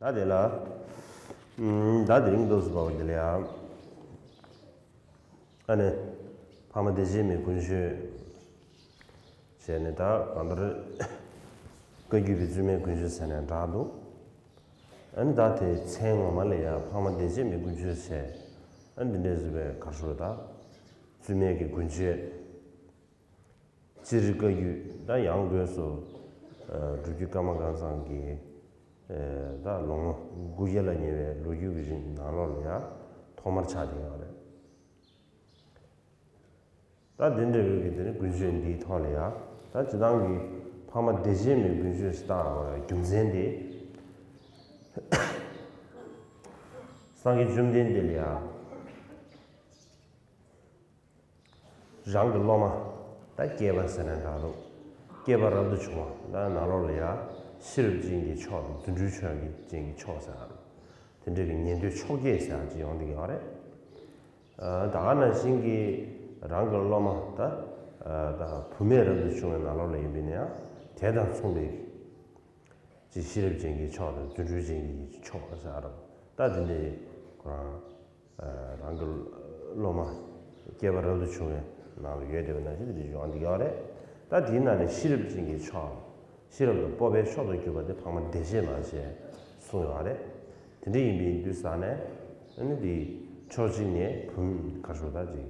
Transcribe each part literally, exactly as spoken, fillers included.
ད་དེ་ལ། ཨམ། ད་དེ་རིང་འདུག་སུ་བ་བ་དེ་ལ་ཡ། ཨ་ནི། འཕགས་མ་བདེ་གཤེགས་མའི་དགུན་ཆོས། བྱས་ནས་ད་གང་ལྟར། བཀའ་བརྒྱུད་པའི་བཙུན་མའི་དགུན་ཆོས་ཟེར་ནས་གྲགས་འདུག་ཨ་ནི་ད་དེ་མཚན་ངོ་མ་ལ་ཡ་འཕགས་མ་བདེ་གཤེགས་མའི་དགུན་ཆོས་བྱས། ཨ་ནི་འདི་འདྲས་སུ་བའི་གར་ཤོར་ད། བཙུན་མའི་གི་དགུན་ཆོས། སྤྱིར་བཀའ་བརྒྱུད་ད་ཡང་སྒོས་སུ། སྒྲུབ་བརྒྱུད་ཀརྨ་སྐལ་བཟང་གི། ད་ལོ་ངོ་དགུ་བརྒྱ་ལ་ཉེ་བའི་ལོ་རྒྱུས་ཀྱི་རིང་ནང་ལོགས་ལ་ཡང་ཐོག་མར་ཆགས་བསྡད་ཡོད་རེད། ད་འདི་འདྲ་བོད་ཀྱི་དེ་ནི་དགུན་ཆོས་འདིའི་ཐོག་ལ་ཡང་ད་སྤྱི་བཏང་གི་འཕགས་མ་བདེ་གཤེགས་མའི་དགུན་ཆོས་སུ་བཏགས་པའི་རྒྱུ་མཚན་དེ། སངས་རྒྱས་བཅོམ་ལྡན་འདས་ལ་ཡང་། རང་གི་སློབ་མ། ད་སྐྱེས་པ་ཟེར་ན་འདྲ་འདུག་སྐྱེས་པ་རབ་ཏུ་བྱུང་བ་ད་ནང་ལོགས་ལ་ཡ། ཤེས་རབ་ཅན་གྱི་མཆོག་དང་རྫུ་འཕྲུལ་ཆོས་ཀྱི་ཅན་གྱི་མཆོག་ཟེར་ཨ། དེ་འདྲ་གི་ཉན་ཐོས་མཆོག་བརྒྱད་ཟེར་ཨ་ཅིག་ཡོང་བསྡད་ཀྱི་ཡོད་རེད། ད་ག་ནང་བཞིན་གྱི་རང་གི་སློབ་མ་ད། ད་བུད་མེད་རབ་ཏུ་བྱུང་བའི་ནང་ལོགས་ལ་ཡིན་པས་ན་ཡང་དེ་དང་མཚུངས་པའི། ཅིག་ཤེས་རབ་ཅན་གྱི་མཆོག་དང་རྫུ་འཕྲུལ་ཅན་གྱི་མཆོག་ཟེར་ཨ་རོ། ད་དེ་འདྲའི་ཁོ་རང་། རང་གི་སློབ་མ་སྐྱེས་པ་རབ་ཏུ་བྱུང་བའི་ནང་ལ་ཡོད་བསྡད་པ་ནང་བཞིན་དེ་འདྲ་ཡོང་བསྡད་ཡོད་རེད། ད་དེའི་ནང་ནས་ཤེས་རབ་ཅན་གྱི་མཆོག་ཤེས་རབ་ཏུ་སྤོབས་པའི་མཆོག་ཏུ་གྱུར་པ་དེ་འཕགས་མ་བདེ་གཤེགས་མ་ཞེས་གསུངས་ཡོད་རེད། དེ་འདྲ་ཡིན་པའི་དུས་ས་ནས་ཨ་ནི་དེ་ཕྱོགས་གཅིག་ནས་བུམ་ག་ཞུ་ད་ཅིག་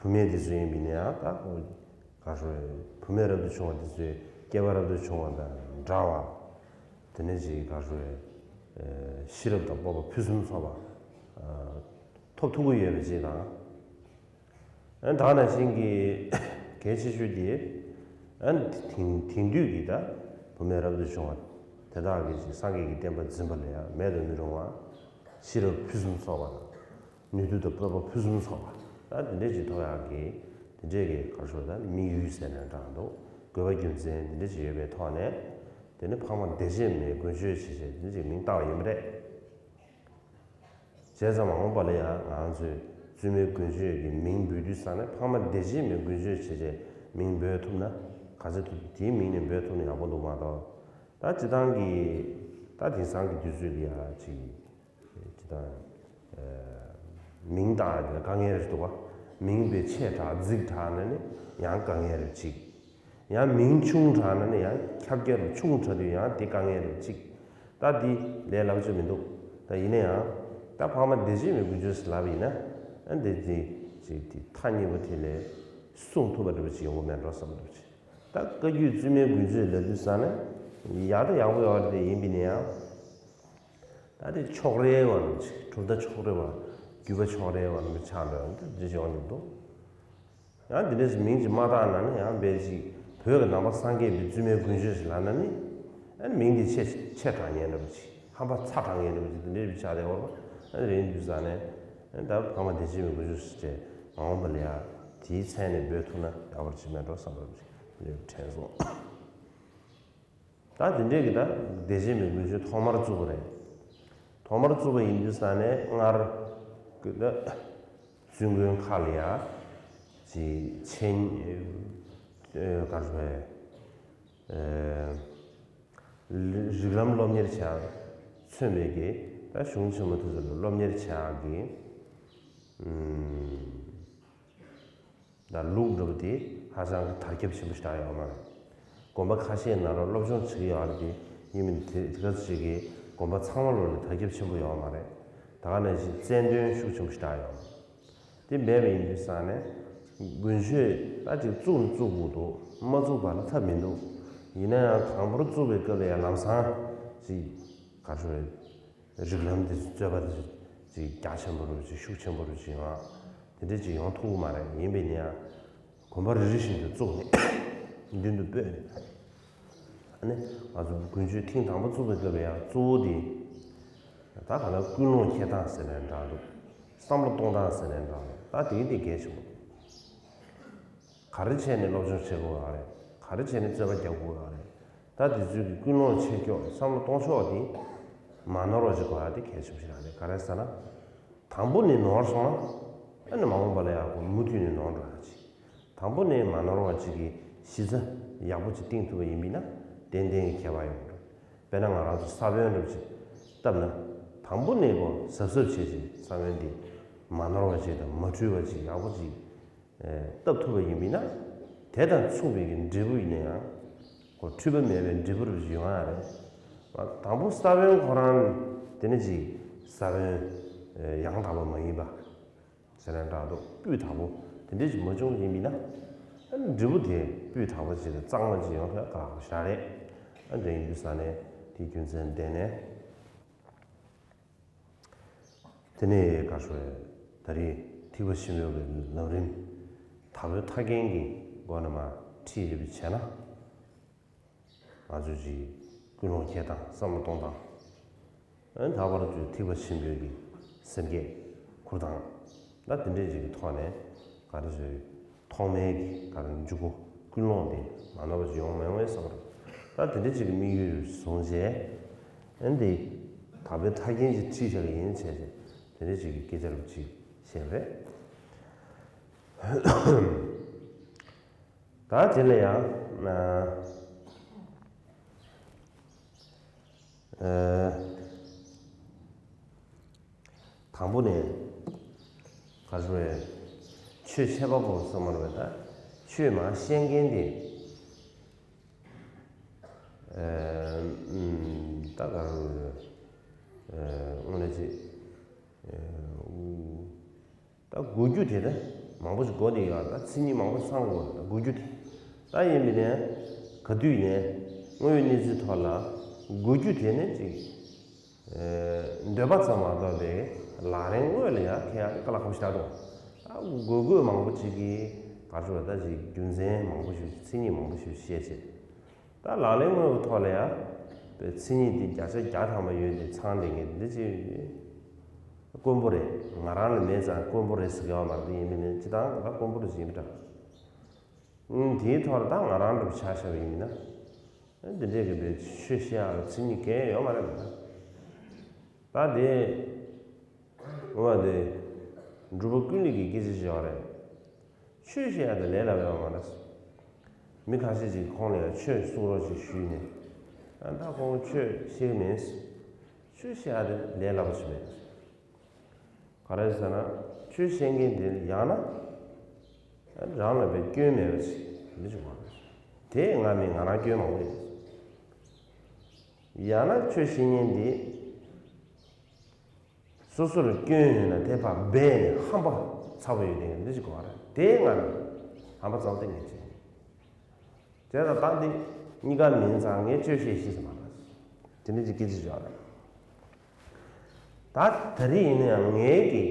བུད་མེད་དེ་ཚོ་ཡིན་པས་ན་ཡང་ད་ག་རེ་ཞུ། བུད་མེད་རབ་ཏུ་བྱུང་བ་དེ་ཚོས་སྐྱེས་པ་རབ་ཏུ་བྱུང་བ་དང་འདྲ་བ། དེ་ནས་ཅིག་ག་རེ་ཞུ། ཤེས་རབ་དང་སྤོབས་པ་ཕུན་སུམ་ཚོགས་པ། ཐོབ་ཐུབ་ཀྱི་ཡོད་པ་ཅིག་དང་། ཨ་ནི་ད་ག་ནང་བཞིན་གྱི་གལ་ཆེ་ཤོས་དེ། ཨ་ནི་དེང་དེང་དུས་ཀྱི་ད་བུད་མེད་རབ་ཏུ་བྱུང་བ་དེ་དག་གིས་ཅིག་སངས་རྒྱས་ཀྱི་བསྟན་པ་འཛིན་པ་ལ་ཡང་མེད་དུ་མི་རུང་བ། ཤེས་རབ་ཕུན་སུམ་ཚོགས་པ་དང་། ནུས་མཐུ་དང་སྤོབས་པ་ཕུན་སུམ་ཚོགས་པ། ད་དེ་འདྲས་ཅིག་ཐོབ་ཡག་གི་དེ་འདྲས་ཀྱི་ག་རེ་ཞུ་ད་དམིགས་ཡུལ་ཟེར་ནའང་འདྲ་འདུག་དགོས་པ་རྒྱུ་མཚན་དེ་འདྲས་ཅིག་ཡོད་པའི་ཐོག་ནས། དེ་ནི་འཕགས་མ་བདེ་གཤེགས་མའི་དགུན་ཆོས་བྱེད་ཅེས་དེ་འདྲས་ཅིག་མིང་བཏགས་པ་ཡིན་པ་རེད། བྱས་ཙང་མ་འོངས་པ་ལ་ཡང་ང་ཚོས་བཙུན་མའི་དགུན་ཆོས་ཀྱི་མིང་འབོད་དུས་ཙང་ནས་འཕགས་མ་བདེ་གཤེགས་མའི་དགུན་ཆོས་བྱེད་ཅེས་མིང་འབོད་ཐུབ་ན་ག་ཚོད་ཐུབ་དེའི་མིང་ནས་འབོད་ཐུབ་ན་ཡག་པོ་འདུག་མ་གཏོགས། ད་སྤྱི་བཏང་གི་ད་དེང་སང་གི་དུས་ཚོད་འདི་ཡང་ཅིག་སྤྱི་བཏང་། མིང་བཏགས་ཡ་དེ་ལ་དཀའ་ངལ་རེ་འདུག་བ། མིང་དཔེ་ཆེ་དྲགས་རྫིག་དྲགས་ན་ནི་ཡང་དཀའ་ངལ་རེ་གཅིག་ཡང་མིང་ཆུང་དྲགས་ན་ནི་ཡང་ཁྱབ་རྒྱ་རུ་ཆུང་དྲགས་དུས་ཡང་དེ་དཀའ་ངལ་རེ་གཅིག་ད་འདི་ལས་སླ་པོ་ཅིག་མི་འདུག་ད་ཡིན་ན་ཡང་ད་འཕགས་མ་བདེ་གཤེགས་མའི་དགུན་ཆོས་ཟེར་ལབ་པ་ཡིན་ན། ཨ་འདི་འདི་ཅིག་དེ་ཐག་ཉེ་པོ་དེ་ལས་གསུང་ཐུབ་པ་འདྲ་པོ་ཅིག་ཡོང་གི་མེད་འགྲོ་བསམ་འདྲ་པོ་ཅིག་ད་བཀའ་བརྒྱུད་བཙུན་མའི་དགུན་ཆོས་ལབ་དུས་ཙང་ནས་ཡག་ད་ཡག་པོ་ཡོད་རེད། དེ་ཡིན་པ་ཡིན་ན་ཡང་། ད་དེ་ཕྱོགས་རེ་བ་ནི་གྲུབ་མཐའ་ཕྱོགས་རེ་བ། བརྒྱུད་པ་ཕྱོགས་རེ་བ་ནི་ཆགས་འགྲོ་ཡང་འདི་འདྲ་ཅིག་ཡོང་གི་འདུག་ཡང་འདི་འདྲ་ཞིག་མིང་ཅིག་མ་བཏགས་ན་ནི་ཡང་དཔེ་ཅིག་བོད་ཀྱི་ནང་པ་སངས་རྒྱས་པའི་བཙུན་མའི་དགུན་ཆོས་ཞིག་ལབ་ན་ནི། ཨ་ནི་མིང་འདི་ཆེ་ཆེ་དྲགས་ཉན་འདྲ་པོ་ཅིག་ཧམ་པ་ཚ་དྲགས་ཉན་འདྲ་པོ་ཅིག་འདི་འདྲའི་བྱ་དེ་བར་པ། ཨ་ནི་རིང་དུས་ཙང་ནས། ཨ་ནི་ད་འཕགས་མ་བདེ་གཤེགས་མའི་དགུན་ཆོས་ཞེས་མ་འོངས་པ་ལ་ཡང་དེའི་མཚན་ནས་འབོད་ཐུབ་ན་ཡག་པོ་ཅིག་མེད་འགྲོ་བསམ་པ་ཅིག་འདི་འདྲའི་དྲན་སོང་། ད་དེ་འདྲས་ཀྱི་ད་བདེ་གཤེགས་མའི་དགུན་ཆོས་ཐོག་མར་བཙུགས་པ་རེད། ཐོག་མར་བཙུགས་པ་ཡིན་དུས་ཙང་ནས་སྔར་གྱི་ད་བཙུན་དགོན་ཁག་ལ་ཡ་ཅིག་མཆན། ག་རེ་ཟེར། རིགས་ལམ་སློབ་གཉེར་བྱ་མཚོན་པའི་གི་ད་གཞུང་ཆེན་མོ་དེ་ཚོ་ལ་སློབ་གཉེར་བྱ་གི་ད་ལུགས་འདྲ་པོ་དེ་ཧ་ཅང་གི་དར་ཁྱབ་ཆེན་པོ་ཞིག་ཡོད་མ་རེད། དགོན་པ་ཁ་ཤས་ནང་ལ་སློབ་སྦྱོང་བྱེད་ཀྱི་ཡོད་རེད་དེ། ཡིན་མིན་དེ་དེ་ག་ཚོད་ཅིག་གིས་དགོན་པ་ཚང་མ་ལོ་ལ་དར་ཁྱབ་ཆེན་པོ་ཡོད་མ་རེད། ད་ག་ནང་བཞིན་རྩལ་འདོན་ཤུགས་ཆེན་པོ་ཞིག་ཡོད་མ་རེད། དེ་མེད་པ་ཡིན་དུས་ཙང་ནས་དགུན་ཆོས་ད་ཅིག་བཙུགས་ནི་བཙུགས་དགོས་འདུག་མ་བཙུགས་པ་ལ་ཐབས་མི་འདུག་ཡིན་ན་ཡང་དང་པོར་བཙུགས་པའི་སྐབས་ལ་ཡང་ལམ་སང་ཅིག་ག་རེ་ཞུ་རེད། རིགས་ལམ་དེ་རྩོད་པ་དེ་ཅིག་རྒྱ་ཆེན་པོ་རུ་ཅིག་ཤུགས་ཆེན་པོ་རུ་ཅིག་ཡོང་། དེ་འདྲ་ཅིག་ཡོང་ཐུབ་ཀྱི་མ་རེད། ཡིན་པས་ན་ཡང་དགོན་པ་རེ་རེ་བཞིན་དུ་བཙུགས་ནས་མདུན་དུ་སྤོས་ནས། ཨ་ནི་ང་ཚོ་དགུན་ཆོས་ཐེངས་དང་པོ་བཙུགས་པའི་སྐབས་ལ་ཡང་གཙོ་བོ་དེ་ད་ག་ལ་ཀུན་སློང་འཁྱེར་སྟངས་ཟེར་ནའང་འདྲ་འདུག་བསམ་བློ་གཏོང་སྟངས་ཟེར་ནའང་འདྲ་འདུག་ད་དེ་དེ་གལ་ཆེན་པོ་འདུག་ག་རེ་བྱས་ནས་སློབ་སྦྱོང་བྱེད་དགོས་ཡོད་རེད། ག་རེ་བྱས་ནས་རྩོད་པ་རྒྱག་དགོས་ཡོད་རེད། ད་དེ་ཚོའི་གི་ཀུན་སློང་ཆེ་ཁྱོག་བསམ་བློ་གཏོང་ཕྱོགས་དེ་མ་ནོར་བ་ཅིག་དགོས་ཡ་དེ་གལ་ཆེན་པོ་ཞིག་རེད། ག་རེ་ཟེར་ན། དང་པོ་ནས་ནོར་སོང་ན་ཨ་ནི་མ་འོངས་པ་ལ་ཡག་པོ་མུ་མཐུད་ནས་ནོར་འགྲོ་ཡ་ཅིག་དང་པོ་ནས་མ་ནོར་བ་ཅིག་གི་ གཞི་རྩ་ཡག་པོ་ཅིག་བཏིང་ཐུབ་པ་ཡིན་པས་ན་ཏན་ཏན་གྱི་ཁྱད་པར་ཡོང་གི་རེད། དཔེར་ན་ང་རང་ཚོ་ས་བོན་འདྲ་པོ་ཅིག་བཏབ་ན། དང་པོ་ནས་ཀོ་གཟབ་གཟབ་བྱས་ཅིག་ས་བོན་འདི་མ་ནོར་བ་ཅིག་དང་མ་འཁྲུལ་བ་ཅིག་ཡག་པོ་ཅིག་བཏབ་ཐུབ་པ་ཡིན་པས་ན། དེ་དང་མཚུངས་པའི་གི་འབྲས་བུ་ཡིན་ན་ཡང་། ཁོ་འཁྲུལ་པ་མེད་པའི་འབྲས་བུ་རུ་ཡོང་ཡ་རེད། དང་པོ་ས་བོན་ཁོ་རང་དེ་ནི་ཅིག་ས་བོན་ཡང་དག་པ་མ་ཡིན་པ། ཟེར་ན་འདྲ་འདུག་སྤུས་དག་པོ་དེ་འདྲས་ཅིག་མ་བྱུང་ཡིན་པས་ན། འབྲས་བུ་དེ་སྤུས་དག་པོ་ཅིག་དང་གཙང་མ་ཅིག་ཡོང་ཐབས་དཀའ་ལས་ཁག་པོ་ཞིག་རེད། ཨ་འདྲ་ཡིན་དུས་ས་ནས་དེའི་རྒྱུ་མཚན་བསྟན་ནས། དེ་ནས་ག་ཞུ་རེད། ད་རེས་ཐེག་པ་ཆེན་པོའི་ལམ་རིམ་དག་པའི་མཐའ་རྒྱན་གྱི་སྒོ་ནས་མར་ཁྲིད་ཡོད་པའི་བྱས་ན། ང་ཚོས་ཀྱི་ཀུན་སློང་འཁྱེར་སྟངས་བསམ་བློ་གཏོང་སྟངས། ཨ་ད་བར་དུ་ཐེག་པ་ཆེན་པོའི་གི་སེམས་བསྐྱེད་ཁུར་སྟངས། ད་དེ་འདྲས་ཅིག་གི་ཐོག་ནས་ག་རེ་ཟེར། ཐོག་མའི་གི་ག་རེ་འཇུག་སྒོ་ཀུན་སློང་དེ་མ་ནོར་བ་ཅིག་ཡོང་མ་ཡོང་བའི་བསམ་བློ། ད་དེ་འདྲས་ཅིག་གི་དམིགས་ཡུལ་བཟུང་བྱས། ཨ་འདི་དག་པའི་མཐའ་རྒྱན་ཅིག་ཁྲིད་བཞག་གི་ཡིན་བྱས་བྱས་དེ་འདྲས་ཅིག་གི་སྐད་ཆ་རུ་ཅིག་བཤད་རེད། ད་དེ་ལ་ཡང་། ཨ་དང་པོ་ནས་ག་རེ་ཟེར། ཆོས་འཆད་པ་པོ་གསུངས་པ་རེད་པ། ད་ཆོས་མར་བཤད་མཁན་དེ། ཨ་ད་ག་རེ་ཟེར། དངོས་གནས་ཅིག་ད་གོ་རྒྱུ་དེ་ད་མང་པོ་ཞིག་གོ་ནས་ཡོད་ད། མཚན་ཉིད་མང་པོ་ཚང་དགོས་ད་གོ་རྒྱུ་དེ། ད་ཡིན་པས་ནས་ག་དུས་ནས་དངོས་ཡོད་གནས་ཚུལ་ཐོག་ལ་གོ་རྒྱུ་དེ་ནི་ཅིག་འདོད་པ་ཙམ་མ་གཏོགས་པའི་ལག་ལེན་དངོས་ལ་ཡང་ཁེ་ཡག་དཀའ་ལས་ཁག་པོ་ཞིག་ད་དུང་། ད་གོ་དགོས་མང་པོ་ཅིག་གིས་ག་རེ་ཟེར་ད་ཅིག་རྒྱུ་མཚན་མང་པོ་ཞིག་མཚན་ཉིད་མང་པོ་ཞིག་བཤད་བྱས། ད་ལག་ལེན་དངོས་ཀྱི་ཐོག་ལ་ཡང་། པའི་མཚན་ཉིད་འདི་བརྒྱ་ཆ་བརྒྱ་ཐམ་པ་ཡོད་དེ་ཚང་ལས་ངན་འདི་ཅི། དཀོན་པོ་རེད། ང་རང་ལ་མེད་ཙང་དཀོན་པོ་རེད་ཟེར་གི་ཡོད་མ་རེད་ཡིན་མིན་ནི་སྤྱི་བཏང་ད་དཀོན་པོ་རེད་ཟེར་ཡིན་པ་འདྲ། ཨང་དེའི་ཐོག་ལ་ད་ང་རང་འདྲ་པོ་ཆ་བཞག་པ་ཡིན་ན། འདི་འདྲས་ཀྱི་པའི་ཆོས་བཤད་ཡག་ལ་མཚན་ཉིད་གང་ཡང་ཡོད་མ་རེད་མ་ད། ད་དེ། འོ་དེ། འབྲུག་པ་ཀུན་ལེགས་ཀྱི་སྐད་ཆ་ཞིག་ཡོད་རེད། ཆོས་བཤད་ཡག་དེ་ལས་སླ་བ་ཡོད་མ་རེད། མི་ཁ་ཤས་ཅིག་ཁོང་ལ་ཡང་ཆོས་གསུང་རོགས་ཅིག་ཞུས་ནས། ཨ་ད་ཁོང་ཆོས་ཤེས་ཀྱི་མེད། ཆོས་བཤད་ཡག་དེ་ལས་སླ་པོ་ཞིག་མེད། ག་རེ་ཟེར་ན། ཆོས་བཤད་མཁན་དེ་ཡང་ན། རང་ལ་བའི་སྐྱོན་མེད་པ་ཞིག་མི་བྱུང་བ། དེ་ང་མིན་ང་རང་སྐྱོན་མང་པོ་ཡོད། ཡང་ན་ཆོས་བཤད་མཁན་དེ། སོ་སོར་སྐྱོན་ཡོད་ན་དེ་ཕར་སྦས་ནས་ཧམ་པ་ཚ་པོ་ཡོད་དེ་འདི་ཅིག་གོ་བ་རེད་དེ་ང་ནི་ཧམ་པ་ཚ་པོ་དེ་ངས་བྱས། དེ་ལ་ད་འདི་གཉིས་ཀ་མིན་ཙང་ངས་ཆོས་བཤད་ཤེས་ཀྱི་མ་རེད། དེ་འདྲ་ཅིག་སྐད་ཆ་བརྗོད་རེད། ད་ད་རེས་ཡིན་ན་ཡང་ངའི་གི་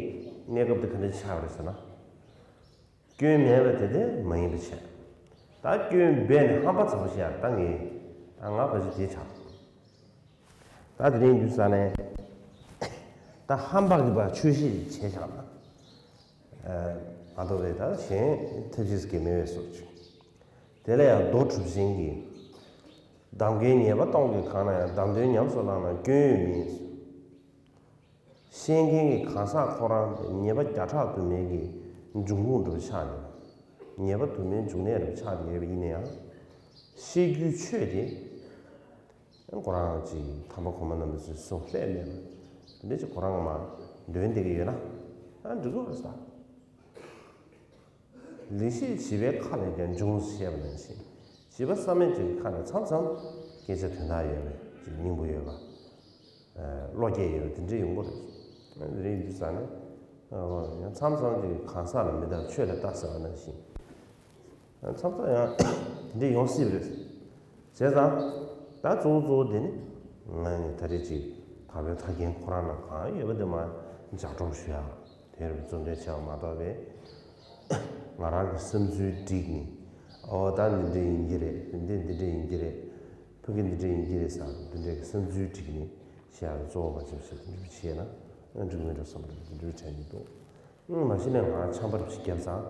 གནས་སྐབས་དེ་ག་འདྲ་ཆགས་པ་རེད་ཟེར་ན། སྐྱོན་མེད་པ་དེ་དེ་མ་ཡིན་པ་བྱས། ད་སྐྱོན་སྦས་ནས་ཧམ་པ་ཚ་པོ་བཤད་ཡག་ད་ངས་ད་ང་ཕལ་ཆེར་དེ་ཆགས། ད་དེ་རིང་རྒྱུ་ས་ནས་ད་ཧམ་པ་གི་བ་ཆོས་བཤད་བྱས་བཞག་ན། ཨ་མ་གཏོགས་པའི་ད་གཞན་ཐབས་ཤེས་ཀྱི་མེད་པའི་བཟོ་བཅོས། དེ་ལ་ཡང་རྡོ་གྲུབ་ཆེན་གྱིས། གདམས་ངག་ཉེས་པ་སྟོང་གི་གང་ན་ཡང་། གདམས་དོན་ཉམས་སུ་བླངས་ན་སྐྱོན་ཡོད་མིན། བཤད་མཁན་གྱི་གང་ཟག་ཁོ་རང་ཉེས་པ་བརྒྱ་ཕྲག་དུ་མའི་གི་འབྱུང་ཁུངས་འདྲ་པོ་ཆགས་ནས། ཉེས་པ་དུ་མའི་འབྱུང་གནས་འདྲ་པོ་ཆགས་ནས་ཡོད་པ་ཡིན་ན་ཡང་། བཤད་རྒྱུའི་ཆོས་དེ། ཁོ་རང་ཅིག་དམ་པ་གོང་མ་རྣམ་པ་ཚོས་གསུངས་ལྷད་མེད་པ། དེ་འདྲ་ཅིག་ཁོ་རང་མ་འདོན་བསྡད་ཀྱི་ཡོད་ན། ཨ་འགྲིག་གི་རེད་ས། ལེགས་བཤད་བྱིས་པའི་ཁ་ལས་ཀྱང་འབྱུང་ཞེས་པ་ནང་བཞིན། བྱིས་པ་བསམ་མེད་ཅིག་གི་ཁ་ནས་མཚམས་མཚམས་སྐད་ཆ་དོན་དག་ཡོད་པའི་ཅིག་སྙིང་པོ་ཡོད་པ། བློ་སྐྱེད་ཡོད་པ་དེ་འདྲ་ཡོང་གི་རེད། དེ་འདྲ་ཡིན་དུས་ཙང་ནས། ཡང་མཚམས་མཚམས་ཅིག་གང་ཟག་ལ་མི་ལྟ་ཆོས་ལ་ལྟ་ཟེར་བ་ནང་བཞིན། མཚམས་མཚམས་ཡང་དེ་འདྲ་ཡོང་སྲིད་པ་རེད། བྱས་ཙང་། ད་གཙོ་བོ་གཙོ་བོ་དེ་ནི། ང་ནི་ད་རེས་ཅིག་དག་པའི་མཐའ་རྒྱན་ཁོ་རང་ནང་གང་ཡོད་པ་དེ་མར་ལྗགས་སྒྲོག་ཞུ་ཡག་དེར་གཙོ་འདོན་བྱས་པ་མ་གཏོགས་པའི། ང་རང་གི་བསམ་ཚུལ་བསྒྲིགས་ནས། ཨོ་ད་འདི་འདྲ་ཡིན་གྱི་རེད། འདི་འདི་འདྲ་ཡིན་གྱི་རེད། ཕ་གི་འདི་འདྲ་ཡིན་གྱི་རེད་ཟེར་འདི་འདྲའི་བསམ་ཚུལ་བསྒྲིགས་ནས་བཤད་ཡག་གཙོ་བོ་མ་བྱས་བྱས་འདི་འདྲ་བྱས་ན་འགྲིག་མི་འགྲོ་བསམ་པ་འདི་འདྲ་དྲན་གྱི་འདུག་མ་གཞི་ནས་ང་ཆམ་པ་རེ་ཞིག་བརྒྱབ་ཙང་།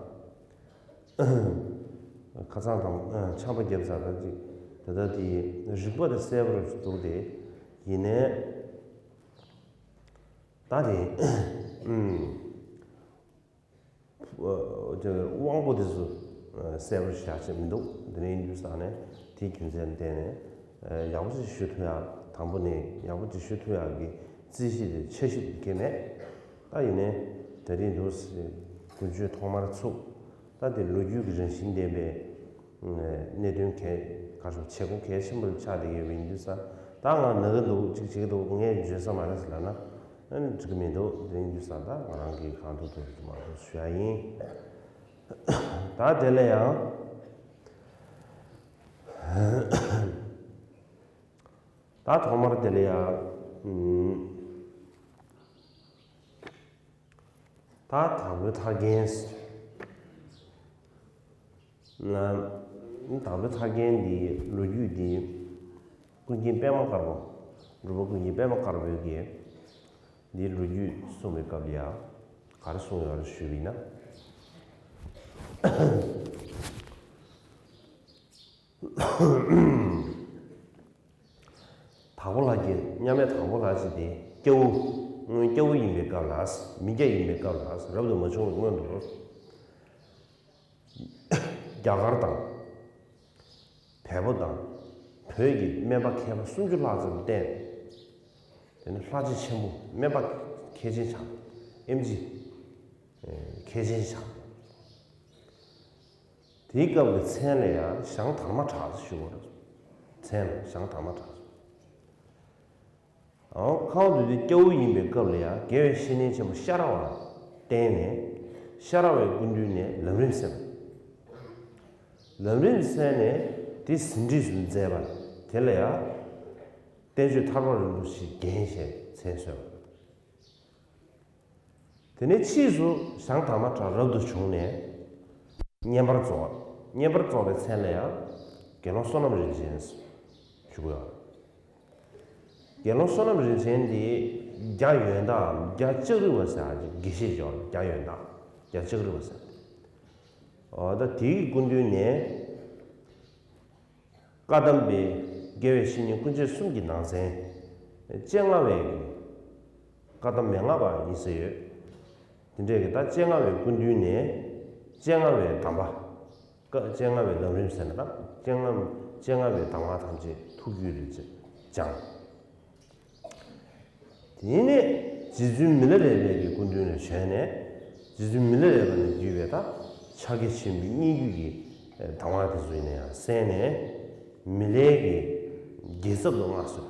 ཁ་སང་དང་ཆམ་པ་བརྒྱབ་ཚར་བ་ཅིག་ད་ལྟ་དེ་རིག་པ་དེ་གསལ་པོ་རུ་འདུག་སྟེ། ཡིན་ནའི་ད་དེ་དབང་པོ་དེ་ཚོ་ གསལ་པོ་ཞིག་བཞག་ཆེད་མི་འདུག་དེ་འདྲ་ཡིན་དུས་ཙང་ནས་དེའི་རྒྱུ་མཚན་བརྟེན་ནས་ཡག་པོ་ཅིག་ཞུ་ཐུབ་ཡག་དང་པོ་ནས་ཡག་པོ་ཅིག་ཞུ་ཐུབ་ཡག་གི་རྩིས་གཞི་དེ་འཆར་གཞི་དེ་གལ་མེད། ད་ཡིན་ནའི་ད་རིང་འདུག་ཀུན་སྤྱོད་ཐོག་མར་ཚུགས། ད་དེ་ལོ་རྒྱུས་ཀྱི་རང་བཞིན་ལྡན་པའི་གནད་དོན་གལ་ག་ཚོད་བྱེད་སྒོ་གལ་ཆེན་པོ་ཆགས་བསྡད་ཡོད་པ་ཡིན་དུས་ཙང་ད་ང་ན་གི་འདུག་ཅིག་བྱེད་ཀྱི་འདུག་ངས་འཇོན་ས་མ་རེད་ཟེར་ལབ་ན་འགྲིག་གི་མི་འདུག་དེ་ཡིན་དུས་ཙང་ད་ང་རང་གིས་གང་ཐུབ་ཐུབ་ཀྱི་མ་གཏོགས་ཞུ་ཡ་ཡིན། ད་དེ་ལས་ཡང་ད་ཐོག་མར་དེ་ལས་ཡང་ད་དྭགས་པོའི་ཐར་རྒྱན། ན་དྭགས་པོའི་ཐར་རྒྱན་འདི་ལོ་རྒྱུས་འདི་ཀུན་མཁྱེན་པདྨ་དཀར་པོ། འབྲུག་པ་ཀུན་མཁྱེན་པདྨ་དཀར་པོའི་གི་འདིའི་ལོ་རྒྱུས་གསུངས་པའི་སྐབས་ལ་ཡང་ག་རེ་གསུངས་ཡོད་རེད་ཞུས་པ་ཡིན་ན། དྭགས་པོ་ལྷ་རྒྱལ་མཉམ་མེད་དྭགས་པོ་ལྷ་རྗེ་དེ་སྐྱ་བོ། སྔོན་སྐྱ་བོ་ཡིན་པའི་སྐབས་ལ། མི་སྐྱ་ཡིན་པའི་སྐབས་ལ་རབ་ཏུ་མ་བྱུང་བའི་སྔོན་དུ། རྒྱ་གར་དང་། བལ་པོ་དང་། བོད་ཀྱི་སྨན་པ་མཁས་པ་སུམ་ཅུ་ལྷག་ཙམ་བསྟེན། དེ་ནི་ལྷ་རྗེ་ཆེན་པོ་སྨན་པ་མཁས་ཅན་ཆགས། ཨེམ་ཆི་མཁས་ཅན་ཆགས། དེའི་སྐབས་ཀྱི་མཚན་ལ་ཡང་ཞང་དར་མ་གྲགས་ཞུ་བ་རེད། མཚན་ལ་ཞང་དར་མ་གྲགས། ཨོ། ཁ་བ་དུ་དུ་སྐྱ་བོ་ཡིན་པའི་སྐབས་ལ་ཡང་དགེ་བའི་བཤེས་གཉེན་ཆེན་པོ་ཤ་ར་བ་བསྟེན་ནས། ཤ་ར་བའི་སྐུ་མདུན་ནས་ལམ་རིམ་གསན། ལམ་རིམ་གསན་ནས་དེ་ཟིན་བྲིས་སུ་མཛད་པ། དེ་ལ་ཡང་བསྟན་བཅོས་ཐར་པ་རིན་པོ་ཆེའི་རྒྱན་ཞེས་མཚན་གསོལ་བ། དེ་ནས་ཕྱིས་སུ་ཞང་དར་མ་གྲགས་རབ་ཏུ་བྱུང་ནས་བསྙེན་པར་རྫོགས། བསྙེན་པར་རྫོགས་པའི་མཚན་ལ་ཡང་དགེ་སློང་བསོད་ནམས་རིན་ཆེན་ཞུ་དགོས། དགེ་སློང་བསོད་ནམས་རིན་ཆེན་འདི་རྒྱ་ཡོན་བདག་རྒྱ་ལྕགས་རི་བ་ཟེར་ཡག་ཅིག་དགེ་བཤེས་ཡོད། རྒྱ་ཡོན་བདག་རྒྱ་ལྕགས་རི་བ་ཟེར། འོ་ད་དེའི་སྐུ་མདུན་ནས། བཀའ་གདམས་པའི་དགེ་བའི་བཤེས་གཉེན་ཀུན་བྱེད་གསུམ་གྱི་ནང་ཚན། སྤྱན་སྔ་བའི་བཀའ་གདམས་མན་ངག་པ་ཡིན་ཟེར་ཡོད། དེ་འདྲས་ཀྱི་ད་སྤྱན་སྔ་བའི་སྐུ་མདུན་ནས་སྤྱན་སྔ་བའི་གདམས་པ། བཀའ་སྤྱན་སྔ་བའི་ལམ་རིམ་ཟེར་ན་ད་སྤྱན་སྔ་སྤྱན་སྔ་བའི་གདམས་ངག་ཐམས་ཅད་ཐུགས་རྒྱུད་ལ་སྦྱངས། དེ་ནས་རྗེ་བཙུན་མི་ལ་རས་པའི་གི་སྐུ་མདུན་ལ་བྱོན་ནས། རྗེ་བཙུན་མི་ལ་རས་པ་ནས་བརྒྱུད་པའི་ད་ཕྱག་རྒྱ་ཆེན་པོའི་སྙན་བརྒྱུད་ཀྱི་གདམས་ངག་དེ་ཚོ་ཡིན་ན་ཡང་གསན་ནས། མི་ལའི་གི་རྒྱལ་ཚབ་ཏུ་མངའ་གསོལ།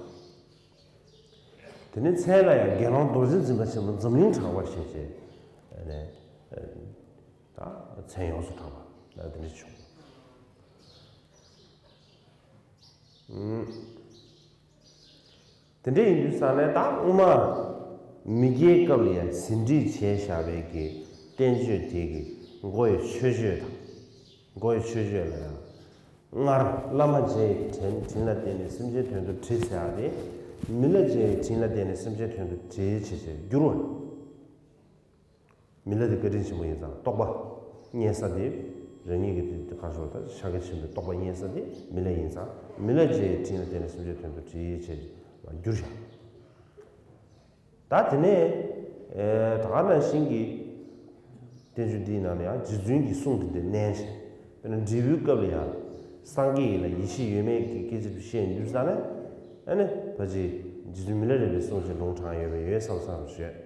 དེ་ནས་མཚན་ལ་ཡང་དགེ་སློང་རྡོ་རྗེ་འཛིན་པ་ཆེན་པོ་འཛམ་གླིང་གྲགས་པ་ཞེས་བྱས་ནས་ད་མཚན་ཡོངས་སུ་གྲགས་པ་ལ་དེ་འདྲ་བྱུང་། དེ་འདྲ་ཡིན་དུས་ཙང་ནས་ད་སྔོན་མ་མི་སྐྱའི་སྐབས་ལ་ཡང་ཟིན་བྲིས་བྱས་བཞག་པའི་གི་བསྟན་བཅོས་དེ་གི་མགོ་ཡི་མཆོད་བརྗོད་དང་། མགོ་ཡི་མཆོད་བརྗོད་ལ་ཡང་། སྔར་བླ་མ་རྗེ་ཡི་དྲིན་དྲིན་ལ་བརྟེན་ནས་སེམས་ཅན་དོན་དུ་བྲི་ཟེར་ཡག་དེ། མི་ལ་རྗེ་ཡི་དྲིན་ལ་བརྟེན་ནས་སེམས་ཅན་དོན་དུ་བྲི་ཞེས་བྱས་བསྒྱུར་བ། མི་ལ་དེ་བཀའ་དྲིན་ཆེན་པོ་ཡིན་ཙང་རྟོགས་པ་རྙེད་ས་དེ། རང་ཉིད་ཀྱི་དེ་ག་ཤོར་ད་ཤཱཀྱ་ཆེན་པོའི་རྟོགས་པ་རྙེད་ས་དེ་མི་ལ་ཡིན་ཙང་། མི་ལ་རྗེ་ཡི་དྲིན་ལ་བརྟེན་ནས་སེམས་ཅན་དོན་དུ་བྲི་ཞེས་བསྒྱུར་བཞག། ད་དེ་ནས་ད་ག་ནང་བཞིན་གྱི་བསྟན་བཅོས་འདིའི་ནང་ལ་ཡང་རྗེ་བཙུན་གྱི་གསུང་དེ་འདྲ་བསྣན་བྱས། དཔེར་ན་འབྲས་བུའི་སྐབས་ལ་ཡང་སངས་རྒྱས་ཡིན་ལ་ཡེ་ཤེས་ཡོད་མེད་ཀྱི་སྐད་ཆ་བཤད་ཡོང་དུས་ཙང་ནས། ཨ་ནི་ཕལ་ཆེར་རྗེ་བཙུན་མི་ལ་རས་པའི་གསུང་ཞིག་ལུང་དྲངས་ཡོད་པ་ཡོད་བསམ་བསམ་བྱས། བྱས་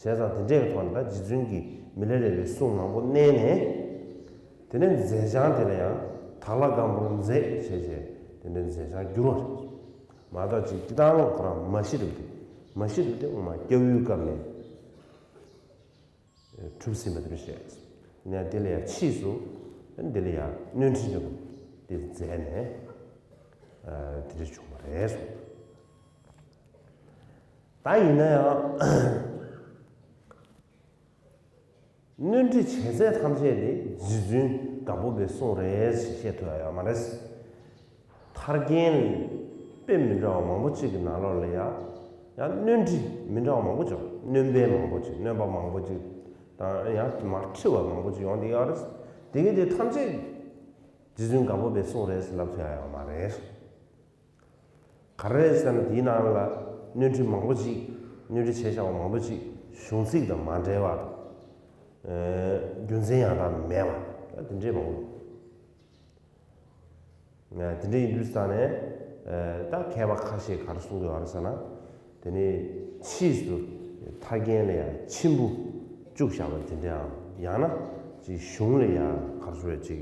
ཙང་དེ་འདྲའི་ཐོག་ནས་ད་རྗེ་བཙུན་གྱིས་མི་ལ་རས་པའི་གསུང་མང་པོ་བསྣན་ནས། དེ་ནས་མཛད་བྱང་དེ་ལ་ཡང་དྭགས་ལྷ་སྒམ་པོར་མཛད་བྱས་བྱས་དེ་འདྲའི་མཛད་བྱང་བསྒྱུར་བ་རེད། མ་གཏོགས་ཅིག་སྤྱིར་བཏང་ཁོ་རང་མ་ཤི་རིགས་དེ། མ་ཤི་རིགས་དེ་སྔོན་མ་སྐྱ་བོའི་སྐབས་ནས་གྲུབ་ཟིན་པ་དེ་འདྲ་བཤད། ནས་དེ་ལ་ཡང་ཕྱིས་སུ་འདི་ལ་ཡང་སྣོན་འཕྲི་འདྲ་པོ་དེ་མཛད་ནས་དེ་འདྲ་བྱུང་བ་རེད་གསུངས། ད་ཡིན་ན་ཡང་། སྣོན་འཕྲི་བྱེད་ཚད་ཐམས་ཅད་དེ་རྗེ་བཙུན་དྭགས་པོ་པའི་གསུང་རེད་ཞེས་བཤད་ཐུབ་ཡ་ཡོད་མ་རེད། ཐར་རྒྱན་དཔེ་མི་འདྲ་བ་མང་པོ་གཅིག་གི་ནང་ལོགས་ལ་ཡང་ཡང་སྣོན་འཕྲི་མི་འདྲ་བ་མང་པོ་བྱུང་། སྣོན་པ་མང་པོ་གཅིག་སྣོན་པ་མང་པོ་གཅིག་དང་ཡང་མར་འཕྲི་བ་མང་པོ་གཅིག་ཡོང་བསྡད་ཡོད་རེད། དེ་གི་དེ་ཐམས་ཅད་རྗེ་བཙུན་དྭགས་པོ་པའི་གསུང་རེད་ཟེར་ལབ་ཐུབ་ཡ་ཡོད་མ་རེད། ག་རེ་རེད་ཟེར་ན་དེའི་ནང་ལ་སྣོན་འཕྲི་མང་པོ་ཅིག་སྣོན་འཕྲི་བྱས་བཞག་པ་མང་པོ་ཅིག་གཞུང་ཚིག་དང་མ་འབྲེལ་བ་དང་། རྒྱུ་མཚན་ཡང་དག་མེད་པ་དེ་འདྲས་མང་པོ། དེ་འདྲ་ཡིན་དུས་ཙང་ནས་ད་མཁས་པ་ཁ་ཤས་ག་རེ་གསུང་གི་ཡོད་རེད་ཟེར་ན། དེ་ནས་ཕྱིས་སུ་ཐར་རྒྱན་ལ་ཡང་མཆིམས་ཕུ་བཅུག་བཞག་པ་དེ་འདྲའམ། ཡང་ན་ཅིག་གཞུང་ལ་ཡང་ག་རེ་ཟེར་ཅིག་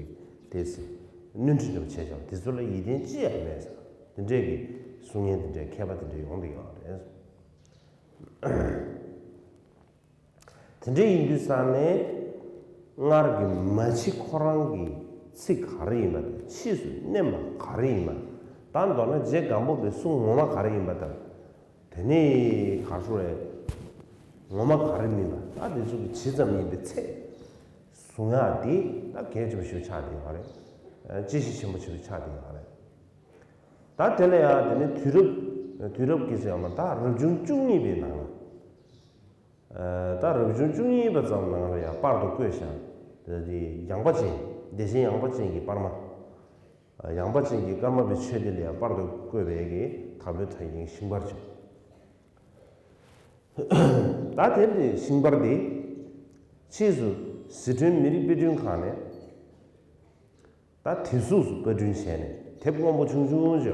དེ་སྲིད་སྣོན་འཕྲི་འདྲ་པོ་བྱས་བཞག་པ་དེ་ཚོ་ལ་ཡིད་བརྟན་ཅི་ཡང་མེད་ཟེར། དེ་འདྲས་ཀྱི་གསུང་ངན་དེ་འདྲས་མཁས་པ་དེ་འདྲས་ཡོང་གི་ཡོད་རེད། དེ་འདྲ་ཡིན་དུས་ཙང་ནས་སྔར་གྱི་མ་ཕྱི་ཁོ་རང་གི་ཚིག་ག་རེ་ཡིན་པ་དང་ཕྱིས་སུ་བསྣན་པ་ག་རེ་ཡིན་པ། ད་མདོར་ན་རྗེ་སྒམ་པོ་པའི་གསུང་ངོ་མ་ག་རེ་ཡིན་པ་དང་། དེ་ནས་ག་རེ་ཟེར། ངོ་མ་ག་རེ་མིན་པ། ད་དེ་ཚོ་གི་ཇི་ཙམ་ཡིན་པའི་ཚད་གཟུང་ཡག་དེ་ད་གལ་ཆེན་པོ་ཞིག་ཆགས་བསྡད་ཡོད་རེད། དཔྱད་གཞི་ཆེན་པོ་ཞིག་ཆགས་བསྡད་ཡོད་རེད། ད་དེ་ལ་ཡང་དེ་ནས་དུས་རབས་དུས་རབས་ཀྱི་ཟེར་ཡང་མ་ད་རབ་བྱུང་བཅུ་གཉིས་པའི་ནང་ལ། ད་རབ་བྱུང་བཅུ་གཉིས་པ་ཙམ་ནང་ལ་ཡང་པར་དུ་བརྐོས་ཤག་དེ་ཡངས་པ་ཅན། བདེ་ཆེན་ཡངས་པ་ཅན་གྱི་པར་མ། ཡངས་པ་ཅན་གྱི་ཀརྨ་པའི་ཆོས་སྡེ་ལ་ཡང་པར་དུ་བརྐོས་པའི་གི་དྭགས་པོའི་ཐར་རྒྱན་ཤིང་པར་བྱུང་། ད་དེ་འདྲའི་ཤིང་པར་འདི་ཕྱིས་སུ་ཟི་ཁྲོན་མི་རིགས་དཔེ་སྐྲུན་ཁང་ནས་ད་དེབ་གཟུགས་སུ་པར་སྐྲུན་བྱས་ནས་དེབ་སྔོན་པོ་ཆུང་ཆུང་བྱས།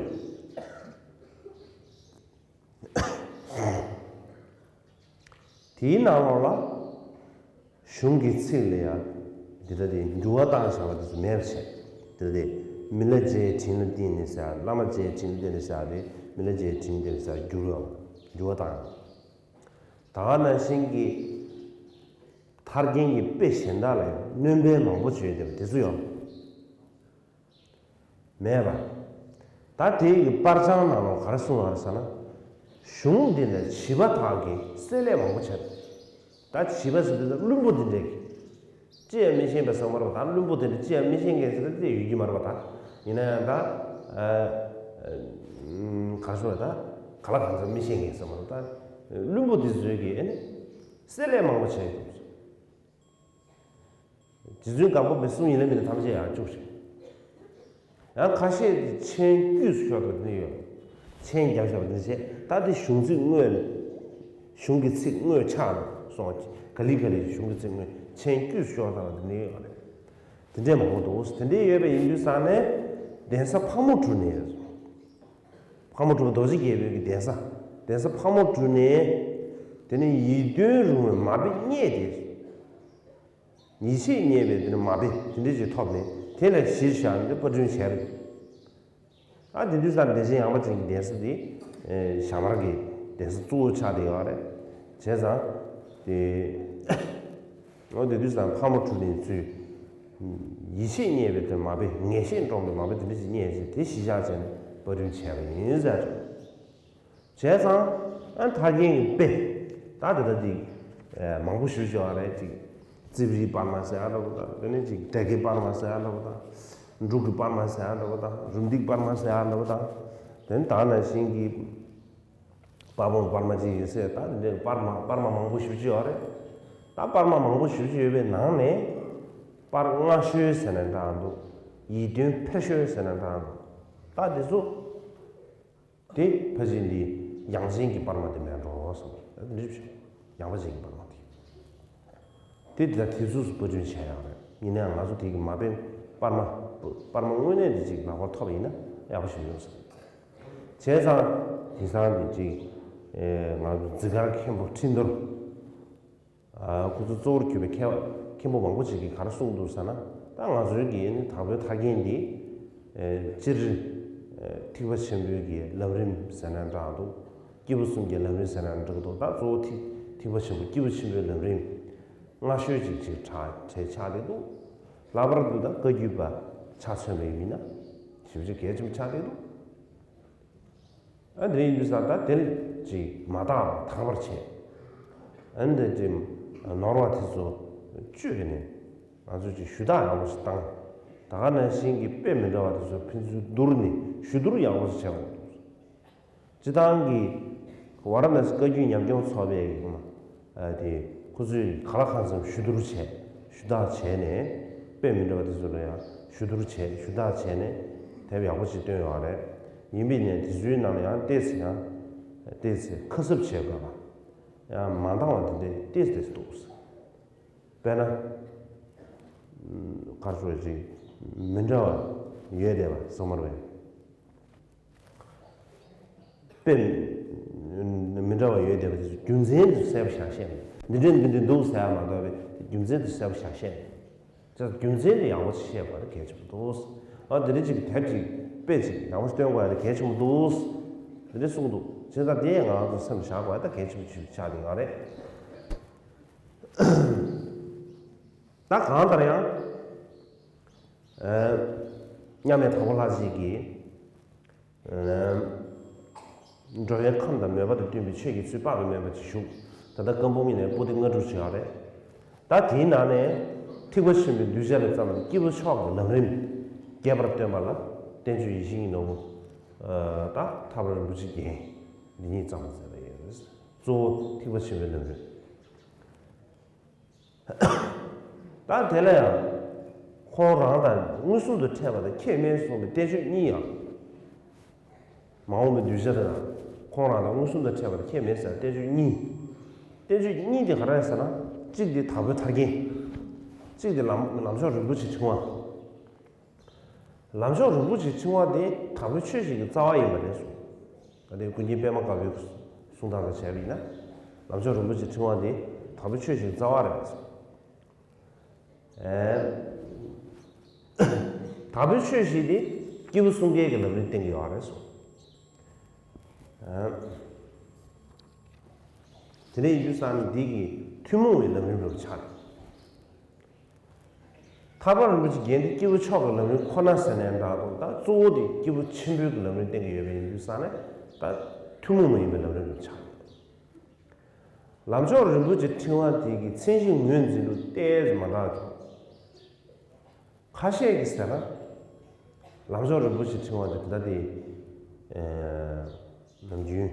དེའི་ནང་ལོགས་ལ་གཞུང་གི་ཚིག་ལ་ཡང་འདི་ལྟ་སྟེ་འགྱུར་བ་བཏང་བཞག་པ་དེ་ཚོ་མེད་པ་བྱས། འདི་ལྟ་སྟེ་མི་ལ་རྗེའི་དྲིན་ལ་བརྟེན་ནས་ཟེར། བླ་མ་རྗེའི་དྲིན་ལ་བརྟེན་ནས་ཟེར་ཏེ་མི་ལ་རྗེའི་དྲིན་ལ་བརྟེན་ནས་ཟེར་འགྱུར་བ་འགྱུར་བ་བཏང་། ད་ག་ནང་བཞིན་གྱི་ཐར་རྒྱན་གྱི་དཔེ་གཞན་དག་ལ་ཡང་སྣོན་པ་མང་པོ་བྱས་བསྡད་པ་དེ་ཚོ་ཡང་མེད་པ། ད་དེ་ཡི་གི་པར་བྱང་ནང་ལ་ག་རེ་གསུངས་པ་རེད་ཟེར་ན། གཞུང་འདི་ལ་བྱིས་པ་དག་གིས་བསྲེ་ལྷད་མང་པོ་བྱས། ད་བྱིས་པ་ཟེར་དུས་ད་བླུན་པོ་འདི་འདྲས་ཀྱིས་ཅི་ཡང་མི་ཤེས་པའི་བསམ་པ་རེད་པ། ད་བླུན་པོ་དེ་འདྲ་ཅི་ཡང་མི་ཤེས་མཁན་ཟེར་ཏེ་ཡོད་ཀྱི་མ་རེད་པ། ད་ཡིན་ན་ཡང་ད་ཨ་ཨ་ག་རེ་ཟེར་ད་ག་ལ་གང་འཚམ་མི་ཤེས་མཁན་བསམ་པ་རེད། ད་བླུན་པོ་འདི་ཚོས་ཀྱིས་ཨ་ནི་བསྲེ་ལྷད་མང་པོ་བྱས་ཡོད། རྗེ་བཙུན་སྒམ་པོ་པའི་གསུང་ཡིན་ལ་མིན་ལ་ཐམས་ཅད་ཡང་བཅུག་ཅིང་། ཡང་ཁ་ཤས་ཀྱིས་མཆན་དཀྱུས་སུ་ཤོར་བ་འདི་ཡོད། མཆན་བརྒྱབ་བཞག་པ་འདི་བྱས། ད་འདི་གཞུང་ཚིག་དངོས་ལ། གཞུང་གི་ཚིག་དངོས་ཆགས་ནས་སོང་། ག་ལེ་ག་ལེ་གཞུང་གི་ཚིག་དངོས་མཆན་དཀྱུས་སུ་ཤོར་བཏང་བ་འདི་ཡོད་རེད། དེ་འདྲས་མང་པོ་འདུག་དེ་འདྲས་ཡོད་པ་ཡིན་དུས་ཙང་ནས་གདན་ས་ཕག་མོ་གྲུ་ནས། ཕག་མོ་གྲུ་པ་རྡོ་རྗེ་རྒྱལ་པོའི་གི་གདན་ས། གདན་ས་ཕག་མོ་གྲུ་ནས། དེ་ནས་ཡིད་རྟོན་རུང་བའི་མ་དཔེ་རྙེད་དེ། ཡིད་ཆེས་རྙེད་པའི་དེ་ནས་མ་དཔེ་དེ་འདྲས་ཅིག་ཐོབ་ནས་དེ་ལ་གཞིར་བཞག་ནས་པར་སྐྲུན་བྱས་པ་རེད། ཨ་དེ་དུས་ཙང་བདེ་ཆེན་ཡངས་པ་ཅན་གྱི་གདན་ས་དེ་ཞྭ་དམར་གྱི་གདན་ས་གཙོ་བོ་ཆགས་བསྡད་ཡོད་རེད། བྱས་ཙང་དེ། འོ་དེ་དུས་ཙང་ཕག་མོ་གྲུ་ནས་ཚུར་ཡིད་ཆེས་རྙེད་པའི་དེ་མ་དཔེ་ངེས་ཤེས་འདྲོངས་པའི་མ་དཔེ་དེ་འདྲས་ཅིག་རྙེད་བྱས་དེ་གཞི་བཞག་བྱས་ནས་པར་སྐྲུན་བྱས་པ་ཡིན་ཟེར། བྱས་ཙང་ཨ་ཐར་རྒྱན་གྱི་དཔེ་ད་དེ་ལྟ་དེ་མང་པོ་ཞེ་པོ་ཅིག་ཡོད་རེད། ཅིག་རྩིབས་རིའི་པར་མ་ཟེར་ཡ་འདྲ་པོ་དང་། དེ་ནས་ཅིག་སྒྲ་སྐད་པར་མ་ཟེར་ཡ་འདྲ་པོ་དང་། འབྲུག་གི་པར་མ་ཟེར་ཡ་འདྲ་པོ་དང་། རུམ་བཏེག་པར་མ་ཟེར་ཡ་འདྲ་པོ་དང་། དེ་ནས་ད་ནང་བཞིན་གྱི་དཔལ་སྤུངས་པར་མ་ཅིག་ཡིན་ཟེར། ད་དེ་འདྲའི་པར་མ་པར་མ་མང་པོ་ཞེ་པོ་ཅིག་ཡོད་རེད། ད་པར་མ་མང་པོ་ཞེ་པོ་ཅིག་ཡོད་པའི་ནང་ནས་པར་སྔ་ཤོས་ཟེར་ན་འདྲ་འདུག་ཡིད་རྟོན་ཕེབས་ཤོས་ཟེར་ན་འདྲ་འདུག་ད་དེ་ཚོ། དེ་ཕལ་ཆེར་འདི་ཡངས་ཅན་གྱི་པར་མ་དེ་མིན་འགྲོ་བསམ། འདི་འདྲ་ཞིག་ཡངས་པ་ཅན་གྱི་པར་མ་དེ། དེ་འདི་དག་དུས་ཚོད་སུ་པར་སྐྲུན་བྱས་ཡོད་རེད། ཡིན་ནའང་ང་ཚོ་དེ་གི་མ་དཔེ་པར་མ། པར་མ་དངོས་གནས་དེ་ཅིག་ལག་པར་ཐོབ་པ་ཡིན་ན་ཡག་པོ་ཞིག་ཡོང་ས་རེད། བྱས་ཙང་དེང་སང་འདི་ཅིག་ཨེ་ང་ཚོ་འཛི་སྒར་མཁན་པོ་ཁྲི་རྡོར། ཁོ་ཚོ་གཙོ་བོར་གྱུར་པའི་མཁས་པ་མཁན་པོ་མང་པོ་ཅིག་གིས་ག་རེ་གསུངས་འདུག་ཟེར་ན། ད་ང་ཚོའི་གི་ནི་དྭགས་པོའི་ཐར་རྒྱན་འདི། སྤྱིར། ཐེག་པ་ཆེན་པོའི་གི་ལམ་རིམ་ཟེར་ན་འདྲ་འདུག་སྐྱེས་བུ་གསུམ་གྱི་ལམ་རིམ་ཟེར་ན་འདྲ་འདུག་ད་གཙོ་བོ་ཐེག་ཐེག་པ་ཆེན་པོ་སྐྱེས་བུ་ཆེན་པོའི་ལམ་རིམ། སྔ་ཤོས་ཅིག་ཅིག་གྲ་གྲས་ཆགས་བསྡད་འདུག་ལྷག་པར་དུ་ད་བཀའ་བརྒྱུད་པ་ཆ་མཚོན་པ་ཡིན་ན། ཞེ་པོ་ཅིག་གལ་ཆེན་པོ་ཆགས་བསྡད་འདུག་ཨ་འདི་ཡིན་དུས་ཙང་ད་དེ་ལ་ཅིག་མ་དག་པ་དག་པར་བྱས། ཨ་འདི་ཅིག་ནོར་བ་དེ་ཚོ་བཅོས་ནས་ང་ཚོས་ཅིག་ཞུ་དག་ཡག་པོ་ཞིག་བཏང་། ད་ག་ནང་བཞིན་གྱི་དཔེ་མི་འདྲ་བ་དེ་ཚོ་ཕན་ཚུན་བསྡུར་ནས་ཞུ་བསྡུར་ཡག་པོ་ཞིག་བྱས་པ་འདུག་སྤྱི་བཏང་གི་ཝཱ་ར་ཎ་སི་བཀའ་བརྒྱུད་ཉམས་སྐྱོང་ཚོགས་པའི་གི་ཨ་དེ་ཁོ་ཚོས་ག་ལ་གང་འཚམ་ཞུ་བསྡུར་བྱས། ཞུ་དག་བྱས་ནས་དཔེ་མི་འདྲ་བ་དེ་ཚོ་ལ་ཡང་ཞུ་བསྡུར་བྱས། ཞུ་དག་བྱས་ནས་དེབ་ཡག་པོ་ཅིག་བཏོན་ཡོད་རེད། ཡིན་པས་ན་དེ་ཚོའི་ནང་ལ་ཡང་ཏོག་ཙམ་ཡང་ཏོག་ཙམ་ཁ་གསབ་བྱེད་དགོས་པ་ཡང་མ་འདང་བ་དེ་འདྲའི་ཏོག་ཙམ་ཏོག་ཙམ་འདུག་དཔེར་ན། ག་རེ་ཟེར་ཅིག་མི་འདྲ་ ཡོད་བསྡད་པ་གསུངས་པ་རེད། དཔེ་མི་འདྲ་བ་ཡོད་བསྡད་པ་དེ་ཚོ་རྒྱུ་མཚན་དེ་ཚོ་གསལ་པོ་ཞིག་བཤད་མེད། འདི་འདྲ་འདི་འདྲ་འདུག་ཟེར་ཡ་མ་གཏོགས་པའི་རྒྱུ་མཚན་དེ་ཚོ་གསལ་པོ་ཞིག་བཤད་མེད། ཅེས་རྒྱུ་མཚན་དེ་ཡག་པོ་ཞིག་བཤད་དགོས་ན་གལ་ཆེན་པོ་འདུག་ཨ་འདི་འདྲ་ཅིག་དེབ་ཅིག་དཔེ་ཅིག་ཡག་པོ་ཞིག་སྟོན་དགོས་ཡ་དེ་གལ་ཆེན་པོ་འདུག་འདི་འདྲ་གསུངས་འདུག་བྱས་ཙང་དེ་ང་ཚོ་སེམས་བཞག་དགོས་ཡ་ད་གལ་ཆེན་པོ་ཞིག་ཆགས་བསྡད་ཡོད་རེད། ད་གང་ལྟར་ཡང་། ཨ། མཉམ་མེད་དྭགས་པོ་ལྷ་རྗེ་གིས། ཨ། འགྲོ་བའི་ཁམས་དང་མོས་པ་དང་བསྟུན་པའི་ཆོས་ཀྱི་ཚུལ་དཔག་ཏུ་མེད་པ་ཅིག་བཞུགས། ད་ལྟ་ཀམ་པོ་མི་ནས་པོ་ཏི་སྔ་དྲོ་བྱེད་ཡག་རེད། ད་དེའི་ནང་ནས་ཐེག་པ་ཆེན་པོའི་གདུལ་བྱ་ལ་བརྩམས་པའི་སྐྱེས་བུ་མཆོག་གི་ལམ་རིམ་རྒྱས་པར་སྟོན་པ་ལ་བསྟན་བཅོས་ཡིད་བཞིན་གྱི་ནོར་བུ། ཨ། ད་ཐར་པ་རིན་པོ་ཆེའི་རྒྱན་འདི་ཉིད་བརྩམས་པ་མཛད་པ་ཡིན། གཙོ་བོ་ཐེག་པ་ཆེན་པོའི་ལམ་རིམ། ད་དེ་ལ་ཡང་ཁོང་རང་དང་མངོན་སུམ་དུ་འཕྲད་པ་དང་ཁྱད་མེད་གསུངས་པའི་བསྟན་བཅོས་གཉིས་ཡང་། མ་འོངས་པའི་གདུལ་བྱ་དང་ཁོང་རང་དང་མངོན་སུམ་དུ་འཕྲད་པ་དང་ཁྱད་མེད་ཟེར་བསྟན་བཅོས་གཉིས། བསྟན་བཅོས་གཉིས་དེ་ག་རེ་ཟེར་ན། གཅིག་དེ་དྭགས་པོའི་ཐར་རྒྱན། གཅིག་དེ་ལམ་ལམ་མཆོག་རིན་པོ་ཆེའི་ཕྲེང་བ། ལམ་མཆོག་རིན་པོ་ཆེའི་ཕྲེང་བ་དེ་དྭགས་པོའི་ཆོས་བཞིན་གྱི་རྩ་བ་ཡིན་པ་རེད་གསུངས། ད་དེ་ཀུན་མཁྱེན་པདྨ་དཀར་པོའི་གསུང་སྟངས་དང་བྱས་པ་ཡིན་ན། ལམ་མཆོག་རིན་པོ་ཆེའི་ཕྲེང་བ་དེ་དྭགས་པོའི་ཆོས་བཞིན་གྱི་རྩ་བ་རེད་གསུངས། ཨེ། དྭགས་པོའི་ཆོས་བཞིན་དེ་སྐྱེས་བུ་གསུམ་ཀའི་གི་ལམ་རིམ་བསྟན་གྱི་ཡོད་རེད་གསུངས། ཨེ། དེ་འདྲ་ཡིན་དུས་ཙང་ནི་འདི་གི་ཐུན་མོང་བའི་ལམ་རིམ་རེད་ཆགས་རེད། ཐར་པ་རིན་པོ་ཆེའི་རྒྱན་དེ་སྐྱེས་བུ་མཆོག་གི་ལམ་རིམ་ཁོ་ན་ཟེར་ནའི་འདྲ་འདུག་ད་གཙོ་བོ་དེ་སྐྱེས་བུ་ཆེན་པོའི་གི་ལམ་རིམ་བསྟན་གྱི་ཡོད་པ་ཡིན་དུས་ཙང་ནས་ད་ཐུན་མོང་མ་ཡིན་པའི་ལམ་རིམ་རེད་ཆགས་རེད། ལམ་མཆོག་རིན་པོ་ཆེའི་ཕྲེང་བ་དེ་གི་མཚན་གཞི་ངོས་འཛིན་ལུགས་ཏོག་ཙམ་མ་འདྲ་བ་བྱུང་། ཁ་ཤས་ཀྱིས་ཟེར་ན། ལམ་མཆོག་རིན་པོ་ཆེའི་ཕྲེང་བ་དེ་ད་ལྟ་དེ། ཨེ། ནམ་རྒྱུན།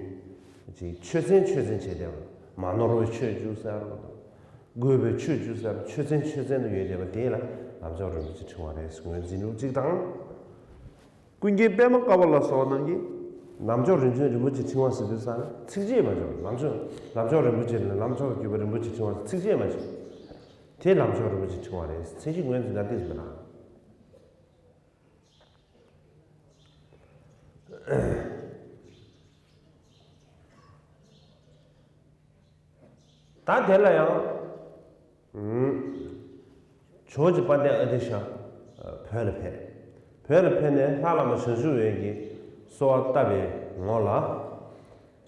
ཅིག་ཆོས་ཚན་ཆོས་ཚན་བྱས་ཏེ། མ་ནོར་བའི་ཆོས་བཅུ་ཟེར་བ་དང་། དགོས་པའི་ཆོས་བཅུ་ཟེར་བ་ཆོས་ཚན་ཆོས་ཚན་དུ་ཡོད་བསྡད་པ་དེ་ལ་ལམ་མཆོག་རིན་པོ་ཆེའི་ཕྲེང་བ་རེད་ཟེར་ངོས་འཛིན་ལུགས་གཅིག་དང་། ཀུན་མཁྱེན་པདྨ་དཀར་པོ་ལ་སོགས་རྣམས་ཀྱིས་ལམ་མཆོག་རིན་ཆེན་རིན་པོ་ཆེའི་ཕྲེང་བ་ཟེར་དུས་ཙང་ཚིགས་བཅད་མ་བྱུང་། ལམ་མཆོག་ལམ་མཆོག་རིན་པོ་ཆེ་ལ་ལམ་མཆོག་ཏུ་གྱུར་པ་རིན་པོ་ཆེའི་ཕྲེང་བ་ཚིགས་བཅད་མ་བྱུང་། དེ་ལམ་མཆོག་རིན་པོ་ཆེའི་ཕྲེང་བ་རེད། མཚན་གཞི་ངོས་འཛིན་ན་ཏོག་ཙམ་མི་འདྲ། ད་དེ་ལ་ཡང་། ཇོ་བོ་རྗེ་དཔལ་ལྡན་ཨ་ཏི་ཤ་བོད་ལ་ཕེབས། བོད་ལ་ཕེབས་ནས་ལྷ་བླ་མ་བྱང་ཆུབ་འོད་ཀྱིས་གསོལ་བ་བཏབ་པའི་ངོ་ལ།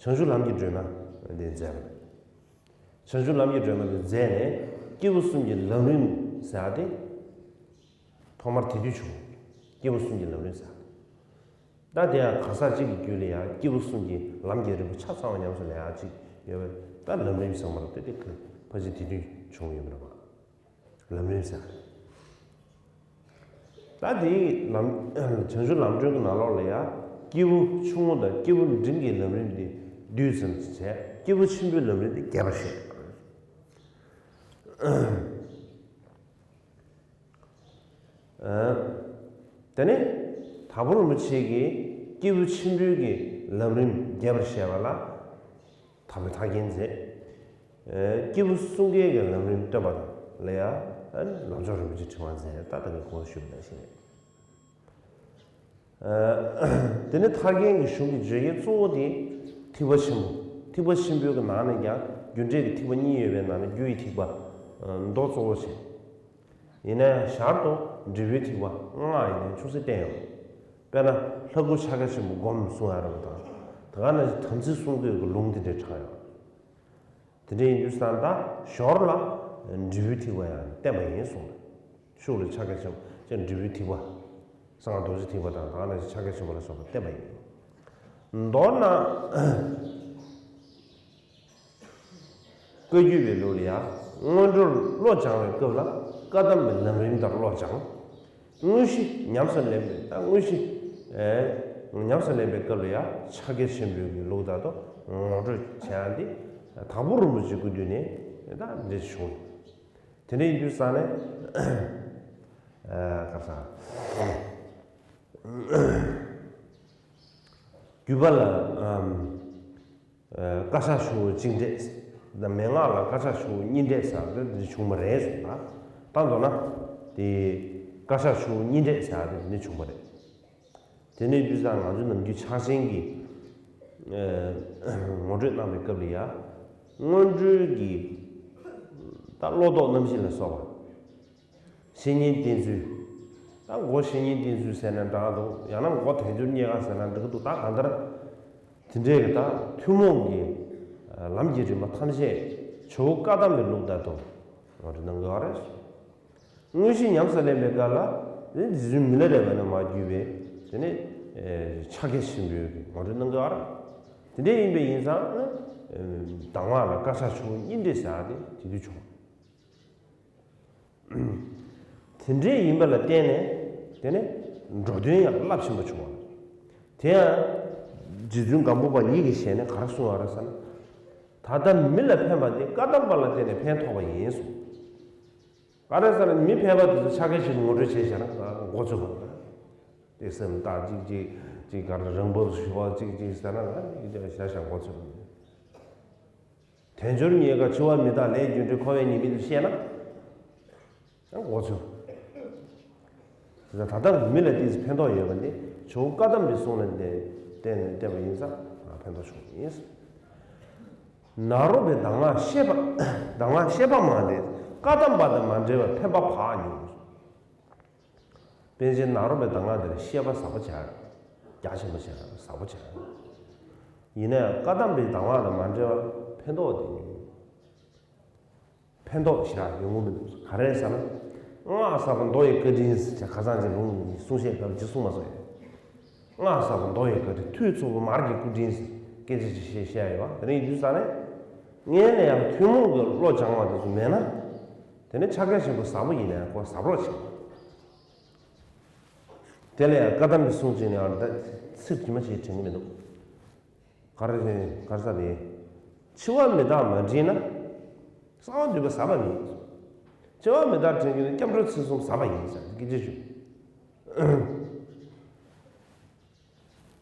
བྱང་ཆུབ་ལམ་གྱི་སྒྲོན་མ་འདི་མཛད་པ་རེད། བྱང་ཆུབ་ལམ་གྱི་སྒྲོན་མ་དེ་མཛད་ནས་སྐྱེས་བུ་གསུམ་གྱི་ལམ་རིམ་ཟེར་ཡག་དེ་ཐོག་མར་དེ་དུས་བྱུང་། སྐྱེས་བུ་གསུམ་གྱི་ལམ་རིམ་ཟེར་ཡག་དེ། ད་དེ་ཡང་གང་ཟག་གཅིག་གི་རྒྱུད་ལ་ཡང་སྐྱེས་བུ་གསུམ་གྱི་ལམ་གྱི་རིམ་པ་ཆ་ཚང་བ་ཉམས་སུ་ལེན་ཡག་ཅིག་ཡོད་པས། ད་ལམ་རིམ་ཟེར་མ་རེད་དེ། དེ་ཕལ་ཆེར་དེ་དུས་བྱུང་ཡོད་པ་རེད་པ། ལམ་རིམ་ཟེར། ད་དེའི་ལམ་བྱང་ཆུབ་ལམ་སྒྲོན་གྱི་ནང་ལོགས་ལ་ཡང་སྐྱེས་བུ་ཆུང་ངུ་དང་སྐྱེས་བུ་འབྲིང་གི་ལམ་རིམ་དེ་བསྡུས་ཙམ་བྱས། སྐྱེས་བུ་ཆེན་པོའི་ལམ་རིམ་དེ་རྒྱས་པར་བཤད། དེ་ནས་དྭགས་པོ་རིན་པོ་ཆེ་གིས་སྐྱེས་བུ་ཆེན་པོའི་གི་ལམ་རིམ་རྒྱས་པར་བཤད་པ་ལ། དྭགས་པོའི་ཐར་རྒྱན་མཛད། ཨེ། སྐྱེས་བུ་གསུམ་ཀའི་གི་ལམ་རིམ་སྟོན་པ་ལ་ཡང་། ཨེ། ལམ་མཆོག་རིན་པོ་ཆེའི་ཕྲེང་བ་མཛད། ད་ལྟ་གི་གོང་དུ་ཞུས་པ་ནང་བཞིན་རེད། ཨེ། དེ་ནས་ཐར་རྒྱན་གྱི་གཞུང་གི་བརྗོད་བྱའི་གཙོ་བོ་དེ་ཐེག་པ་ཆེན་པོ། ཐེག་པ་ཆེན་པོའི་གི་ནང་ནས་ཀྱང་རྒྱུ་འབྲས་ཀྱི་ཐེག་པ་གཉིས་ཡོད་པའི་ནང་ནས་རྒྱུ་ཡི་ཐེག་པ་མདོ་གཙོ་བོ་བྱས། ཡིན་ན་ཡང་ཞར་དུ་འབྲས་བུའི་ཐེག་པ་ལྔ་ཡིན་ནའི་ཆུང་ཙམ་བསྟན་ཡོད། དཔེར་ན་ལྷ་སྐུ་ཕྱག་རྒྱ་ཆེན་པོ་སྒོམ་གསུང་ཡ་རབ་དང་། དེ་ག་ནང་བཞིན་དམ་ཚིག་གསུང་མདོའི་གི་ལུང་དེ་འདྲའི་དྲངས་ཡོད། དེ་འདྲ་ཡིན་དུས་ཙང་ད་ཞོར་ལ་འབྲས་བུའི་ཐེག་པ་ཡང་བསྟན་པ་ཡིན་གསུངས། ཤུགས་ལ་ཕྱག་རྒྱ་ཆེན་པོ་ཅན་འབྲས་བུའི་ཐེག་པ། གསང་སྔགས་རྡོ་རྗེ་ཐེག་པ་དང་། དེ་ག་ནང་བཞིན་ཕྱག་རྒྱ་ཆེན་པོ་ལ་སོགས་པ་བསྟན་པ་ཡིན། མདོར་ན། བཀའ་བརྒྱུད་པའི་ལུགས་ལ་ཡང་སྔོན་འགྲོར་བློ་སྦྱང་བའི་སྐབས་ལ་བཀའ་གདམས་པའི་ལམ་རིམ་ལྟར་བློ་སྦྱང་། དངོས་གཞི་ཉམས་སུ་ལེན་པའི། ད་དངོས་གཞི། ཨེ། ཉམས་སུ་ལེན་པའི་སྐབས་ལ་ཡང་ཕྱག་རྒྱ་ཆེན་པོའི་གི་ལུགས་ལྟར་དུ་ངོ་སྤྲོད་བྱ་ཡ་འདི་དྭགས་པོ་རིན་པོ་ཆེའི་སྐུ་དུས་ནས་ད་འདི་བྱུང་། དེ་འདྲ་ཡིན་དུས་ཙང་ནས། ཨ། ག་རེ་ཟེར། བརྒྱུད་པ་ལ། ཨམ། ཨ། བཀའ་ཕྱག་ཆུ་བོ་གཅིག་འདྲེས་དང་། མན་ངག་ལ་བཀའ་ཕྱག་ཆུ་བོ་གཉིས་འདྲེས་ཟེར་བ་དེ་འདི་བྱུང་བ་རེད་གསུངས་པ། ད་མདོར་ན་དེ་བཀའ་ཕྱག་ཆུ་བོ་གཉིས་འདྲེས་ཟེར་བ་དེ་འདི་བྱུང་བ་རེད། དེ་ནས་དུས་སང་ང་ཚོ་ནམ་རྒྱུན་ཕྱག་ཆེན་གྱི་ངོ་སྤྲོད་གནང་བའི་སྐབས་ལ་ཡ། སྔོན་འགྲོའི་གི་ད་བློ་ལྡོག་རྣམ་བཞི་ལ་སོགས་པ། བཤེས་གཉེན་བསྟེན་ཚུལ། ད་མགོ་བཤེས་གཉེན་བསྟེན་ཚུལ་ཟེར་ན་འདྲ་འདུག་ཡང་ན་མགོ་དལ་འབྱོར་རྙེད་དཀའ་ཟེར་ན་འགྲིག་གི་འདུག་ད་གང་ལྟར། དེ་འདྲའི་གི་ད་ཐུན་མོང་གི་ལམ་གྱི་རིམ་པ་ཐམས་ཅད་ཇོ་བོ་བཀའ་གདམས་པའི་ལུགས་ལྟར་དུ་ངོ་སྤྲོད་གནང་དགོས་པ་རེད། དངོས་གཞི་ཉམས་སུ་ལེན་པའི་སྐབས་ལ་དེ་རྗེ་བཙུན་མི་ལ་རས་པ་ནས་མར་བརྒྱུད་པའི་དེ་ནས་ཕྱག་རྒྱ་ཆེན་པོའི་གི་ངོ་སྤྲོད་གནང་དགོས་པ་རེད། དེ་འདྲ་ཡིན་པས་ཡིན་ཙང་གདམས་ངག་ལ་དཀར་ཆག་ཆུ་བོ་གཉིས་འདྲེས་ཟེར་ཡག་དེ་དེ་དུས་བྱུང་། དེ་འདྲའི་ཡིན་པ་ལ་བརྟེན་ནས་དེ་ནས་འགྲོ་དོན་ཡང་རླབས་ཆེན་པོ་བྱུང་བ་རེད། དེ་ཡང་རྗེ་བཙུན་སྒམ་པོ་པ་ཉིད་ཀྱི་ཞལ་ནས་ག་རེ་གསུངས་པ་རེད་ཟེར་ན། ད་ལྟ་མི་ལ་ཕན་པ་དེ་བཀའ་གདམས་པ་ལ་བརྟེན་ནས་ཕན་ཐོགས་པ་ཡིན་གསུངས། ག་རེ་ཟེར་ན་མི་ཕལ་པ་དེ་ཚོ་ཕྱག་རྒྱ་ཆེན་པོ་ངོ་སྤྲོད་བྱས་བཞག་ན་མགོ་ཚོས་པ་རེད། དེ་སེམས་རྟགས་གཅིག་གཅིག་གཅིག་ག་རེ་རང་བབས་སུ་ཞུ་བ་གཅིག་གཅིག་ཟེར་ན་ང་བཞག་བཞག་མགོ་ཚོས་པ་རེད། དལ་འབྱོར་རྙེད་དཀའ་འཆི་བ་མི་རྟག་ལས་རྒྱུ་འབྲས་འཁོར་བའི་ཉེས་དམིགས་དེ་ཤེས་ན། ཡང་མགོ་ཚོས། ད་ལྟ་མི་ལ་ཏོག་ཙམ་ཕན་ཐོགས་ཡོད་པ་འདི་ཇོ་བོ་བཀའ་གདམས་པའི་གསུང་ལ་བརྟེན་ནས་བལྟས་པ་ཡིན་ཙང་ཕན་ཐོགས་བྱུང་ཡིན། ནཱ་རོ་པའི་གདམས་ངག་བཤད་པ། གདམས་ངག་བཤད་པ་མང་སྟེ་བཀའ་གདམས་པ་དང་མ་འབྲེལ་བར་ཕན་པ་བག་ཉུང་། པཎ་ཆེན་ནཱ་རོ་པའི་གདམས་ངག་འདིར་བཤད་པ་ཟབ་པོ་བྱས། རྒྱ་ཆེན་པོ་བྱས། ཟབ་པོ་བྱས། ཡིན་ན་ཡང་བཀའ་གདམས་པའི་གདམས་ངག་དང་མ་འབྲེལ་བར་ཕན་ཐོགས་དེ་ཉུང་། ཕན་ཐོགས་ཞེ་དྲག་ཡོང་གི་མི་འདུག་ག་རེ་ཟེར་ན། སྔགས་ཟབ་པོ་མདོ་ཡི་བཀའ་དྲིན་ཟེར་ཁ་སང་ཅིག་ལུང་གསུང་བཤད་སྐབས་ཅིག་གསུངས་མ་སོང་ཡ། སྔགས་ཟབ་པོ་མདོ་ཡི་བཀའ་དྲིན་ཐུགས་ཚོགས་པ་མར་གྱི་སྐུ་དྲིན་ཟེར་སྐད་ཆ་ཅིག་བཤད་བཤད་ཡོད་པ་དེ་རིང་ཡིན་དུས་ཙང་ནས། སྔོན་ལ་ཡང་ཐུན་མོང་གི་བློ་སྦྱང་བ་དེ་ཚོ་མེད་ན། དེ་ནས་ཕྱག་རྒྱ་ཆེན་པོ་ཟབ་པོ་ཡིན་ན་ཡང་ཁོ་ཟབ་རོགས་བྱེད། དེ་ལ་ཡང་བཀའ་གདམས་ཀྱི་གསུང་ཅིག་ནས་ཨ་ད་ཚིག་ཇི་མ་ཇི་དྲན་གྱི་མི་འདུག་ག་རེ་རེད་ག་རེ་ཟེར་ཏེ། འཆི་བ་མི་རྟག་མ་དྲན་ན། གསང་བ་འདུས་པ་ཟབ་པ་མེད། འཆི་བ་མི་རྟག་དྲན་གྱི་ན་སྐྱབས་འགྲོ་ཚུལ་གསུམ་ཟབ་པ་ཡིན་ཟེར་སྐད་ཆ་ཞུ།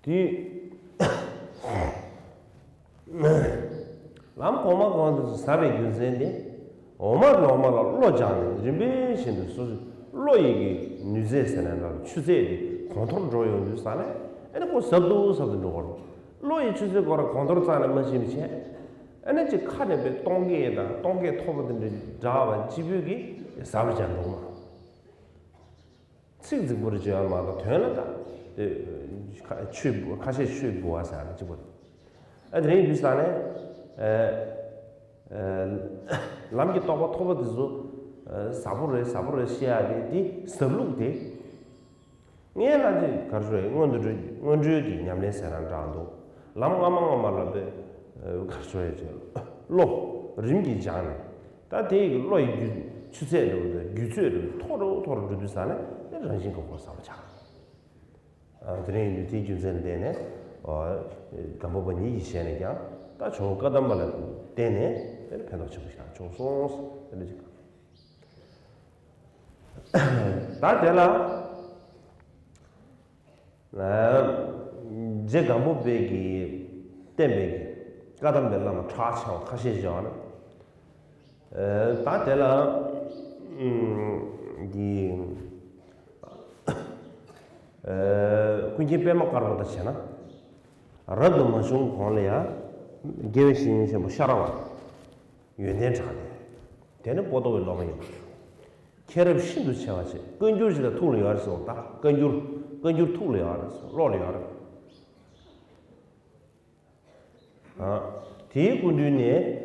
དེ། ལམ་གོང་མ་གོང་དུ་ཟབ་པའི་རྒྱུ་མཚན་དེ། འོག་མ་གི་འོག་མ་ལ་བློ་སྦྱངས་ནས་རིམ་པས་བཞིན་དུ་སོ་སོའི་བློ་ཡི་གི་ནུས་ཚད་ཟེར་ན་འདྲ་ཆུ་ཚད་དེ་གོང་མཐོར་འགྲོ་ཡོང་དུས་ཙ་ནས་ཨ་ནི་ཁོ་ཟབ་ཏུ་ཟབ་ཏུ་འགྲོ་གི་རེད། བློ་ཡི་ཆུ་ཚད་ཁོ་རང་གོང་མཐོར་རྩ་ནས་མ་ཕྱིན་པ་བྱས། ཨ་ནི་ཅིག་ཁ་ནས་པའི་སྟོང་སྐད་དང་སྟོང་སྐད་མཐོ་པོ་དེ་འདྲ་འདྲ་བ་སྤྱི་བོད་ཀྱི་ཟབ་པ་ཅན་འགྲོ་མ། ཚིག་རྫིག་པོ་རེ་བརྗོད་ཡ་མ་གཏོགས་དོན་ལ་ད། དེ། ཁ་ཆོས་ཁ་ཤས་ཆོས་འབུལ་བ་ཟེར་ཡ་གཅིག་པོ་རེད། ཨ་དེ་རིང་དུས་ས་ནས། ཨ། ཨ། ལམ་གྱི་རྟོགས་པ་མཐོ་པོ་དེ་ཚོ། ཨ། ཟབ་པོ་རེད་ཟབ་པོ་རེད་བཤད་ཡ་དེ་དེ་ཟབ་ལུགས་དེ། ངས་ལ་དེ་གར་ཞོག་སྔོན་དུ་འགྲོ་སྔོན་འགྲོའི་གི་ཉམས་ལེན་ཟེར་ན་འདྲ་འདུག་ལམ་སྔ་མ་སྔ་མ་ལ་པའི། ཨ། གར་ཞོག་ཡ་བྱས། བློ། རིམ་གྱིས་སྦྱངས་ནས། ད་དེ་ཡི་བློ་ཡི་རྒྱུ་ཆུ་ཚད་རེད་པ་རྒྱུ་ཚད་རེད་པ་མཐོ་རུ་མཐོ་རུ་འགྲོ་དུས་ཙ་ནས་རང་བཞིན་གྱི་ཧོ་ཟབ་པོ་ཆགས། ཨ། དེ་རིང་ཡིན་དུས་དེའི་རྒྱུ་མཚན་ལ་བརྟེན་ནས། ཨ། སྒམ་པོ་པ་ཉིད་ཀྱི་ཞལ་ནས་ཀྱང་ད་ཇོ་བོ་བཀའ་གདམས་པ་ལ་བརྟེན་ནས་དེར་ཕན་ཐོགས་ཆེན་པོ་ཞིག་བྱུང་སོང་ཟེར་དེ་འདྲ་ཅིག་ད་དེ་ལ། རྗེ་སྒམ་པོ་པའི་གི་བསྟན་པའི་གི་བཀའ་གདམས་པའི་བླ་མ་གྲགས་ཆེ་བ་ཁ་ཤས་བཞག་ན། ད་དེ་ལ་གི་ཀུན་མཁྱེན་པད་མ་དཀར་པོ་དང་བྱས་ན། རབ་ཏུ་མ་བྱུང་གོང་ལ་ཡང་དགེ་བའི་བཤེས་གཉེན་ཆེན་པོ་ཤ་ར་བ། ཡོན་ཏན་གྲགས་ཏེ། དེ་ནི་པོ་ཏོ་བའི་སློབ་མ་ཡིན་པ། མཁྱེན་རབ་ཤིན་ཏུ་ཆེ་བ་ཞིག་བཀའ་འགྱུར་ཞིག་ལ་ཐུགས་ལ་ཡོད་རེད་ཟེར་བ་ད་བཀའ་འགྱུར། བཀའ་འགྱུར་ཐུགས་ལ་ཡོད་རེད་ཟེར་བློ་ལ་ཡོད་རེད། ཨ། དེའི་སྐུ་མདུན་ནས་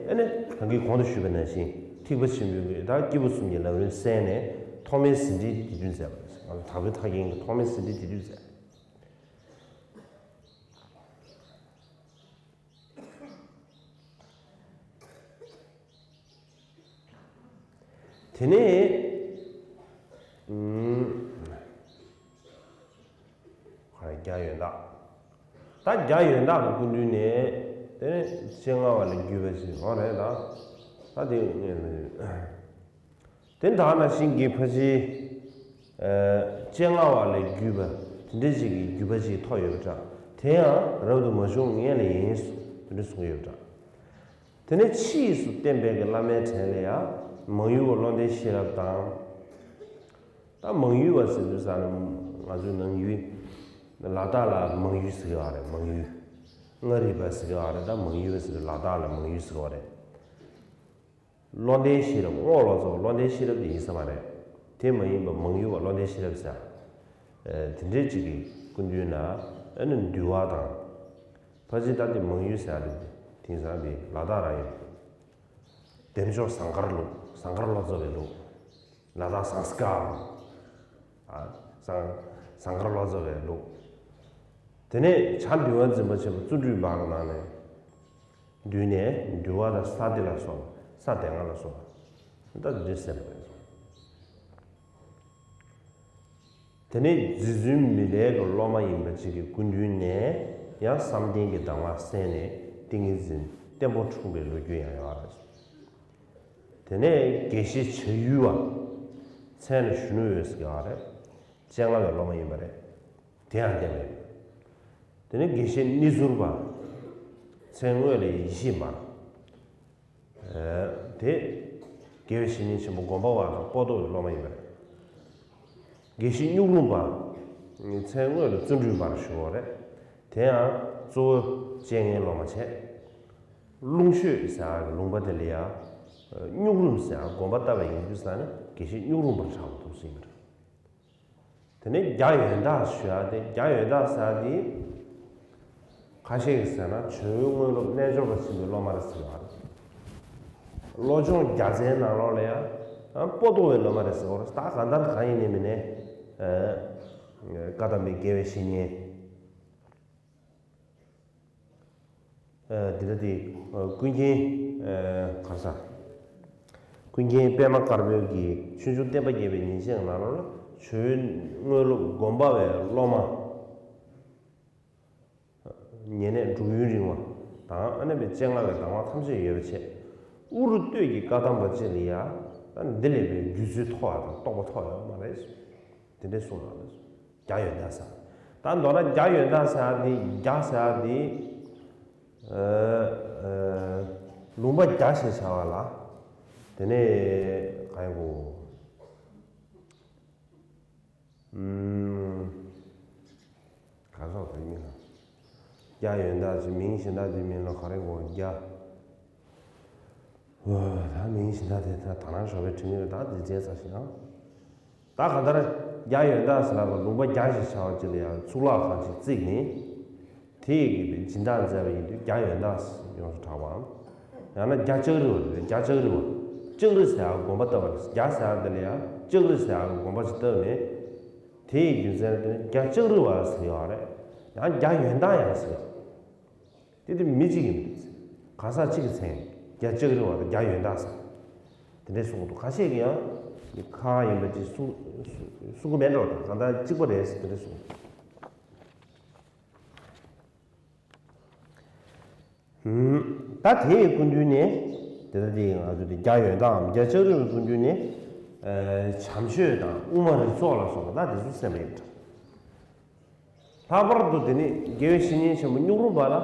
ཨ་ནི་ད་གིན་གོང་དུ་ཞུས་པ་ནང་བཞིན་ཐེག་པ་ཆེན་པོའི་ད་སྐྱེས་བུ་གསུམ་གྱི་ལམ་རིམ་གསན་ནས་ཐོག་མའི་ཟིན་བྲིས་དེ་བདུན་མཛད་པ་རེད། ང་ཚོ་དག་པའི་ཐག་རིང་གི་ཐོག་མའི་ཟིན་བྲིས་དེ་བདུན་མཛད། དེ་ནས་ཨུམ། ཁོ་རང་རྒྱ་ཡོན་བདག་ད་རྒྱ་ཡོན་བདག་གི་སྐུ་མདུན་ནས་དེ་ནས་སྤྱན་སྔ་བ་ལས་བརྒྱུད་པ་ཞིག་འོང་རེད་ད། ད་དེ་དེ་དག་ནང་བཞིན་གྱི་ཕལ་ཆེར། ཨ། སྤྱན་སྔ་བ་ལས་བརྒྱུད་པ་དེ་འདྲ་ཞིག་གི་བརྒྱུད་པ་ཞིག་ཐོབ་ཡོད་པ་འདྲ། དེ་ཡང་རབ་ཏུ་མ་བྱུང་ངས་ལ་ཡིན་དེ་འདྲ་གསུངས་ཡོད་པ་འདྲ། དེ་ནས་ཕྱིས་སུ་བསྟན་པའི་གི་བླ་མའི་གྲས་ལ་ཡང་མང་ཡུལ་བ་བློ་ལྡན་ཤེས་རབ་དང་། ད་མང་ཡུལ་བ་ཟེར་དུས་ཙ་ན་ང་ཚོའི་ནང་ཡུལ། ལ་དྭགས་ལ་མང་ཡུལ་ཟེར་གྱི་ཡོད་རེད། མང་ཡུལ། མངའ་རིས་པ་ཟེར་གྱི་ཡོད་རེད། ད་མང་ཡུལ་ཟེར། ལ་དྭགས་ལ་མང་ཡུལ་ཟེར་གྱི་ཡོད་རེད། བློ་ལྡན་ཤེས་རབ། རྔོག་ལོ་ཙཱ་བ་བློ་ལྡན་ཤེས་རབ་དེ་ཡིན་ས་མ་རེད། དེ་མ་ཡིན་པ་མང་ཡུལ་བ་བློ་ལྡན་ཤེས་རབ་ཟེར། ཨ། དེ་འདྲའི་ཅིག་གི་སྐུ་མདུན་ན། ཨ་ནི་འདུལ་བ་དང་། ཕལ་ཆེར་ད་དེ་མང་ཡུལ་ཟེར་ཡ་དེ་དེང་སང་དེ་ལ་དྭགས་རང་ཡིན། བདེ་མཆོག་ཟངས་དཀར་ལུགས། ཟངས་དཀར་ལོ་ཙཱ་བའི་ལུགས། ལ་དྭགས་ཟངས་དཀར། ཨ། ཟངས། ཟངས་དཀར་ལོ་ཙཱ་བའི་ལུགས། དེ་ནས་བྱ་འདུལ་བ་འཛིན་པ་ཆེན་པོ་བརྩོན་འགྲུས་འབར་ནང་ནས། བསྡུས་ནས་འདུལ་བ་དང་ས་སྡེ་ལ་སོགས། ས་སྡེ་ལྔ་ལ་སོགས། ད་འདི་ཟེར་བ་རེད། དེ་ནས་རྗེ་བཙུན་མི་ལའི་གི་སློབ་མ་ཡིན་པ་ཅིག་གི་སྐུ་མདུན་ནས་ཡང་བསམ་གཏན་གྱི་གདམས་ངག་གསན་ནས་ཏིང་ངེ་འཛིན་བརྟན་པོ་འཁྲུངས་པའི་ལོ་རྒྱུས་ཡང་ཡོད་རེད། དེ་ནས་དགེ་བཤེས་བྱ་ཡུལ་བ། མཚན་ལ་གཞོན་ནུ་འོད་ཟེར་གྱི་ཡོད་རེད། སྤྱན་སྔ་བའི་སློབ་མ་ཡིན་པ་རེད། དེ་ཡང་བསྟན་པ་རེད། དེ་ནས་དགེ་བཤེས་རྣལ་འབྱོར་པ། མཚན་དངོས་ལ་ཡེ་ཤེས་འབར། ཨ། དེ་དགེ་བའི་བཤེས་གཉེན་ཆེན་པོ་སྒོམ་པ་བ་དང་པོ་ཏོ་བའི་སློབ་མ་ཡིན་པ་རེད། དགེ་བཤེས་གཉུག་རུམ་པ། མཚན་དངོས་ལ་བརྩོན་འགྲུས་འབར་ཞུ་བ་རེད། དེ་ཡང་གཙོ་བོ་སྤྱན་སྔའི་སློབ་མ་བྱས། ལུང་ཤོད་ཟེར་ཡག་གི་ལུང་པ་དེ་ལ་ཡ། གཉུག་རུམ་ཟེར་ཡག་དགོན་པ་བཏབ་པ་ཡིན་དུས་ཙ་ན་དགེ་བཤེས་གཉུག་རུམ་པར་གྲགས་པ་འདུག་ཟེར་གྱི་རེད། དེ་ནས་རྒྱ་ཡོན་བདག་ཞུ་ཡག་དེ། རྒྱ་ཡོན་བདག་ཟེར་ཡག་དེ། ཁ་ཤས་ཀྱིས་ཟེར་ན་བྱ་ཡུལ་དངོས་སློབ་རྣལ་འབྱོར་པ་ཆེན་པོའི་སློབ་མ་རེད་ཟེར་བ་རེད། བློ་སྦྱོང་རྒྱ་མཚན་ནང་ལོགས་ལ་ཡང་པོ་ཏོ་བའི་སློབ་མ་རེད་ཟེར་བ་རེད། ད་གང་ལྟར་གང་ཡིན་ནའི་མིན་ནའི། ཨ། བཀའ་གདམས་པའི་དགེ་བའི་བཤེས་གཉེན། ཨ། འདི་ལྟ་སྟེ། ཨ། ཀུན་མཁྱེན། ཨ། ག་རེ་ཟ། ཀུན་མཁྱེན་པདྨ་དཀར་པོའི་གི་ཆོས་འབྱུང་བསྟན་པ་རྒྱས་པའི་ཉིན་བྱེད་ནང་ལོགས་ལ་བྱ་ཡུལ་དངོས་སློབ་སྒོམ་པ་བའི་སློབ་མ། ཉེ་གནས་འབྲུག་ཡུན་རིང་བ་དང་། ཨ་ནི་སྤྱན་སྔ་བའི་གདམས་ངག་ཐམས་ཅད་ཡོད་པ་བྱས། དབུ་རུ་སྟོད་ཀྱི་བཀའ་གདམས་པ་ཅིག་ལ་ཡ། ད་འདི་ལས་པའི་བརྒྱུད་ཚུལ་མཐོ་བ་དང་རྟོགས་པ་མཐོ་བ་ཡོད་མ་རེད། དེ་འདྲའི་གསུངས་གནང་ལ། རྒྱ་ཡོན་བདག་ཟེར། ད་མདོར་ན་རྒྱ་ཡོན་བདག་ཟེར་ཡག་དེ། རྒྱ་ཟེར་ཡག་དེ། ཨ། ཨ། ལུང་པ་རྒྱ་ཞེས་བྱ་བ་ལ། དེ་ནས་གང་ཡིན་གོ། ཨུམ། ག་རེ་ཟེར་དགོས་རེད་མིང་ལ། རྒྱ་ཡོན་བདག་ཅེས་མིང་གཞན་དག་དེའི་མིང་ལ་ག་རེ་གོ། རྒྱ། ཨོ། ད་མིང་གཞན་དག་དེ་ད་དང་རང་ཞོགས་པའི་དྲི་ངན་རེད། ད་འདི་བརྗེད་ཚར་ཤག་ཨང་། ད་གང་ལྟར་རྒྱ་ཡོན་བདག་ཟེར་ལབ་པ་ལུང་པ་རྒྱ་ཞེས་བྱ་བ་ཅིག་ལ་ཡང་གཙུག་ལག་ཁང་ཅིག་བརྩིགས་ནས། དེ་ཡི་གི་སྦྱིན་བདག་མཛད་པ་ཡིན་དུས་རྒྱ་ཡོན་བདག་ཡོངས་སུ་གྲགས་པའམ། ཡང་ན་རྒྱ་ལྕགས་རི་བ་རེད། རྒྱ་ལྕགས་རི་བ། ལྕགས་རི་ཟེར་ཡག་དགོན་པ་བཏབ་པ་རེད། རྒྱ་ཟེར་ཡག་དེ་ལ་ཡང་ལྕགས་རི་ཟེར་ཡག་དགོན་པ་ཞིག་བཏབ་ནས། དེ་ཡི་རྒྱུ་མཚན་དེ་ནི་རྒྱ་ལྕགས་རི་བ་ཟེར་ཡོད་རེད། ཡང་རྒྱ་ཡོན་བདག་ཡང་ཟེར་ཡོད། དེ་དེ་མི་གཅིག་གི་མིང་རེད། གང་ཟག་གཅིག་གི་མཚན། རྒྱ་ལྕགས་རི་བ་དང་རྒྱ་ཡོན་བདག་ཟེར། དེ་འདྲའི་གསུང་གི་འདུག་ཁ་ཤས་ཀྱིས་ཡང་ཁ་ཁ་ཡིན་པ་ཅིག་གསུང་གསུང་གི་མེད་འགྲོ། ད་གང་ལྟར་གཅིག་པ་རེད་ཟེར་དེ་འདྲ་གསུངས། ཧུམ། ད་དེའི་སྐུ་མདུན་ནས། དེ་ལྟ་དེ་ང་ཚོ་དེ་རྒྱ་ཡོན་བདག་གམ་རྒྱ་ལྕགས་རི་བའི་སྐུ་མདུན་ནས། ཨ། བྱམས་ཆོས་དང་དབུ་མ་རིགས་ཚོགས་ལ་སོགས་པ་ད་དེ་ཚོ་གསན་པ་ཡིན། ལྷག་པར་དུ་དེ་ནི་དགེ་བའི་བཤེས་གཉེན་ཆེན་པོ་གཉུག་རུམ་པ་ལ་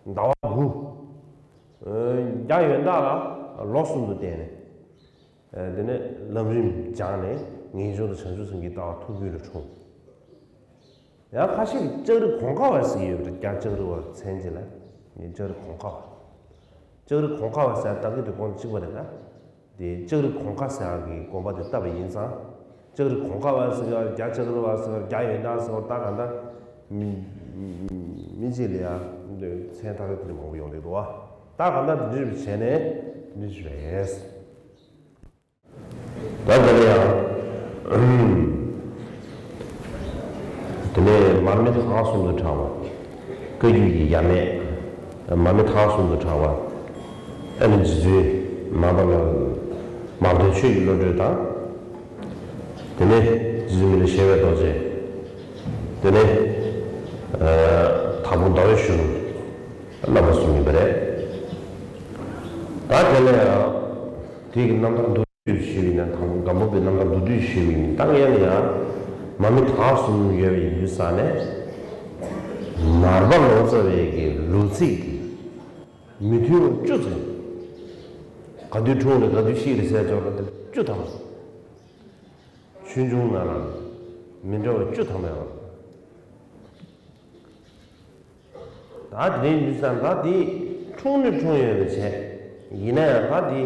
ཟླ་བ་དགུ། ཨ། རྒྱ་ཡོན་བདག་ལ་ལོ་གསུམ་དུ་བསྟེན་ནས། ཨ། དེ་ནས་ལམ་རིམ་སྦྱངས་ནས་ངེས་འབྱུང་དང་བྱང་ཆུབ་སེམས་ཀྱི་ལྟ་བ་ཐུགས་རྒྱུད་ལ་འཁྲུངས། ཡང་ཁ་ཤས་ཀྱིས་ལྕགས་རི་གོང་ཁ་བ་ཟེར་གྱི་ཡོད་པ་རེད། རྒྱ་ལྕགས་རི་བ་མཚན་གཅིག་ལ། ངས་ལྕགས་རི་གོང་ཁ་བ། ལྕགས་རི་གོང་ཁ་བ་ཟེར་ཡག་ད་གི་དེ་དགོངས་གཅིག་པ་རེད་ད། དེ་ལྕགས་རི་གོང་ཁ་ཟེར་ཡག་གི་དགོན་པ་དེ་བཏབ་པ་ཡིན་ཙང་། ལྕགས་རི་གོང་ཁ་བ་ཟེར་བ། རྒྱ་ལྕགས་རི་བ་ཟེར་བ། རྒྱ་ཡོན་བདག་ཟེར་བ། ད་གང་ལྟར་མི་མི་མི་གཅིག་ལ་ཡ་མཚན་ཐ་དད་དེ་འདྲ་མང་པོ་ཡོང་གི་འདུག་བ། ད་གང་ལྟར་འདི་འདྲ་བྱས་ནས་འདི་འདྲ་རེད། ད་དེ་ལ་ཡང་། དེ་ནས་མར་མི་དྭགས་གསུམ་དུ་གྲགས་པ། བཀའ་བརྒྱུད་ཀྱི་ཡབ་མེས། མར་མི་དྭགས་གསུམ་དུ་གྲགས་པ། ཨ་ནི་རྗེ་བཙུན་མར་པ་ལ། མར་དོན་ཆོས་ཀྱི་བློ་གྲོས་དང་། དེ་ནས་རྗེ་བཙུན་མི་ལ་བཞད་པའི་རྡོ་རྗེ། དེ་ནས་ཨ་དྭགས་པོ་ཟླ་བའི་གཞོན་ནུ་རྣམ་པ་གསུམ་ཡིན་པ་རེད། ད་དེ་ལ་ཡང་དེ་གི་རྣམ་ཐར་མདོར་བསྡུས་ཞུས་པ་ཡིན་ན། དང་པོ་སྒམ་པོ་པའི་རྣམ་ཐར་མདོར་བསྡུས་ཞུས་པ་ཡིན་ན། ད་ངས་ལ་ཡང་མར་མི་དྭགས་གསུམ་ཡོད་པ་ཡིན་དུས་ཙ་ནས། མར་པ་ལོ་ཙཱ་བའི་གི་ལོ་ཚིགས་ཀྱི་མི་མཐུན་པ་བཅུ་ཙམ། ག་དུས་འཁྲུངས་རེད། ག་དུས་ཤི་རེད་ཟེར་ཅོག་ལ་དེ་བཅུ་ཐམ། ཆོས་འབྱུང་ནང་ལ་མི་འདྲ་བ་བཅུ་ཐམ་ཡོད། ད་དེ་རིང་དུས་སང་ད་དེ་འཁྲུངས་ནི་འཁྲུངས་ཡོད་པ་བྱས། ཡིན་ན་ཡང་ད་དེ་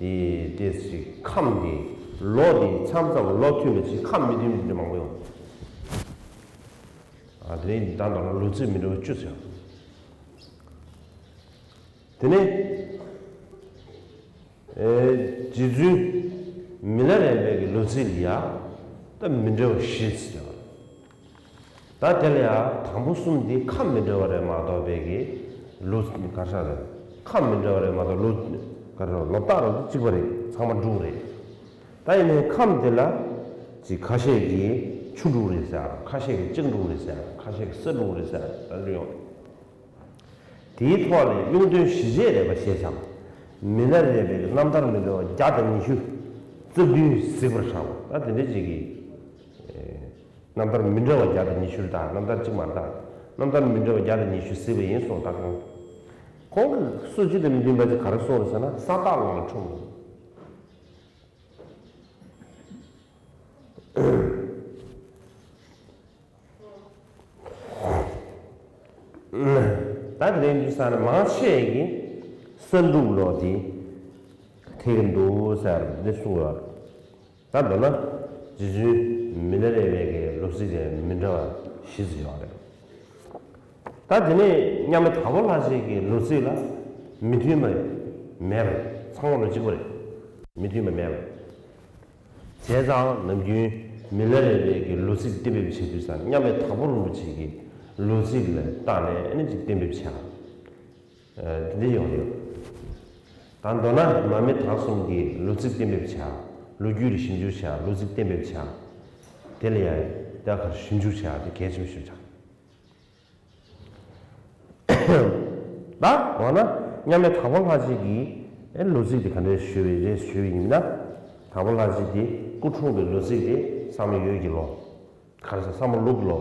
དེ་དེ་ཞིག་ཁམས་དེ་ལོ་དེ་མཚམས་མཚམས་ལོ་མཐུན་པ་ཞིག་ཁམས་མི་མཐུན་པ་མང་པོ་ཡོང་། ཨ་དེ་རིང་ད་ལྟ་ལོ་ཚིགས་མི་འདྲ་བ་བཅུ་ཚོད། དེ་ནས་རྗེ་བཙུན་མི་ལ་རས་པའི་གི་ལོ་ཚིགས་ལ་ཡ་ད་མི་འདྲ་བ་བཞི་ཟེར་བ། ད་དེ་ལ་ཡ་དང་པོ་གསུམ་འདི་ཁམས་མི་འདྲ་བ་རེད་མ་གཏོགས་པའི་གི་ལོ་ག་ས་རེད། ཁམས་མི་འདྲ་བ་རེད་མ་གཏོགས་ལོ་ག་རེ་ལོ་རྟགས་རང་གཅིག་པ་རེད། ཚང་མ་འབྲུག་རེད། ད་ཡིན་ནའི་ཁམས་དེ་ལ་ཅིག་ཁ་ཤས་ཀྱིས་ཆུ་འབྲུག་རེད་ཟེར། ཁ་ཤས་ཀྱིས་ལྕགས་འབྲུག་རེད་ཟེར། ཁ་ཤས་ཀྱིས་ས་འབྲུག་རེད་ཟེར། ད་འདྲ་ཡོང་། དེའི་ཐོག་ལས་གཡུང་སྟོན་ཞི་བྱེད་རས་པ་ཞེས་བྱ་བ། མི་ལ་རས་པའི་རྣམ་ཐར་མི་འདྲ་བ་བརྒྱ་དང་ཉི་ཤུ་རྩ་བདུན་གཟིགས་པར་བྱའོ། ད་དེ་འདྲ་ཅིག་གིས་རྣམ་ཐར་མི་འདྲ་བ་བརྒྱ་དང་ཉི་ཤུ་དང་རྣམ་ཐར་གཅིག་མ་དང་རྣམ་ཐར་མི་འདྲ་བ་བརྒྱ་དང་ཉི་ཤུ་གཟིགས་པ་ཡིན་གསུངས། ད་ཁོང་ཁོང་གིས་སོ་སྐྱེ་དང་མི་མཐུན་པ་ཅིག་ག་རེ་གསུངས་རེད་ཟེར་ན་ས་བདག་ལ་འཁྲུངས། ད་དེ་རིང་འདུག་ས་ནས་མང་ཆེ་གིས་ས་འབྲུག་ལོ་དེ་ཐེག་གི་འདུག་ཟེར་འདི་གསུངས་ཡོད། ད་མདོར་ན་རྗེ་བཙུན་མི་ལ་རས་པའི་གི་ལོ་ཚིགས་དེ་མི་འདྲ་བ་བཞི་ཙམ་ཡོད་རེད། ད་དེ་ནས་མཉམ་མེད་དྭགས་པོ་ལྷ་རྗེ་གི་ལོ་ཚིགས་ལ་མི་མཐུན་པ་མེད་པ་རེད། ཚང་མ་ལོ་གཅིག་པ་རེད། མི་མཐུན་པ་མེད་པ་རེད། བྱས་ཙང་ནམ་རྒྱུན་མི་ལ་རས་པའི་གི་ལོ་ཚིགས་གཏན་འབེབས་བྱེད་དུས་ཙང་མཉམ་མེད་དྭགས་པོ་རིན་པོ་ཆེ་གི་ལོ་ཚིགས་ལ་བརྟགས་ནས་ཨ་ནི་ཅིག་གཏན་འབེབས་བྱས། ཨ་དེ་འདྲ་ཡོང་ཡོད། ད་མདོར་ན་མར་མེ་དྭགས་གསུམ་གྱི་ལོ་ཚིགས་གཏན་འབེབས་བྱས། ལོ་རྒྱུས་ལ་ཞིབ་འཇུག་བྱས། ལོ་ཚིགས་གཏན་འབེབས་བྱས། དེ་ལ་ཡང་ད་ག་ཞིབ་འཇུག་བྱས་དེ་གལ་ཆེན་པོ་ཞིག་ཆགས། ད་འོ་ན་མཉམ་མེད་དྭགས་པོ་ལྷ་རྗེ་གི་ཨེ་ལོ་ཚིགས་དེ་ག་འདྲས་ཞུས་པ་རེད་ཞུས་པ་ཡིན་ན། དྭགས་པོ་ལྷ་རྗེ་དེ་སྐུ་འཁྲུངས་པའི་ལོ་ཚིགས་དེ་བསམ་ཡས་ཀྱི་ལོ། ག་རེ་ཟེར་བསམ་ལུག་ལོ།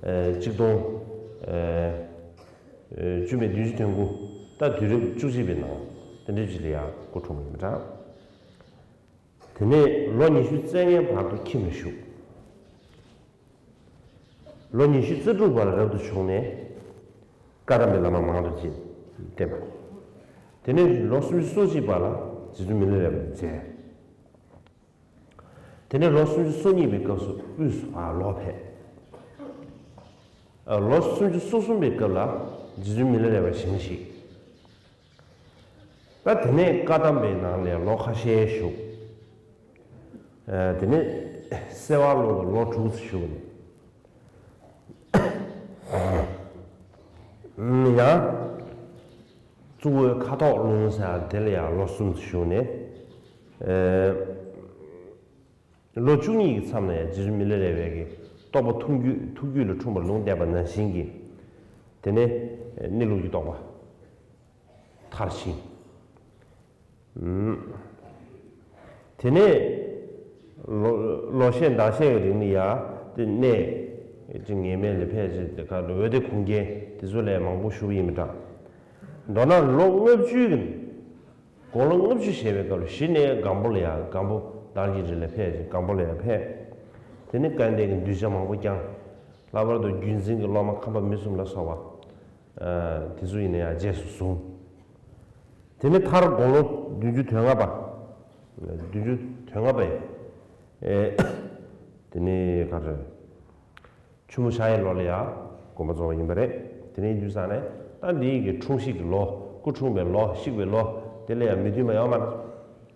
ཨེ་གཅིག་སྟོང་ཨེ་ཨེ་བཅུ་མེད་བདུན་ཅུ་དོན་དགུ། ད་དུས་རབས་བཅུ་གཅིག་པའི་ནང་དེ་འདྲའི་ཅིག་ལ་ཡང་སྐུ་འཁྲུངས་པ་ཡིན་པ་འདྲ། དེ་ནས་ལོ་ཉི་ཤུ་རྩ་ལྔའི་བར་དུ་ཁྱིམ་ལ་བཞུགས། ལོ་ཉི་ཤུ་རྩ་དྲུག་པར་རབ་ཏུ་བྱུང་ནས་བཀའ་གདམས་པའི་བླ་མ་མང་དུ་བསྟེན་པ། དེ་ནས་ལོ་སུམ་ཅུ་སོ་གཅིག་པ་ལ་རྗེ་བཙུན་མི་ལ་རས་པ་མཇལ། དེ་ནས་ལོ་སུམ་ཅུ་སོ་གཉིས་པའི་སྐབས་སུ་དབུས་སུ་ཕར་ལོག་ཕེབས། ཨ་ལོ་སུམ་ཅུ་སོ་གསུམ་པའི་སྐབས་ལ་རྗེ་བཙུན་མི་ལ་རས་པ་ཞལ་བཞེས། ད་དེ་ནས་བཀའ་གདམས་པའི་ནང་ལ་ལོ་ཁ་ཤས་བཞུགས། ཨ་དེ་ནས་སེ་བ་ལུང་ལ་ལོ་དྲུག་ཙམ་བཞུགས་ནས། ཡང་གཙུག་བོད་ཁ་དོག་ལུང་ཟེར་ཡ་དེ་ལ་ཡང་ལོ་གསུམ་བཞུགས་ནས། ཨེ་ལོ་བཅུ་གཉིས་ཀྱི་མཚམས་ལ་ཡང་རྗེ་བཙུན་མི་ལ་རས་པའི་གི་རྟོགས་པ་ཐུགས་རྒྱུད་ཐུགས་རྒྱུད་ལ་འཁྲུངས་པ་ལུང་བསྟན་པ་ནང་བཞིན་གྱི། དེ་ནས་གནས་ལུགས་ཀྱི་རྟོགས་པ་མཐར་ཕྱིན། དེ་ནས་ལོ་ལོ་ཤས་ཟླ་ཤས་ཀྱི་རིང་ལ་ཡ་དེ་གནས་ཅིག་ངེས་མེད་ལ་ཕེབས་ཅིག་དེ་ག་ལ་འོད་སྡེ་གུང་རྒྱལ་དེ་ཚོ་ལས་མང་པོ་བཞུགས་པ་ཡིན་པ་འདྲ། མདོར་ན་ལོ་ལྔ་བཅུའི་གི་དགུང་ལོ་ལྔ་བཅུ་བཞེས་པའི་སྐབས་ལ་གཞི་ནས་སྒམ་པོ་ལ་ཡ་སྒམ་པོ་དར་གྱི་རི་ལ་ཕེབས་ཅིག་སྒམ་པོ་ལ་ཡ་ཕེབས། དེ་ནས་སྐལ་ལྡན་གྱི་གདུལ་བྱ་མང་པོ་བསྐྱངས། ལྷག་པར་དུ་བརྒྱུད་འཛིན་གྱི་སློབ་མ་ཁམས་པ་མི་གསུམ་ལ་སོགས་པ། ཨ་དེ་ཚོ་ཡིན་ན་ཡང་རྗེས་སུ་བཟུང་། དེ་ནས་མཐར་དགུང་ལོ་བདུན་ཅུ་དོན་ལྔ་པ། བདུན་ཅུ་དོན་ལྔ་པའི་ཨེ་དེ་ནས་ག་རེ། ཆུ་མོ་ཞག་ཡི་ལོ་ལ་ཡང་དགོངས་པ་རྫོགས་པ་ཡིན་པ་རེད། དེ་ནས་ཡིན་དུས་ཙང་ནས་ད་འདི་ཡི་གི་འཁྲུངས་གཞིས་ཀྱི་ལོ་སྐུ་འཁྲུངས་པའི་ལོ་གཤེགས་པའི་ལོ་དེ་ལ་ཡང་མི་མཐུན་པ་ཡོད་མ་རེད།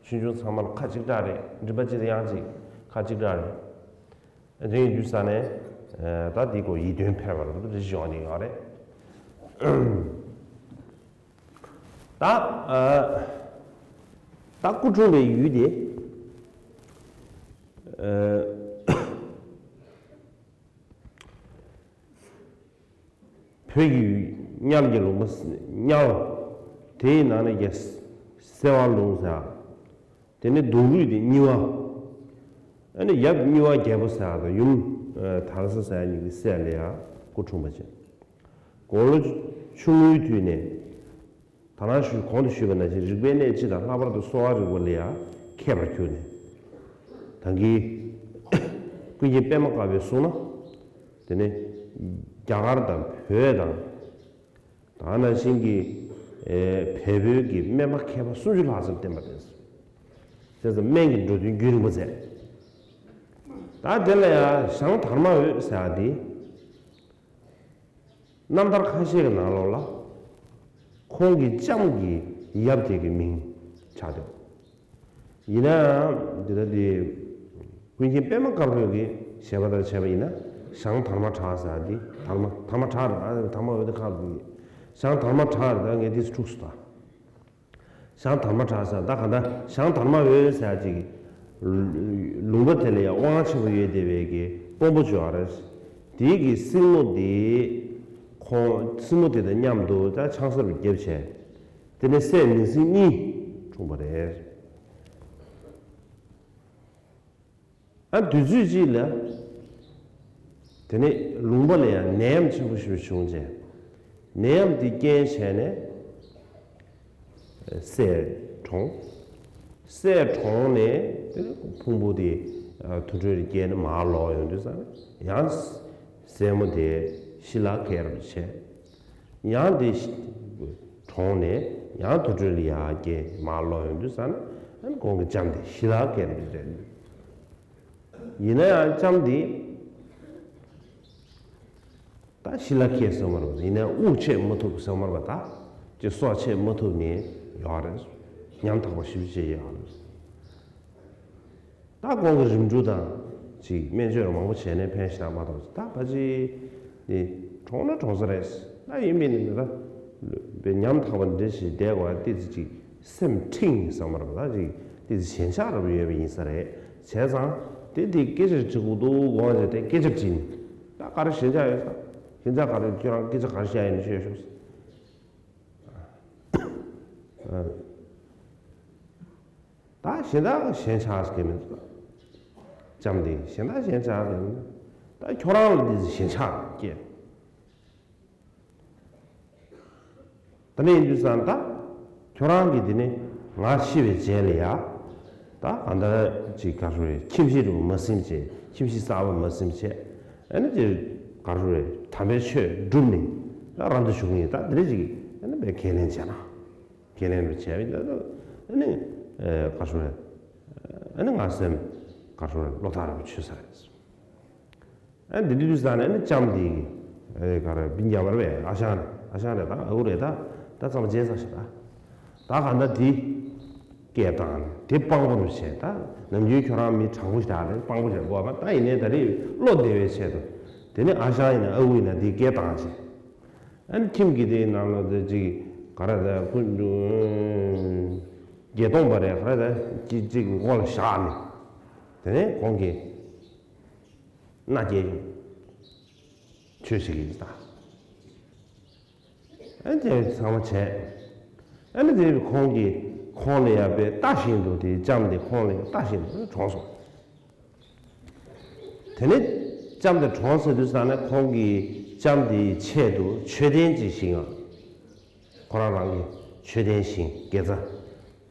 ཆུང་ཆུང་ཚང་མ་ལ་ཁ་གཅིག་གྲགས་རེད། མགྲིན་པ་གཅིག་དང་དབྱངས་གཅིག་ཁ་གཅིག་གྲགས་རེད། དེ་ཡིན་དུས་ཙང་ནས་ད་འདི་གོ་ཡིད་རྟོན་འཕེར་བ་རེད། རེ་ཞིག་ཡོང་ནས་ཡོད་རེད། ད་ད་སྐུ་འཁྲུངས་པའི་ཡུལ་དེ་བོད་ཀྱི་གཉལ་གྱི་ལུང་པ་གཉལ་དེའི་ནང་ནས་ཀྱི་སེ་བ་ལུང་ཟེར། དེ་ནས་གདུང་རུས་དེ་གཉིས་པ། ཨ་ནི་ཡབ་གཉིས་པ་རྒྱལ་པོ་ཟེར་དང་ཡུམ་དར་ས་ཟེར་གཉིས་ཀྱི་སྲས་ལ་ཡང་སྐུ་འཁྲུངས་པ་བྱས། དགུང་ལོ་ཆུང་ངུའི་དུས་ནས་ད་རང་ཞུས་གོང་དུ་ཞུས་པ་ནང་བཞིན་རིག་པའི་གནས་སྤྱི་དང་ལྷག་པར་དུ་གསོ་བ་རིག་པ་ལ་ཡང་མཁས་པར་གྱུར་ནས། ད་གིན་ཀུན་མཁྱེན་པདྨ་དཀར་པོས་གསུངས་ན། དེ་ནས་རྒྱ་གར་དང་བོད་དང་ ད་ནང་བཞིན་གྱི་ཨེ་བལ་པོའི་གི་སྨན་པ་མཁས་པ་སུམ་ཅུ་ལྷག་ཙམ་བསྟེན་པ་རེད། དེ་ཚོ་སྨན་གྱི་འགྲོ་དོན་རྒྱུན་རིང་པོ་མཛད། ད་དེ་ལ་ཡང་ཞང་དར་མ་འོད་ཟེར་བ་དེ། རྣམ་ཐར་ཁ་ཤས་ཀྱི་ནང་ལོགས་ལ། ཁོང་གི་ལྕམ་གྱི་ཡབ་དེ་གི་མིང་ཆགས་འདུག་ཡིན་ནའང་འདི་ལྟ་སྟེ། ཀུན་མཁྱེན་པད་མ་དཀར་པོ་གི་བཞེད་པ་ལྟར་བྱས་པ་ཡིན་ན། ཞང་དར་མ་གྲགས་ཟེར་བ་འདི་དར་མ་དར་མ་གྲགས་རེད། ཨ་དར་མ་འོད་དེ་ཁག་འདུག་ཞང་དར་མ་གྲགས་རེད། ད་ངས་འདི་འཁྲུགས་སོང་ད། ཞང་དར་མ་གྲགས་ཟེར་ད་ག་ད་ཞང་དར་མ་འོད་ཟེར་ཅིག་ལུང་པ་དེ་ལ་ཡང་དབང་ཆེན་པོ་ཡོད་བསྡད་པའི་གི་དཔོན་པོ་ཅིག་ཡོད་རེད། དེའི་གི་སྲིང་མོ་དེ་ཁོང་སྲིང་མོ་དེ་དང་མཉམ་དུ་ད་ཆང་ས་རུ་བརྒྱབ་བྱས། དེ་ནས་སྲས་མིང་སྲིང་གཉིས་འཁྲུངས་པ་རེད། ཨ་དུས་ཚོད་ཅིག་ལ། དེ་ནས་ལུང་པ་ལ་ཡང་ནད་ཡམས་ཆེན་པོ་ཞིག་བྱུང་རྗེས། ནད་ཡམས་དེ་རྐྱེན་བྱས་ནས་སྲས་གྲོངས། སྲས་གྲོངས་ནས་དེ་ནས་ཕུང་པོ་དེ་ཨ་དུར་ཁྲོད་ལ་བསྐྱལ་ནས་མར་ལོག་ཡོང་དུས་ཙང་ཡང་སྲས་མོ་དེ་ཤི་ལ་སྐྱེས་རབས་བྱས། ཡང་དེ་གྲོངས་ནས་ཡང་དུར་ཁྲོད་ལ་ཡར་སྐྱེས་མར་ལོག་ཡོང་དུས་ཙང་ནས་ཁོང་གི་ལྕམ་དེ་ཤི་ལ་སྐྱེས་རབས་བྱས། ཡིན་ན་ཡང་ལྕམ་དེ་ད་ཤི་ལ་སྐྱེས་ཟེར་མ་རེད། ཡིན་ན་དབུགས་ཆད་མ་ཐུབ་ཟེར་མ་རེད་པ། ད་ཅི་སྲོག་ཆད་མ་ཐུབ་ནས་ཡོད་རེད། ཉམ་ཐག་པ་ཞེ་པོ་ཅིག་ཡོད་རེད། ད་ཁོང་གི་རིམ་གྲོ་དང་ཅིག་སྨན་བཅོས་མང་པོ་བྱས་ནས་ཕན་ཞིག་མ་གཏོགས། ད་ཕལ་ཆེར་ནི་གྲོངས་ན་གྲོངས་ས་རེད། ད་ཡིན་མིན་ནི་ད་ཉམ་ཐག་པ་འདི་ཞིག་བསྡད་དགོས་པ་ཏོག་ཙམ་ཅིག་སེམས་ཁྲིད་ཟེར་མ་རེད་པ། ད་ཅིག་ཏོག་ཙམ་ཞེན་ཆགས་འདྲ་པོ་ཡོད་པ་ཡིན་ས་རེད། བྱས་ཙང་དེ་དེ་སྐད་ཆ་དྲི་དགོས་འདུག་དགོངས་བྱས་ཏེ་སྐད་ཆ་དྲིས་ནས། ད་ག་རེ་ཞེན་ཆགས་ཡོད་ས། ཞེན་ཆགས་ག་རེ། ཁྱོད་རང་སྐད་ཆ་ག་རེ་བཤད་ཡིན་ཤོད་ཤོད། ད་གཞན་དག་ཞེན་ཆགས་ཀྱི་མེད། ལྕམ་དེ་གཞན་དག་ཞེན་ཆགས་ཀྱི་མེད། ད་ཁྱོད་རང་ལ་འདི་ཞེན་ཆགས་སྐྱེས། ད་ནི་ཡིན་དུས་ཙང་ད་ཁྱོད་རང་གིས་འདི་ནི་ང་ཤི་བའི་རྗེས་ལ་ཡ། ད་གང་ལྟར་ཅིག་ག་རེ་རེད། ཁྱིམ་གཞིས་རུ་མ་ཟིན་བྱས། ཁྱིམ་གཞིས་གསར་པ་མ་ཟིན་བྱས། ཨ་ནི་ཅིག་ག་རེ་རེད། དམ་པའི་ཆོས་བསྒྲུབས་ནས་ད་རབ་ཏུ་བྱུང་ཡིན། ད་འདི་འདྲ་ཅིག་ཨ་ནི་བའི་ཁས་ལེན་བྱས་ན། ཁས་ལེན་རུ་བྱས་པས་ད་ཨ་ནི་ཨ་ག་རེ་རེད། ཨ་ནི་ང་སེམས་ག་རེ་རེད། བློ་ཐག་རིང་པོ་ཆོད་ས་རེད། ཨ་འདི་དུས་ཙང་ནས་ནི་ལྕམ་འདི་གི་ཨེ་ག་རེ་སྦིན་རྒྱབ་པར་བས། ཨ་ཞང་རེད། ཨ་ཞང་རེད། ད་ཨ་ཁུ་རེད། ད་ད་ཚང་མ་བརྗེད་ཚར་ཤག་ད་ད་ག་ད་འདི་སྐད་བཏང་ནས་དེ་དཔང་པོ་རུ་བྱས། ད་ནམ་རྒྱུན་ཁྱོད་རང་མི་དྲང་པོ་ཞིག་རེད། དཔང་པོ་བྱས་དགོས་པ། ད་ཡིན་ནའི་ད་རེས་བློ་བདེ་བའི་ཆེད་དུ་དེ་ནི་ཨ་ཞང་ཡིན་ན་ཨ་ཁུ་ཡིན་ན་འདི་སྐད་བཏང་བྱས། ཨ་ནི་ཁྱིམ་གྱི་དེའི་ནང་ལ་དེ་ཅིག་ག་རེ་ད་ཀུན་བརྒྱད་སྟོང་པ་རེད། ག་རེ་ད་ཅིག་ཅིག་མགོ་ལ་བཞག་ནས་དེ་ནས་ཁོང་གིས་མནའ་སྐྱེལ་ཡོང་། ཆོས་བྱེད་ཀྱི་ཡིན་ད། ཨ་ནི་དེ་ཚང་མ་བྱས། ཨ་ནི་དེ་ཁོང་གིས་ཁོང་ལ་ཡར་བལྟ་བཞིན་དུ། དེ་ལྕམ་དེ་ཁོང་ལ་ཡར་བལྟ་བཞིན་དུ་གྲོངས་སོང་། དེ་ནས་ལྕམ་དེ་གྲོངས་ཚར་དུས་ཙང་ནས་ཁོང་གིས་ལྕམ་དེའི་ཆེད་དུ་མཆོད་རྟེན་ཅིག་བཞེངས་ཡོད། ཁོ་རང་རང་གི་མཆོད་རྟེན་བཞེངས། དགེ་རྩ་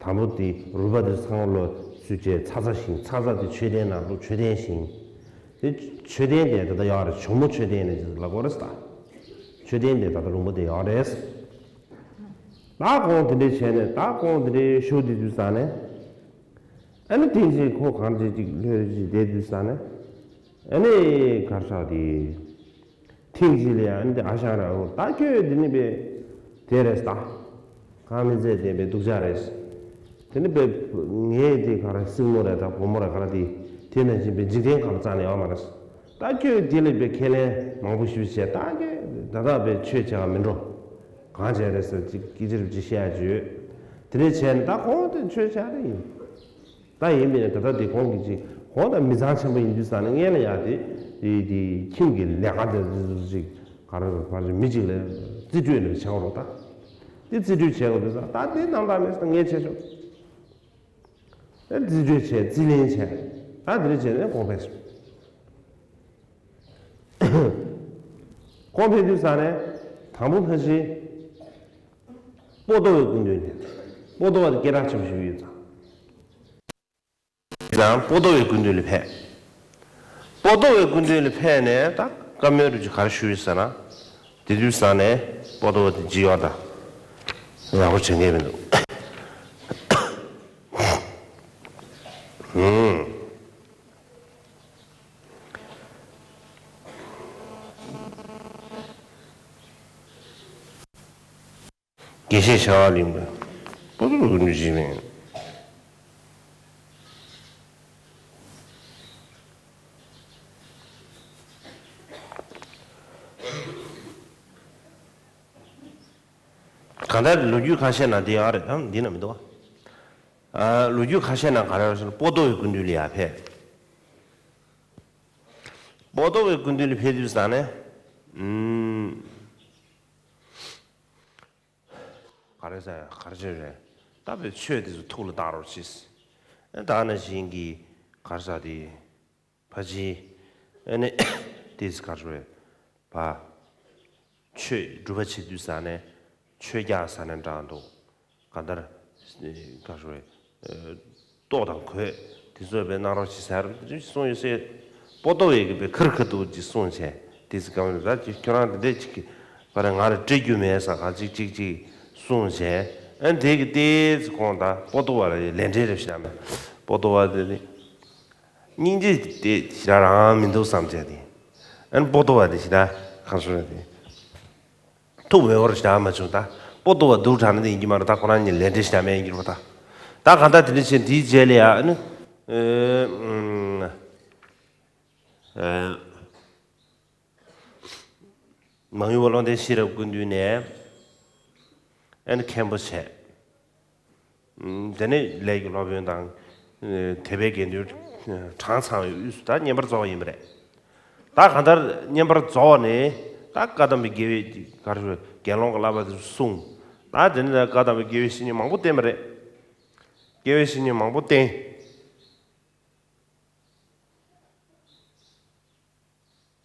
དང་པོ་དེ་རུས་པ་དེ་ཚང་མ་ལོ་ཚུད་བྱས་ཚ་ཚ་བཞེངས། ཚ་ཚ་དེ་མཆོད་རྟེན་ནང་དུ་མཆོད་རྟེན་བཞེངས། དེ་མཆོད་རྟེན་དེ་ད་ལྟ་ཡོད་རེད། ཇོ་མོ་མཆོད་རྟེན་ནས་ལབ་དགོས་རེད་ད། མཆོད་རྟེན་དེ་ད་ལྟ་ལུང་པ་དེ་ཡོད་རེད། ད་ཁོང་དེ་འདྲས་བྱས་ནས། ད་ཁོང་དེ་འདྲས་བཞུགས་དེ་དུས་ཙང་ནས། ཨ་ནི་ཐེངས་གཅིག་ཁོ་གང་ཅིག་ཅིག་ལྷོད་ཅིག་བསྡད་དུས་ཙང་ནས། ཨ་ནི་གར་ཤག་དེ། ཐེངས་གཅིག་ལ་ཡང་འདི་ཨ་ཞང་ར་འོ་ད་ཁྱོད་འདི་ནི་པས་དེ་རེད་ད། གང་མི་ཚེ་བདེ་བའི་སྡུག་ཅག་རེད། དེ་ནི་པས་ངའི་དེ་ག་རེ་སྲིང་མོ་རེད་ད། བུ་མོ་རེད་ག་རེ་དེ། དེ་ནང་བཞིན་པའི་འཇིག་རྟེན་གང་རྩ་ནས་ཡོད་མ་རེད། ད་ཁྱོད་འདི་ལ་པས་ཁས་ལེན་མང་པོ་ཞིག་བྱས། ད་ཁྱོད་ད་ད་པས་ཆོས་བྱེད་ག་མི་འགྲོ། གང་བྱས་རེད་ཟེར་ཅིག་སྐད་ཆ་རུ་ཅིག་བཤད་ཡ་ཅིག་ཡོད། དེ་འདྲས་བྱས་ནས་ད་ཁོང་དེ་ཆོས་བྱ་རེད་ཡིན། ད་ཡིན་པས་ན་ད་ལྟ་དེ་ཁོང་གིས་ཅིག་ཁོང་ད་མི་ཚང་ཆེན་པོ་ཡིན་དུས་ཙང་ནས་སྔོན་ལ་ཡ་དེ་དེ་དེ་ཁྱིམ་གྱི་ལས་ཀ་དེ་ཅིག་ག་རེ་ཕར་ཅིག་མི་ཅིག་ལ་རྩིས་སྤྲོད་ནས་བྱེད་དགོས་རེད་ད། དེ་རྩིས་སྤྲོད་བྱེད་དགོས་དུས་ཙང་ད་དེ་རྣམ་དག་མེད་ས་ངས་བྱས་ཆོག་ཨེ་རྩིས་སྤྲོད་བྱས། རྩིས་ལེན་བྱས། ད་དེ་འདྲ་བྱས་ནས་ཁོང་ཕེབས་སོང་། ཁོང་ཕེབས་དུས་ཙང་ནས་དང་པོ་ཕལ་ཆེར་པོ་ཏོ་བའི་སྐུ་མདུན་ནས། པོ་ཏོ་བ་དེ་སྐད་གྲགས་ཆེན་པོ་ཞིག་ཡོད་ཙང་། ཙང་པོ་ཏོ་བའི་སྐུ་མདུན་ལ་ཕེབས། པོ་ཏོ་བའི་སྐུ་མདུན་ལ་ཕེབས་ནས་ད་བཀའ་མོལ་རུ་ཅིག་ག་རེ་ཞུས་ཡོད་ཟེར་ན། དེ་དུས་ཙང་ནས་ པོ་ཏོ་བ་དེ་ཇི་ཡོད་ད། ཡག་པོ་བྱེད་མཁན་མི་འདུག་ཧུམ། དགེ་བཤེས་ཤ་བ་གླིང་པ། པོ་ཏོ་བ་ཀུན་འདུས་ཇི་མེད། གང་ལྟར་ལོ་རྒྱུས་ཁ་ཤས་ནང་འདི་ཡོད་རེད་དམ། འདི་ན་མི་འདུག་བ། ཨ། ལོ་རྒྱུས་ཁ་ཤས་ནང་ག་རེ་ཡོད་ཟེར་ན། པོ་ཏོ་བའི་སྐུ་མདུན་ལ་ཡར་ཕེབས། པོ་ཏོ་བའི་སྐུ་མདུན་ལ་ཕེབས་དུས་ཙ་ནས། ཨུམ། ག་རེ་ཟེར། ག་རེ་བྱས་རེད། ད་བའི་ཆོས་དེ་ཚོ་ཐུགས་ལ་བཏགས་རོགས་གྱིས། ཨ། ད་ནང་བཞིན་གྱི་ག་རེ་ཟེར་དེ། ཕ་ཆེན། ཨ་ནི་དེ་ཚོ་ག་རེ་རེད་པ། ཆོས་སྒྲུབ་པ་བྱེད་དུས་ཙ་ནས་ཆོས་རྒྱག་ས་ནས་འདྲ་འདུག་གང་ལྟར་ག་རེ་རེད། ཨ། ལྟོ་དང་གོས་དེ་ཚོ་བས་གནང་རོགས་བྱེད་ཟེར་གསུངས་ཡོད་ཟེར། པོ་ཏོ་བས་གི་བས་ཁིར་ཁིར་འདུག་ཅིག་གསུངས་བྱས། དེ་ཚོ་གང་རེད། ད་ཅིག་ཁྱོད་རང་དེ་འདྲས་ཅིག་གི་བར་ང་ལ་སྤྲད་རྒྱུ་མེད་ཟེར་ག་ཅིག་ཅིག་ཅིག་གསུངས་བྱས། ཨ། དེ་གི་ཏོག་ཙམ་ཁོང་དང་པོ་ཏོ་བ་ལ་ལས་འབྲེལ་རེ་བྱས་ན། པོ་ཏོ་བ་དེ་དེ་སྙིང་རྗེ་དེ་ཞེ་དྲག་རང་མི་འདུག་བསམ་བྱས་ཏེ། ཨ་ནི་པོ་ཏོ་བ་དེ་ཞེ་དྲག་ག་རེ་ཟེར་དེ། ཐུགས་མི་འོར་ཞེ་དྲག་མ་བྱུང་། ད་པོ་ཏོ་བ་སྡུག་དྲགས་ན་དེ་ཡིན་གྱི་མ་རེད། ད་ཁོ་རང་གཉིས་ལས་འབྲེལ་ཞེ་དྲག་མེད་ཡིན་གྱི་རེད་པ། ད་ད་གང་ལྟར་དེ་འདྲ་བྱས། དེའི་རྗེས་ལ་ཡ། ཨ་ནི། ཨེ། ཨུམ། ཨེ། མང་ཡུལ་བ་བློ་ལྡན་ཤེས་རབ་སྐུ་མདུན་ནས་ཨ་ནི་མཁན་པོ་བྱས། ཨུམ། དེ་ནས་ལས་ཀྱི་སློབ་དཔོན་དང་། ཨ། དད་པའི་དགེ་འདུན་གྲངས་ཚང་བའི་དབུས་སུ་ད་བསྙེན་པར་རྫོགས་པ་ཡིན་པ་རེད། ད་གང་ལྟར་བསྙེན་པར་རྫོགས་ནས་ད་བཀའ་གདམས་པའི་དགེ་བའི་ག་རེ་ཟེར། དགེ་སློང་གི་བསླབ་པ་དེ་ཚོ་གསུངས། ད་དེ་ནས་ད་བཀའ་གདམས་པའི་དགེ་བའི་བཤེས་གཉེན་མང་པོ་བསྟེན་པ་རེད། དགེ་བའི་བཤེས་གཉེན་མང་པོ་བསྟེན།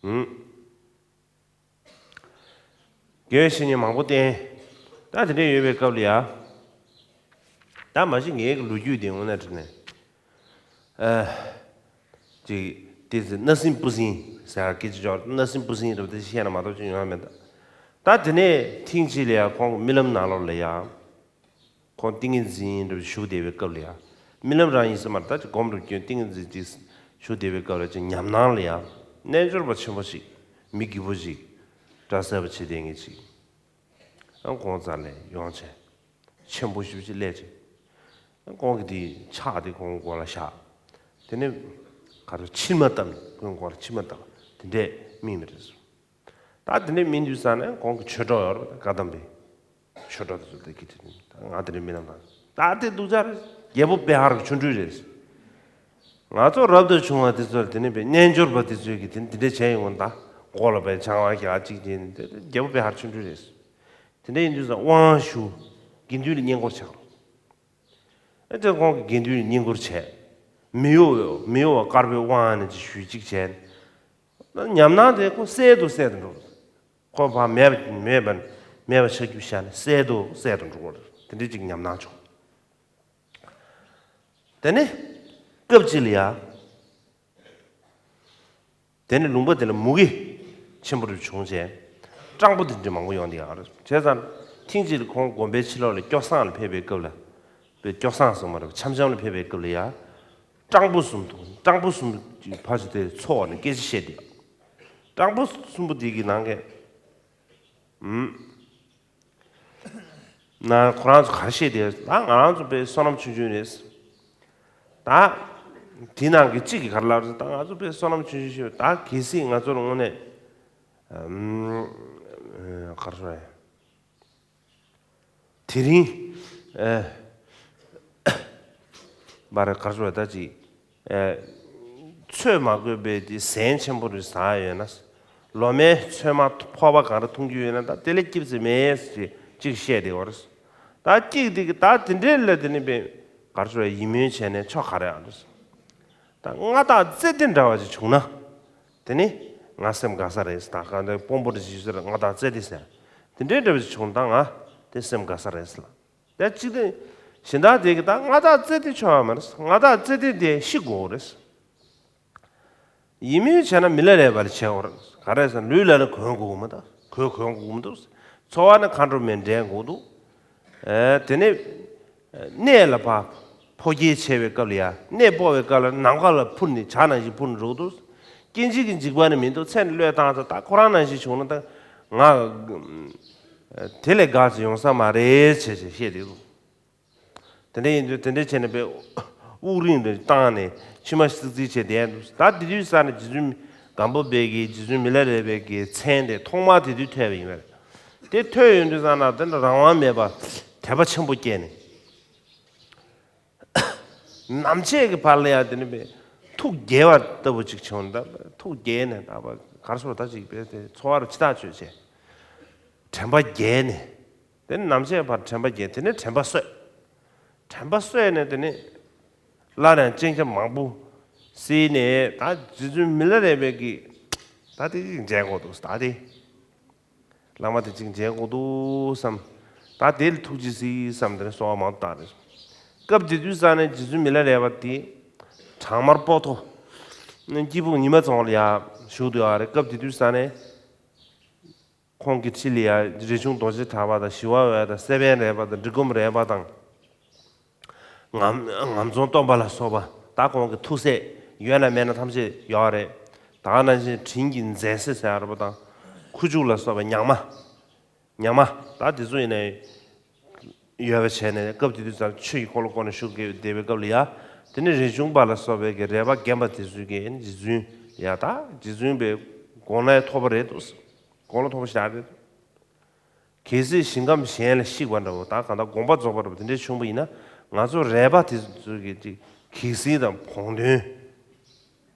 ཨུམ། དགེ་བའི་བཤེས་གཉེན་མང་པོ་བསྟེན། ད་དེ་འདྲ་ཡོད་པའི་སྐབས་ལ་ཡ། ད་མ་གཞི་ངའི་གི་ལོ་རྒྱུས་དེ་དངོས་གནས་དྲང་གནས། ཨ། ཅིག་དེ་ཚོ་སྣ་ཟིན་སྤུ་ཟིན་ཟེར་སྐད་ཆ་ཅིག་སྣ་ཟིན་སྤུ་ཟིན་རེད་པ། དེ་བཤད་ན་མ་གཏོགས་ཅི་ཡོང་ཡ་མེད། ད་དེ་ནས་ཐེངས་གཅིག་ལ་ཡ་ཁོང་གི་རྨི་ལམ་ནང་ལོགས་ལ་ཡ། ཁོང་ཏིང་ངེ་འཛིན་འདྲ་བཞུགས་བསྡད་པའི་སྐབས་ལ་ཡ། རྨི་ལམ་རང་ཡིན་ས་མ་རེད། ད་ཅིག་སྒོམ་རུ་སྐྱོན་ཏིང་ངེ་འཛིན་ཅིག་བཞུགས་བསྡད་པའི་སྐབས་ལ་ཅིག་ཉམས་སྣང་ལ་ཡ། རྣལ་འབྱོར་པ་ཆེན་པོ་ཞིག་མི་སྐྱིད་པོ་ཞིག་སྐྲ་སེར་པོ་བྱེད་བསྡད་མཁན་ཅིག་ཨ། ཁོང་རྩ་ལ་ཡོང་བྱས། ཆེན་པོ་ཞེ་པོ་ཅིག་སླེབས་བྱས། ཨ། ཁོང་གིས་དེ་ཕྱག་དེ་ཁོང་མགོ་ལ་བཞག་དེ་ནས་ག་རེ་མཆིལ་མ་བཏབ་ནས། ཁོང་མགོ་ལ་མཆིལ་མ་བཏབ། དེ་འདྲས་སྨིན་པ་རེད། ད་དེ་འདྲས་སྨིན་དུས་ཙ་ནས་ཁོང་གི་ཆོས་གྲོགས་ཡོད་རེད་པ། བཀའ་གདམས་པའི་ཆོས་གྲོགས་དེ་ཚོ་དེ་གིས་དེ། ད་ང་དེ་འདྲས་རྨི་ལམ་ལ། ད་དེ་སྡུག་ཅག་རེད། རྒྱལ་པོ་པེ་ཧར་གྱི་ཆོ་འཕྲུལ་རེད། ང་ཚོ་རབ་ཏུ་བྱུང་བ་དེ་ཚོར་དེ་ནས་པའི་རྣལ་འབྱོར་པ་དེ་ཚོས་ཀྱིས་དེ་འདི་འདྲས་བྱས་ཡོང་། ད་མགོ་ལ་པའི་ཆང་བ་རྒྱག་གཅིག་བྱས་ནས། དེ་རྒྱལ་པོ་པེ་ཧར་ཆོ་འཕྲུལ་རེད། དེ་འདྲས་ཡིན་དུས་ཙ་དབང་ཞུ། དགེ་འདུན་ལ་བསྙེན་བཀུར་བྱ་དགོས། ཨེ། དེ་ཁོང་གིས་དགེ་འདུན་ལ་བསྙེན་བཀུར་བྱས། མི་གཡོ་བའི་མི་གཡོ་བ་དཀར་པོའི་དབང་ནི་ཅིག་ཞུས་གཅིག་བྱས། ཉམས་སྣང་དེ་ཁོ་གསལ་དུ་གསལ་དུ་འགྲོ། ཁོ་ཕར་མེད་པ་མེད་པ་མེད་པ་ཆགས་རྒྱུ་བཞག་ནས་གསལ་དུ་གསལ་དུ་འགྲོ་གི་རེད། དེ་འདྲའི་ཅིག་ཉམས་སྣང་བྱུང་། དེ་ནས་སྐབས་གཅིག་ལ་ཡ། དེ་ནས་ལུང་པ་དེ་ལ་མུ་གེ་ཆེན་པོ་རུ་བྱུང་བྱས། སྤྲང་པོ་དེ་འདྲ་མང་པོ་ཡོང་བསྡད་ཡོད་རེད། བྱས་ཙང་ཐེངས་གཅིག་ལ་ཁོང་དགོན་པའི་ཕྱི་ལོགས་ལ་སྐྱོ་བསངས་ལ་ཕེབས་པའི་སྐབས་ལ། པའི་སྐྱོ་བསངས་སོང་མ་རེད། འཆམ་འཆམ་ལ་ཕེབས་པའི་སྐབས་ལ་ཡ། སྤྲང་པོ་གསུམ་འདུག་སྤྲང་པོ་གསུམ་གྱིས་ཕར་ཚུར་དེ་འཚོ་བ་ནས་སྐད་ཆ་བཤད་བསྡད་ཡོད། སྤྲང་པོ་གསུམ་པོ་དེ་གི་ནང་གི། ཨུམ། ན་ཁོ་རང་ཚོ་ག་རེ་བཤད་དེ། ད་ང་རང་ཚོ་དཔེ་བསོད་ནམས་ཆུང་ཆུང་རེད། ད་དེ་ནང་གི་གཅིག་གིས་ག་རེ་ལབ་རེད། ད་ང་ཚོ་དཔེ་བསོད་ནམས་ཆུང་ཆུང་ཞིག་ཡོད། ད་གལ་སྲིད་ང་ཚོར་དངོས་གནས། ཨུམ། ག་རེ་ཟེར། དེ་རིང་། ཨ། མ་རེད། ག་རེ་ཟེར་བ་ད་ཅིག་ཨ། ཚོད་མ་དགོས་པའི་དེ་ཟན་ཆེན་པོ་རེ་ཟ་ཡོད་ན། ལོ་མའི་ཚོད་མ་ཕོར་པ་གང་རེ་འཐུང་རྒྱུ་ཡོད་ན། ད་དེ་ལས་སྐྱིད་ཙམ་མེད་ཅེས་གཅིག་བཤད་བསྡད་ཡོད་རེད། ད་གཅིག་དེ་གིས་ད་དེ་འདྲའི་ལ་དེ་ནི་པའི་ག་རེ་ཟེར་བ་ཡིད་སྨོན་བྱས་ནས་ཆོ་ག་རེ་ཨ་རེད། ད་མངའ་བདག་ཙེ་ཏི་འདྲ་བ་ཅིག་བྱུང་ན། དེ་ནི་ང་སེམས་དགའ་ས་རེད། ད་ག་འདྲ་དཔོན་པོ་རེ་ཞིག་ཟེར། མངའ་བདག་ཙེ་ཏི་ཟེར། དེ་འདྲའི་འདྲ་བ་ཅིག་བྱུང་ན་ད་ང་དེ་སེམས་དགའ་ས་རེད་ཟེར་ལ། ད་གཅིག་དེ་གཞན་དག་དེ་གིས་ད་མངའ་བདག་ཙེ་ཏི་ཆོ་ཡ་མ་རེད། མངའ་བདག་ཙེ་ཏི་དེ་ཤི་དགོས་རེད། ཡིད་སྨོན་བྱས་ན་མི་ལ་རས་པ་ལ་བྱེད་དགོས་རེད། ག་རེ་ཟེར་ན་ལུས་ལ་ལ་གོན་དགོས་མ་ད་གོས་གོན་དགོས་མ་འདུག་འཚོ་བ་ནི་མཁའ་འགྲོ་མའི་འདྲེན་དགོས་འདུག་ཨེ་དེ་ནས་གནས་ལ་ཕར་འཕོ་སྐྱེལ་བྱས་པའི་སྐབས་ལ་ཡ། གནས་སྤོ་བའི་སྐབས་ལ་ནམ་མཁའ་ལ་འཕུར་ནས་བྱ་ནང་བཞིན་འཕུར་ནས་འགྲོ་གི་འདུག་སྐྱེ་འཇིག་གི་འཇིགས་པ་ནི་མི་འདུག་ཚེ་ནི་བློས་བཏང་ཚར། ད་ཁོ་རང་ནང་བཞིན་བྱུང་ན་ད་ང་དེ་ལས་དགའ་ཚེ་ཡོང་ས་མ་རེད་བྱས་བྱས་བཤད་དེ་འདུག་དེ་འདྲ་ཡིན་དུས་དེ་འདྲ་བྱས་ནས་དཔེ་དབུགས་རིང་དུ་བཏང་ནས་མཆི་མ་ཙིག་ཙིག་བྱས་བསྡད་འདུག་ད་དེ་དུས་ས་ནས་རྗེ་བཙུན་སྒམ་པོ་པའི་གི་རྗེ་བཙུན་མི་ལ་རས་པའི་གི་མཚན་དེ་ཐོག་མར་དེ་དུས་ཐོས་པ་ཡིན་པ་རེད། དེ་ཐོས་ཡོང་དུས་ས་ན་དེ་འདྲ་རང་དབང་མེད་པ་དད་པ་ཆེན་པོ་སྐྱེས་ནས། ནམ་ཕྱེད་ཀྱི་བར་ལ་ཡང་དེ་ནི་པའི་ཐུགས་དགྱེས་པ་ལྟ་བུ་ཅིག་བྱུང་། ད་ཐུགས་དགྱེས་ནས་ད་གར་སོང་ད་ཅིག་པའི་དེ་འཚོ་བར་ཕྱི་ཐག་ཆོད་བྱས། དྲན་པ་རྒྱས་ནས། དེ་ནི་ནམ་ཕྱེད་བར་དྲན་པ་རྒྱས། དེ་ནས་དྲན་པ་གསོས། དྲན་པ་གསོས་ནས་དེ་ནི་སླར་ཡང་སྤྱན་ཆབ་མང་པོ་གཟིགས་ནས། ད་རྗེ་བཙུན་མི་ལ་རས་པའི་གི་ད་དེ་ཅིག་མཇལ་དགོས་འདུག་ད་དེ་བླ་མ་དེ་ཅིག་མཇལ་དགོས་འདུག་བསམ། ད་དེ་ལ་ཐུགས་རྗེ་གཟིགས་བསམ་དེ་ནས་གསོལ་བ་མང་དུ་བཏབ་རེད། སྐབས་དེ་དུས་ས་ནས་རྗེ་བཙུན་མི་ལ་རས་པ་དེ་བྲག་དམར་པོ་ཏོ་སྐྱིད་སྦུག་ཉི་མ་རྫོང་ལ་ཡ་བཞུགས་འདུག་ཡ་རེད། སྐབས་དེ་དུས་ས་ནས། ཁོང་གི་འཁྲིས་ལ་ཡང་རས་ཆུང་རྡོ་རྗེ་གྲགས་པ་དང་ཞི་བ་འོད་དང་སེ་བན་རས་པ་དང་འབྲི་སྒོམ་རས་པ་དང་། ངམ་ངམ་རྫོང་སྟོན་པ་ལ་སོགས་པ་ད་ཁོང་གི་ཐུགས་སྲས་ཡོད་ན་མེད་ན་ཐམས་ཅད་ཡོད་རེད། ད་ག་ནང་བཞིན་དྲིན་གྱི་མཛད་སྲིད་ཟེར་བ་དང་ཁུ་བྱུག་ལ་སོགས་པ་ཉག་མ། ཉག་མ་ད་དེ་ཚོ་ཡིན་ནའི་ཡོད་པ་བྱས་ནས་སྐབས་དེ་དུས་ཙམ་ཆོས་ཀྱི་འཁོར་ལོ་བསྐོར་ནས་བཞུགས་བསྡད་པའི་སྐབས་ལ་ཡ། དེ་ནས་རས་ཆུང་པ་ལ་སོགས་པའི་གི་རས་པ་རྒན་པ་དེ་ཚོས་ཀྱི་རྗེ་བཙུན་ཡ་ད་རྗེ་བཙུན་པའི་དགོངས་ལ་ཐོབ་པ་རེད་འདུག་དགོངས་ལ་ཐོབ་པ་ཞིག་རེད། གལ་སྲིད་ཞིང་ཁམས་གཞན་ལ་གཤེགས་པ་འདྲ་བོ་ད་གང་ལྟར་དགོངས་པ་རྫོགས་པ་འདྲ་བོ་དེ་འདྲའི་བྱུང་བ་ཡིན་ན་ང་ཚོ་རས་པ་དེ་ཚོ་གི་ཅིག་གེགས་སེལ་དང་བོགས་འདོན།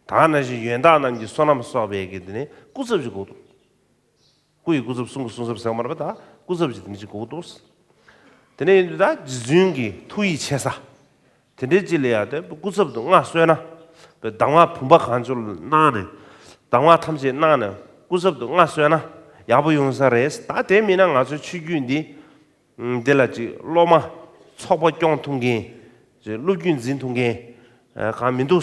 ད་ནང་བཞིན་ཡོན་བདག་རྣམས་ཀྱི་བསོད་ནམས་གསོག་པའི་གི་དེ་ནས་སྐུ་ཚབ་ཅིག་དགོས་འདུག་སྐུ་ཡི་སྐུ་ཚབ་གསུང་གི་གསུང་ཚབ་ཟེར་བ་མ་རེད་པ། ད་སྐུ་ཚབ་ཅིག་དེ་འདྲ་ཅིག་དགོས་འདུག་དེ་ནས་ཡིན་དུས་ད་རྗེ་བཙུན་གྱི་ཐུགས་ཡིད་ཆེས་ས། དེ་འདྲའི་ཅིག་ལ་ཡང་དེ་སྐུ་ཚབ་ཏུ་མངའ་གསོལ་ན། དཔེ་གདམས་ངག་བུམ་པ་གང་བྱོ་གནང་ནས། གདམས་ངག་ཐམས་ཅད་གནང་ནས་སྐུ་ཚབ་ཏུ་མངའ་གསོལ་ན་ཡག་པོ་ཡོང་ས་རེད། ད་དེ་མིན་ན་ང་ཚོའི་ཆོས་བརྒྱུད་འདི། འདི་ལ་ཅིག་སློབ་མ་ཚོགས་པ་སྐྱོང་ཐུབ་མཁན། ཅིག་སློབ་བརྒྱུད་འཛིན་ཐུབ་མཁན། གང་མི་འདུག་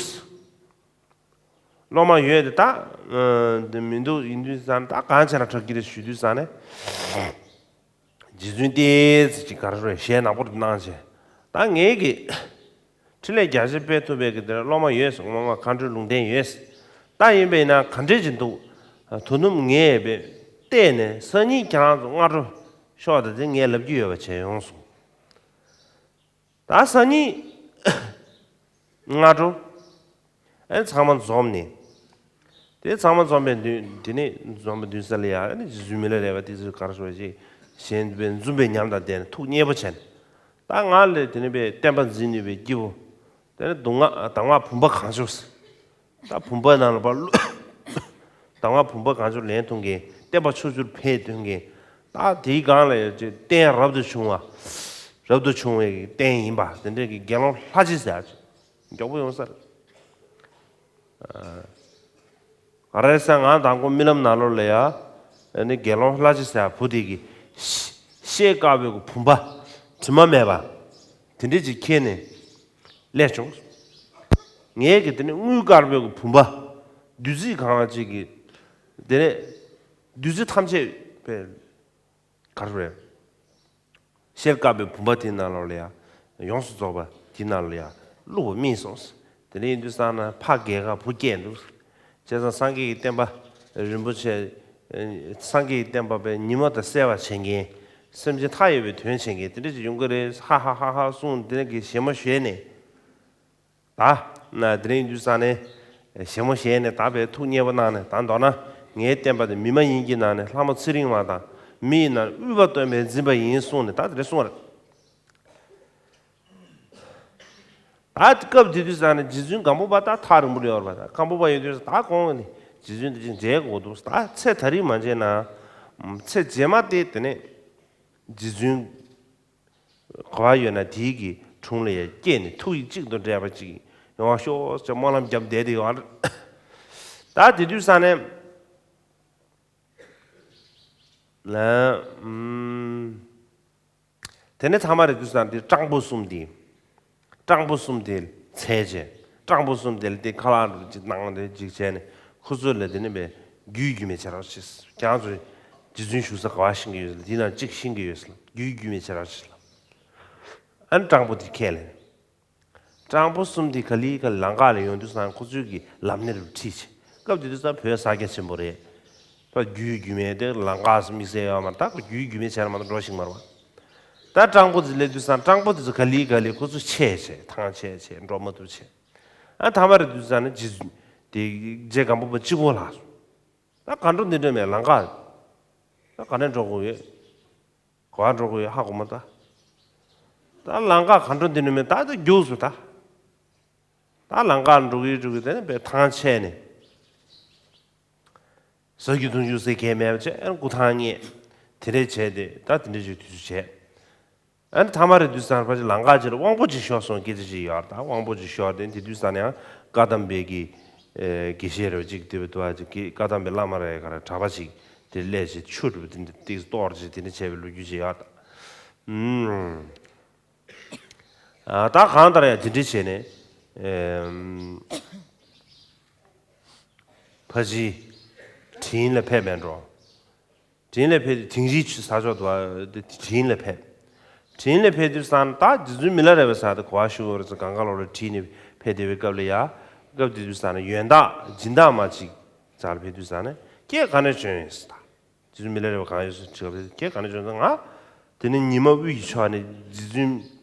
སློབ་མ་ཡོད་དེ་ད། འདི་མི་འདུག་ཡིན་དུས་ཙང་ད་གང་བྱས་ན་དྲག་གི་རེད་ཞུ་དུས་ཙང་ནས། རྗེ་བཙུན་ཏོག་ཙམ་ཅིག་ག་རེ་རེད་ཞལ་ནག་པོ་རེ་གནང་བྱས། ད་ངེད་ཀྱི་འཕྲིན་ལས་རྒྱ་ཆེ་སྤེལ་ཐུབ་པའི་གི་དེར་སློབ་མ་ཡོད་ཟེར། སློབ་མ་མཁའ་འགྲོའི་ལུང་བསྟན་ཡོད་ཟེར། ད་ཡིན་པས་ན་ག་འདྲས་ཅིག་འདུག་དོ་ནུབ་ངས་བལྟས་ནས་སང་ཉིན་ཁྱེད་རང་ཚོ་སྔ་དྲོ་ཤོག་དང་དེ་ངས་ལབ་རྒྱུ་ཡོད་པ་བྱས་ཡོང་སོང་། ད་སང་ཉིན་སྔ་དྲོ། ཨེ་ཚང་མ་འཛོམས་ནས། དེ་ཚང་མ་འཛོམས་པའི་མདུན་དེ་ནས་འཛོམས་པའི་མདུན་ས་ལ་ཡ་ཨེ་ནི་རྗེ་བཙུན་མི་ལ་རས་པ་དེ་ཚོས་ག་རེ་ཞུ་བ་ཞིག་གཞན་པའི་འཛུམ་པའི་ཉམས་དང་ལྡན་ནས་ཐུགས་མཉེས་པོ་བྱས་ནས། ད་ང་ལ་དེ་ནས་པའི་བསྟན་པ་འཛིན་ནུས་པའི་སྐྱེས་བུ། དེ་ནས་གདམས་ངག་གདམས་ངག་བུམ་པ་གང་བྱོ་ཟེར། ད་བུམ་པ་ནང་ལ་ཕར་བླུགས། གདམས་ངག་བུམ་པ་གང་བྱོ་ལེན་ཐུབ་མཁན། བསྟན་པ་ཕྱོགས་བཅུར་འཕེལ་ཐུབ་མཁན། ད་དེའི་སྒང་ལ་ཡང་ཅིག་རྟེན་རབ་ཏུ་བྱུང་བ། རབ་ཏུ་བྱུང་བའི་རྟེན་ཡིན་པ་དེ་འདྲའི་གི་དགེ་སློང་ལྷ་རྗེ་ཟེར་ཡག་ཅིག་མགྱོགས་པོ་ཡོང་ས་རེད། ག་རེ་ཟེར་ང་དང་པོ་རྨི་ལམ་ནང་ལོགས་ལ་ཡ། ཨ་ནི་དགེ་སློང་ལྷ་རྗེ་ཟེར་བུ་དེ་གིས་ཤ- ཤེལ་དཀར་པོའི་གི་བུམ་པ་དྲི་མ་མེད་པ་དེ་འདྲས་ཅིག་ཁྱེར་ནས་སླེབས་བྱུང་། ངས་གི་དེ་ནི་དངུལ་དཀར་པོའི་གི་བུམ་པ་བདུད་རྩི་གང་ཅིག་གི་དེ་ནས་བདུད་རྩི་ཐམས་ཅད་པའི་ག་རེ་རེད། ཤེལ་དཀར་པོའི་བུམ་པ་དེའི་ནང་ལོགས་ལ་ཡང་ཡོངས་སུ་རྫོགས་པ་དེའི་ནང་ལ་ཡང་བླུགས་པ་རྨིས་སོང་། དེ་འདྲ་ཡིན་དུས་ཙང་ན་ཕ་རྒས་ཁ་བུ་སྐྱེས་འདུག་བྱས་ཙང་སངས་རྒྱས་ཀྱི་བསྟན་པ་རིན་པོ་ཆེ། སངས་རྒྱས་ཀྱི་བསྟན་པ་པའི་ཉི་མ་དང་གསལ་བར་བྱེད་མཁན། སེམས་ཅན་མཐའ་ཡས་པའི་དོན་བྱེད་མཁན་དེ་འདྲ་ཅིག་ཡོང་གི་རེད། ཧ་ཧ་ཧ་ཧ་གསུངས་དེ་འདྲ་གི་བཞད་མོ་བཞད་ནས། ད་ན་དེ་རིང་དུས་ས་ནས་བཞད་མོ་བཞད་ནས་ད་བས་ཐུགས་མཉེས་པོ་གནང་ནས། ད་མདོར་ན་ངའི་བསྟན་པ་དེ་མི་མ་ཡིན་གྱི་ནང་ནས་ལྷ་མོ་ཚེ་རིང་མ་དང་མི་ཡི་ནང་དབུས་པ་སྟོན་པས་འཛིན་པ་ཡིན་གསུངས་ནས་ད་དེ་འདྲ་གསུངས་པ་རེད། ད་སྐབས་དེ་དུས་ས་ནས་རྗེ་བཙུན་སྒམ་པོ་པ་ད་ཐག་རིང་པོ་ཡོད་རེད་པ། ད་སྒམ་པོ་པ་ཡོད་དུས་ད་གོང་ནས་རྗེ་བཙུན་དེ་ཅིག་མཇལ་དགོས་འདུག་ད་ཚེ་ད་རིང་མ་མཇལ་ན་ཚེ་རྗེས་མ་དེ་དེ་ནས་རྗེ་བཙུན། ག་བ་ཡོད་ན་དེའི་གི་དྲུང་ལ་ཡང་སྐྱེས་ནས་ཐུགས་ཡིད་གཅིག་ཏུ་འདྲེས་པ་ཅིག་ཡོང་བ་ཤོག་ཅེས་སྨོན་ལམ་བརྒྱབ་བསྡད་དེ་ཡོད་རེད། ད་དེ་དུས་ས་ནས་ལ་ཨུམ། དེ་ནས་ཚང་མ་རེད་དུས་ས་དེ་སྤྲང་པོ་གསུམ་དེ། སྤྲང་པོ་གསུམ་དེ་འཚོལ་བྱས། སྤྲང་པོ་གསུམ་དེ་ལ་དེ་ཁ་ལག་འདྲ་ཅིག་བཏང་དེ་ཅིག་བྱས་ནས་ཁོ་ཚོ་ལ་དེ་ནས་པའི་རྒྱུས་རྒྱུས་མེད་བྱེད་རོགས་བྱེད། ཁྱེད་རང་ཚོ་ རྗེ་བཙུན་བཞུགས་ས་ག་བ་ཤེས་ཀྱི་ཡོད་ཟེར་ལ། འདི་ནང་གཅིག་ཤེས་ཀྱི་ཡོད་ཟེར་ལ། རྒྱུད་རྒྱུད་མེད་བྱེ་བྲག་ཕྱེ་ལ། ཨ་ནི་སྤྲང་པོ་དེ་ཁས་ལེན། སྤྲང་པོ་གསུམ་དེ་ག་ལེ་ག་ལེ་ལམ་ཁ་ལ་ཡོང་དུས་ཙང་ཁོ་ཚོའི་གི་ལམ་སྣེ་རུ་ཁྲིད་བྱས། སྐབས་དེ་དུས་ཙང་བོད་ས་རྒྱ་ཆེན་པོ་རེད། ད་རྒྱུད་རྒྱུད་མེད་དེ་ལམ་ཁ་སུ་དམིགས་བསལ་ཡོད་མ་རེད། ད་ཁོ་རྒྱུད་རྒྱུད་མེད་བྱས་ན་མ་གཏོགས་འགྲོ་ཤེས་མ་རེད་བ། ད་སྤྲང་པོ་དེ་སླེབས་དུས་ཙང་སྤྲང་པོ་དེ་ཚོ་ག་ལེ་ག་ལེ་ཁོ་ཚོ་ཆད་བྱས། ཐང་ཆད་བྱས། འགྲོ་མ་ཐུབ་བྱས། ཨ་ཐ་མ་རེད་དུས་ཙང་ནི་རྗེ་བཙུན་དེ་རྗེ་སྒམ་པོ་པ་གཅིག་པོ་ལྷག་སོང་། ད་ག་འགྲོ་འདི་འགྲོ་མེད་ལམ་ཁ། ད་ག་ནས་འགྲོ་དགོས་ཡོད། ག་པར་འགྲོ་དགོས་ཡོད་ཧ་གོ་མ་ད། ད་ལམ་ཁ་ག་འགྲོ་འདི་འགྲོ་མེད། ད་ད་རྒྱུགས་སོང་ད། ད་ལམ་ཁ་འགྲོ་གི་འགྲོ་གི་དེ་ནས་པའི་ཐང་ཆད་ནས། ཟ་རྒྱུ་འཐུང་རྒྱུ་ཟེར་གས་མེད་པ་བྱས། ཨ་ནི་སྐུ་ཐང་རྙེད། དེ་འདྲས་བྱས་ཏེ་ད་དེ་འདྲས་ཅིག་དུས་ཚོད་བྱས། ཨ་ནི་ཐ་མ་རེད་དུས་ཙང་ཕལ་ཆེར་ལམ་ཁ་ཅིག་ལ་དབང་པོ་ཅིག་ཤོར་སོང་སྐད་ཆ་ཅིག་ཡོད་རེད། ད་དབང་པོ་ཅིག་ཤོར་ཏེ་དེ་དུས་ཙང་ནས་ཡང་བཀའ་གདམས་པའི་གི་ཨེ་དགེ་བཤེས་རེ་བ་ཅིག་དེ་བས་དུ་བ་ཅིག་གིས་བཀའ་གདམས་པའི་བླ་མ་རེ་ག་རེ་གྲྭ་པ་ཅིག་དེ་སླེབས་བྱས་ཆུ་གྲུབ་དེ་འདྲ་ཏིག་གཏོར་བྱས་དེ་འདྲ་བྱས་པའི་ལོ་རྒྱུས་ཅིག་ཡོད་རེད། ཨུམ། ཨ་ད་གང་ལྟར་ཡང་དེ་འདྲ་བྱས་ནས་ཨེམ། ཕ་གཞིས་དྲིན་ལ་ཕེབས་པས་འགྲོ། དྲིན་ལ་ཕེབས་དེ་དིང་རིའི་ཆུ་ས་ཕྱོགས་དུ་བ་དེ་དྲིན་ལ་ཕེབས། དྲིན་ལ་ཕེབས་དུས་ཙང་ད་རྗེ་བཙུན་མི་ལ་རས་པ་ཟེར་དེ་ག་པར་བཞུགས་ཡོད་རེད་ཟེར། གངས་དཀར་ལོ་རས་ཁྲིད་ནས་ཕེབས་བསྡད་པའི་སྐབས་ལ་ཡ། སྐབས་དེ་དུས་ཙང་ནས་ཡོན་བདག་སྦྱིན་བདག་མ་ཅིག་ཅར་ཕེབས་དུས་ཙང་ནས་སྐད་ག་ནས་བྱོན་ཡིན་ཟེར། ད་རྗེ་བཙུན་མི་ལ་རས་པ་གང་ཡོད་ཟེར་དྲིས་པ་དེ་སྐད་ག་ནས་བྱོན་ཟེར། ང་དེ་ནས་ཉི་མ་དབུས་ཀྱི་ཕྱོགས་ནས་རྗེ་བཙུན་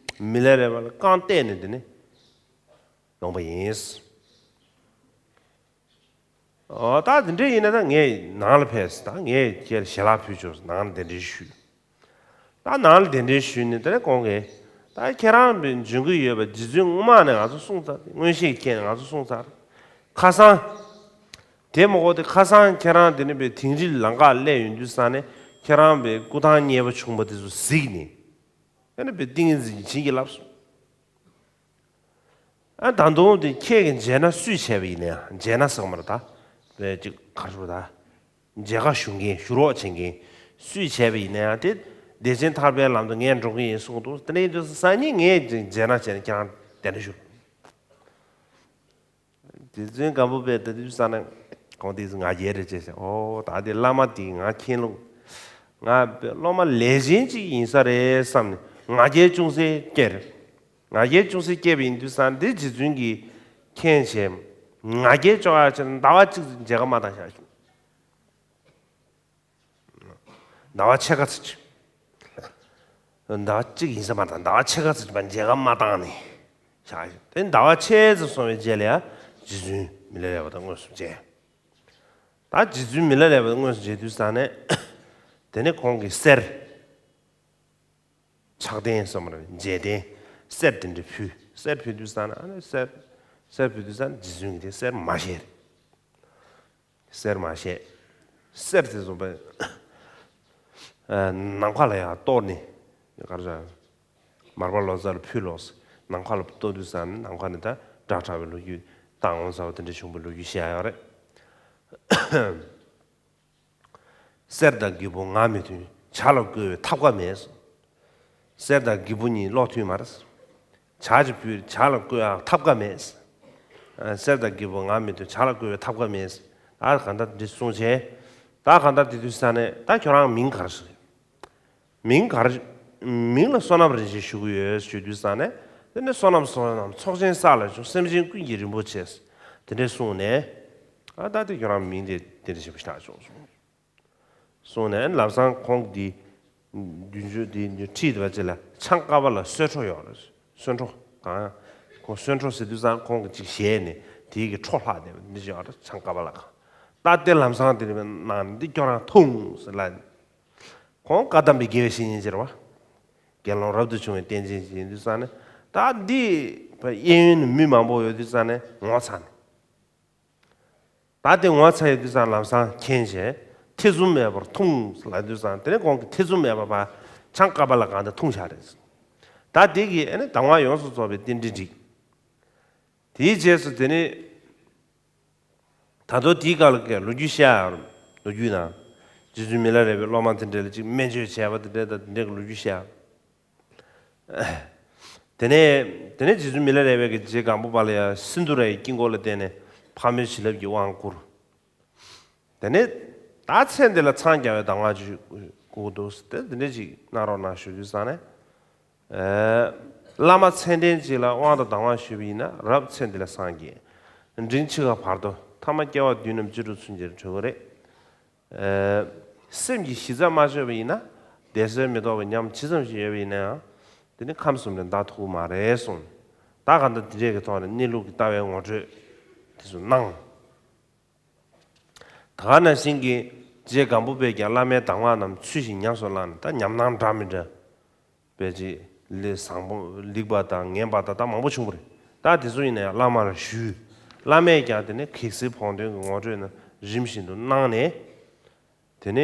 མི་ལ་རས་པ་ལ་རྐང་བལྟས་ནས་དེ་ནས་ཡོང་པ་ཡིན། ཨོ་ད་དེ་འདྲ་ཡིན་ན་ད་ངས་ནང་ལ་ཕེབས། ད་ངས་ཁྱེད་ལ་ཞལ་ལག་ཕུལ་ཆོག་ནང་ལ་གདན་འདྲེན་ཞུས། ད་ནང་ལ་གདན་འདྲེན་ཞུས་ནས་དེ་ནས་ཁོང་གིས་ད་ཁྱེད་རང་འབྱོན་གྱི་ཡོད་པ་རྗེ་བཙུན་སྔོན་མ་ནས་ང་ཚོ་གསུངས་ཚར། མངོན་ཤེས་ཀྱིས་ང་ཚོ་གསུངས་ཚར། ཁ་སང་དེ་མ་གོ་དེ་ཁ་སང་ཁྱེད་རང་དེ་ནས་པའི་དིང་རི་ལམ་ཁ་སླེབས་ཡོང་དུས་ཙང་ནས་ཁྱེད་རང་པའི་སྐུ་ཐང་རྙེད་པ་བྱུང་བ་དེ་ཚོ་གཟིགས་ནས་དེ་ནས་པའི་ཏིང་ངེ་འཛིན་བྱིན་གྱིས་བརླབས་སོང་། ཨ་ད་དུང་དེ་ཁྱེད་ཀྱིས་མཇལ་ན་སུས་བྱས་པ་ཡིན་ན་ཡང་། མཇལ་ན་ཟེར་གི་མ་རེད་ད། དཔེ་ཅིག་ག་རེ་ཟེར་ད། མཇལ་ཁ་ཞུ་མཁན་ཞུ་རོགས་བྱེད་མཁན་སུས་བྱས་པ་ཡིན་ན་ཡང་དེ་བདེ་ཆེན་ཐར་པའི་ལམ་དུ་ངས་འགྲོ་གི་ཡིན་གསུངས་འདུག་དེ་ནས་ཡིན་དུས་སང་ཉིན་ངས་མཇལ་ན་བྱས་ན་ཁྱེད་རང་གདན་འདྲེན་ཞུ། རྗེ་བཙུན་སྒམ་པོ་པས་ད་དུས་ཙང་ནས་ཁོང་དེ་ང་རྒྱལ་རེད་ཅེས་བྱས། ཨོ་ད་དེ་བླ་མ་དེ་ང་མཁྱེན་ལུགས། ང་སློབ་མ་ལས་ཅན་ཅིག་ཡིན་ས་རེད་བསམ་ནས་ང་རྒྱལ་ཅུང་ཟད་སྐྱེས་རེད། ང་རྒྱལ་ཅུང་ཟད་སྐྱེས་པ་ཡིན་དུས་ཙང་འདི་རྗེ་བཙུན་གྱིས་མཁྱེན་བྱས། ང་རྒྱལ་ཅོག་ཡ་ཆེ་ན་ཟླ་བ་གཅིག་མཇལ་ཁ་མ་བཏང་བཞག་བྱུང་། ཟླ་བ་ཕྱེད་ཀ་ཙམ་ཅིག་ཟླ་བ་གཅིག་ཡིན་ས་མ་རེད། ཟླ་བ་ཕྱེད་ཀ་ཙམ་ཅིག་མཇལ་ཁ་མ་བཏང་ནས་བཞག་བྱུང་། དེ་ཟླ་བ་ཕྱེད་ཙམ་སོང་བའི་རྗེས་ལ་ཡ་རྗེ་བཙུན་མི་ལ་རས་པ་དང་དངོས་སུ་མཇལ། ད་རྗེ་བཙུན་མི་ལ་རས་པ་དང་དངོས་སུ་མཇལ་དུས་ཙང་ནས་དེ་ནས་ཁོང་གིས་གསེར། ཕྱག་རྟེན་ཟེར་མ་རེད། མཇལ་རྟེན། གསེར་དེ་འདྲ་ཕུལ། གསེར་ཕུལ་དུས་ཙང་ནས་ཨ་ནི་གསེར། གསེར་ཕུལ་དུས་ཙང་ནས་རྗེ་བཙུན་གྱིས་དེ་གསེར་མ་བཞེས། གསེར་མ་བཞེས། གསེར་དེ་ཚོ་པས་ནམ་མཁའ་ལ་ཡར་གཏོར་ནས་ག་རེ་ཟེར། མར་པ་ལོ་ཙཱ་ལ་ཕུལ་ལོ། ནམ་མཁའ་ལ་གཏོར་དུས་ཙང་ནས་ནམ་མཁའ་ནས་ད་སྒྲ་གྲགས་པའི་ལོ་རྒྱུས། སྟག་འོང་ཟེར་བ་དེ་འདྲ་བྱུང་བའི་ལོ་རྒྱུས་བཤད་ཡོད་རེད། གསེར་དང་སྒྱེད་པུ་ང་མི་མཐུན། བྱ་ལ་བཀོལ་བའི་ཐབས་ཀ་མེད། གསེར་དང་སྒྱེད་པུ་གཉིས་ལོག་མཐུན་མ་རེད། བྱ་ཅིག་ཕུལ། བྱ་ལ་བཀོལ་ཡག་ཐབས་ཀ་མེད། གསེར་དང་སྒྱེད་པུ་ང་མི་མཐུན། བྱ་ལ་བཀོལ་བའི་ཐབས་ཀ་མེད། ད་གང་ལྟར་འདི་གསུངས་བྱས། ད་གང་ལྟར་དེ་དུས་ཙང་ནས་ད་ཁྱོད་རང་མིང་ག་རེ་ཟེར། མིང་ག་རེ། མིང་ལ་བསོད་ནམས་རིན་ཆེན་ཞུ་གི་ཡོད་ཞུ་དུས་ཙང་ནས། དེ་ནས་བསོད་ནམས་བསོད་ནམས་ཚོགས་ཆེན་བསགས་ལ་བྱུང་། སེམས་ཅན་ཀུན་གྱི་རིན་པོ་ཆེ། དེ་འདྲས་གསུངས་ནས། ཨ་ད་དེ་ཁྱོད་རང་མིང་དེ་དེ་འདྲ་ཞིག་བཞག་ཆོག་གསུངས། གསུངས་ནས་ལམ་སང་ཁོང་གི་དེ་བདུན་ཅུ་དེ་ཁྲིད་པ་ཅིག་ལ་ཆང་ཀ་པ་ལ་གསོལ་ཁྲོ་ཡོད་རེད། གསོལ་ཁྲོ་གང་། ཁོང་གསོལ་ཁྲོ་ཟེར་དུས་ཙང་ཁོང་གིས་ཅིག་བཞེས་ནས་དེའི་གི་ཁྲོ་ལྷག་བསྡད་པ་འདི་ཅིག་ཡོད་རེད། ཆང་ཀ་པ་ལ་གང་། ད་དེ་ལམ་སང་དེ་ནས་གནང་ནས་འདི་ཁྱོད་རང་འཐུང་ཟེར་ལབ། ཁོང་བཀའ་གདམས་པའི་དགེ་བའི་བཤེས་གཉེན་ཅིག་རེད་བ། དགེ་སློང་རབ་ཏུ་བྱུང་བའི་བསྟན་འཛིན་ཅིག་ཡིན་དུས་ཙང་ནས། ད་འདི་གཡས་གཡོན་ནས་མི་མང་པོ་ཡོད་དུས་ཙང་ནས་ངོ་ཚ་ནས། ད་དེ་ངོ་ཚ་ཡོད་དུས་ཙང་ལམ་སང་མཁྱེན་བྱས། ཐེ་ཚོམ་མེད་པར་འཐུང་ལབ་དུས་ཙང་དེ་ནས་ཁོང་གིས་ཐེ་ཚོམ་མེད་པར་ཕར་ཆང་ཀ་པ་ལ་གང་དེ་འཐུང་བཞག་རེད། ད་དེ་གིས་ཨ་ནི་གདམས་ངག་ཡོངས་སུ་རྫོགས་པའི་རྟེན་འབྲེལ་འགྲིག། དེའི་རྗེས་སུ་དེ་ནས། ད་དུང་དེའི་སྐབས་ལ་ལོ་རྒྱུས་བཤད་ཡ། ལོ་རྒྱུས་ནང་། རྗེ་བཙུན་མི་ལ་རས་པའི་སློབ་མ་དེ་འདྲ་ལ་ཅིག་སྨན་བཅོས་བྱས་པ་དེ་འདྲ་དང་དེ་འདྲ་གི་ལོ་རྒྱུས་བཤད་ཡ། དེ་ནས་དེ་ནས་རྗེ་བཙུན་མི་ལ་རས་པས་ཀྱི་རྗེ་སྒམ་པོ་པ་ལ་ཡ་སིནྡྷུ་རའི་དཀྱིལ་འཁོར་ལ་བརྟེན་ནས་ཕག་མོའི་བྱིན་རླབས་ཀྱི་དབང་བསྐུར། དེ་ནས་ ད་ཚེ་འདི་ལ་འཚང་རྒྱ་བའི་གདམས་ངག་ཅིག་དགོས་འདུག་ཟེར་ཏེ་འདི་འདྲ་ཅིག་གནང་རོགས་གནང་ཞུ་རྒྱུ་བསམ་ནས། ཨེ། བླ་མ་མཚན་ལྡན་ཅིག་ལ་དབང་དང་གདམས་ངག་ཞུས་པ་ཡིན་ན་རབ་ཚེ་འདི་ལ་སངས་རྒྱས། འབྲིང་འཆི་ཁ་བར་དོ་ཐ་མ་སྐྱེ་བ་བདུན་ནམ་བཅུ་དྲུག་ཚུན་ཆད་གྲོལ་གི་རེད། ཨེ། སེམས་ཀྱི་གཞི་རྩ་མ་ཆོད་པ་ཡིན་ན་བདེ་གསལ་མི་རྟོག་པའི་ཉམས་ཇི་ཙམ་ཞིག་ཡོད་པ་ཡིན་ན་ཡང་དེ་ནི་ཁམས་གསུམ་ལས་འདའ་ཐུབ་ཀྱི་མ་རེད་གསུངས། ད་གང་ལྟར་དེ་འདྲས་ཀྱི་ཐོག་ནས་གནས་ལུགས་ཀྱི་ལྟ་བའི་ངོ་སྤྲོད་དེ་ཚོ་གནང་། ད་ག་ནང་བཞིན་གྱི་རྗེ་སྒམ་པོ་པས་ཀྱང་བླ་མའི་གདམས་ངག་རྣམས་ཚུལ་བཞིན་ཉམས་སུ་བླངས་ནས་ད་ཉམས་སྣང་འདྲ་མི་འདྲ་བའི་ཅིག་ལས་བཟང་པོ་ལེགས་པ་དང་ངན་པ་དང་ད་མང་པོ་བྱུང་བ་རེད། ད་དེ་ཚོ་ཡིན་ན་ཡང་བླ་མར་ཞུས། བླ་མས་ཀྱང་དེ་ནས་གེགས་སེལ་བོགས་འདོན་གྱི་ངོ་སྤྲོད་རྣམས་རིམ་བཞིན་དུ་གནང་ནས། དེ་ནས།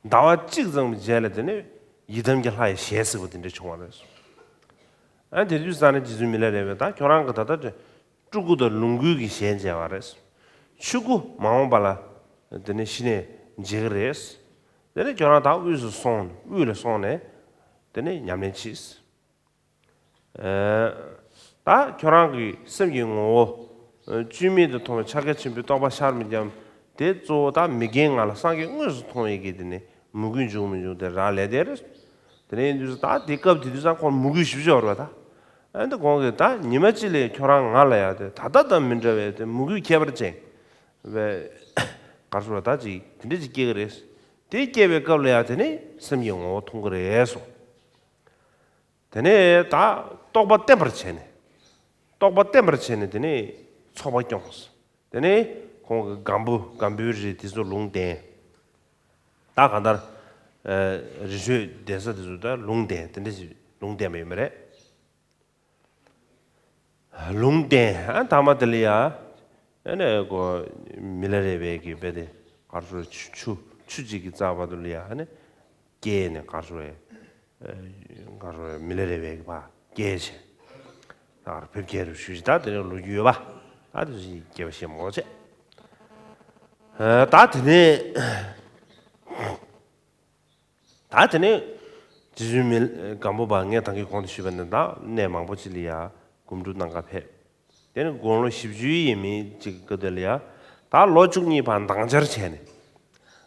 ཟླ་བ་གཅིག་ཙམ་གྱི་རྗེས་ལ་དེ་ནས་ཡི་དམ་གྱི་ལྷ་ཡི་ཞལ་གཟིགས་པ་དེ་འདྲ་བྱུང་བ་རེད། ཨ་དེ་དུས་ཙ་ནས་རྗེ་བཙུན་མི་ལ་རས་པས་ད་ཁྱོད་རང་གི་ད་ལྟ་སྤྲུལ་སྐུ་དང་ལོངས་སྐུ་གི་ཞལ་མཇལ་བ་རེད། ཆོས་སྐུ་མ་འོངས་པ་ལ་དེ་ནས་གཞི་ནས་མཇལ་གི་རེད། དེ་ནས་ཁྱོད་རང་ད་དབུས་སུ་སོང་དབུས་ལ་སོང་ནས་དེ་ནས་ཉམས་ལེན་བྱས། ད་ཁྱོད་རང་གི་སེམས་ཀྱི་ངོ་བོ་བཅོས་མིན་དུ་མཐོང་བའི་ཕྱག་རྒྱ་ཆེན་པོའི་རྟོགས་པ་ཤར་མི་འཇམ་དེ་གཙོ་བོ་ད་མི་རྒན་ང་ལ་སངས་རྒྱས་དངོས་སུ་མཐོང་བའི་གི་དེ་ནི་མོས་གུས་འབྱུང་མི་འབྱུང་དེ་རག་ལས་དེ་རེད། དེ་ནས་ཡིན་དུས་ད་དེ་སྐབས་དེ་དུས་ཙང་ཁོང་མོས་གུས་ཞེ་པོ་ཅིག་ཡོད་རེད་པ། ད་ཨ་ནི་ཁོང་གིས་ད་ཉི་མ་གཅིག་ལས་ཁྱོད་རང་ང་ལ་ཡ་དེ་ད་ལྟ་དང་མི་འདྲ་བའི་དེ་མོས་གུས་ཁྱད་པར་ཅན་བས་གར་སོང་ད་ཅིག་དེ་འདྲ་ཅིག་སྐྱེ་གི་རེད། དེ་སྐྱེ་བའི་སྐབས་ལ་ཡ་དེ་ནི་སེམས་ཀྱི་ངོ་བོ་མཐོང་གི་རེད་གསུངས། དེ་ནས་ད་རྟོགས་པ་བརྟན་པར་བྱས་ནས། རྟོགས་པ་བརྟན་པར་བྱས་ནས་དེ་ནས་ཚོགས་པ་སྐྱོངས། དེ་ནས་ཁོང་གི་སྒམ་པོ་སྒམ་པོའི་རི་དེ་ཚོ་ལུང་བསྟན། ད་གང་ལྟར། ཨ། རི་ཁྲོད་གདན་ས་དེ་ཚོ་ད་ལུང་བསྟན་དེ་འདྲ་ཞིག་ལུང་བསྟན་པ་ཡིན་པ་རེད། ལུང་བསྟན་ཨ་མཐའ་མ་དེ་ལ་ཡ། ཨ་ནི་ཀོ་མི་ལ་རས་པའི་གི་དཔེ་དེ་གར་སོང་ཆུ་ཆུ་ཆུ་གཅིག་གི་རྩ་བར་དུ་ལ་ཡ་ཨ་ནི་སྐྱེས་ནས་གར་སོང་བའི་གར་སོང་བའི་མི་ལ་རས་པའི་གི་ཕ་སྐྱེས་བྱས། ད་གར་ཕེབས་སྐྱེས་རུ་ཞུས་ཤིག་ད་དེ་ནས་ལོ་རྒྱུས་ཡོད་པ་ཨ་དེ་ཚོ་ཞིག་སྐྱེས་པ་ཞེས་མོ་བྱས། ད་དེ་ནས། ད་དེ་ནས་རྗེ་བཙུན་མི་སྒམ་པོ་པ་ངས་ད་གིན་གོང་དུ་ཞུས་པ་ནི་ད་གནས་མང་པོ་ཅིག་ལ་ཡ་སྒོམ་སྒྲུབ་གནང་ག་ཕེབས། དེ་ནས་དགུང་ལོ་བཞི་བཅུའི་ཡས་མས་ཅིག་གི་སྐབས་དེ་ལ་ཡ་ད་ལོ་བཅུ་གཉིས་བར་འདང་བཅར་བྱས་ནས།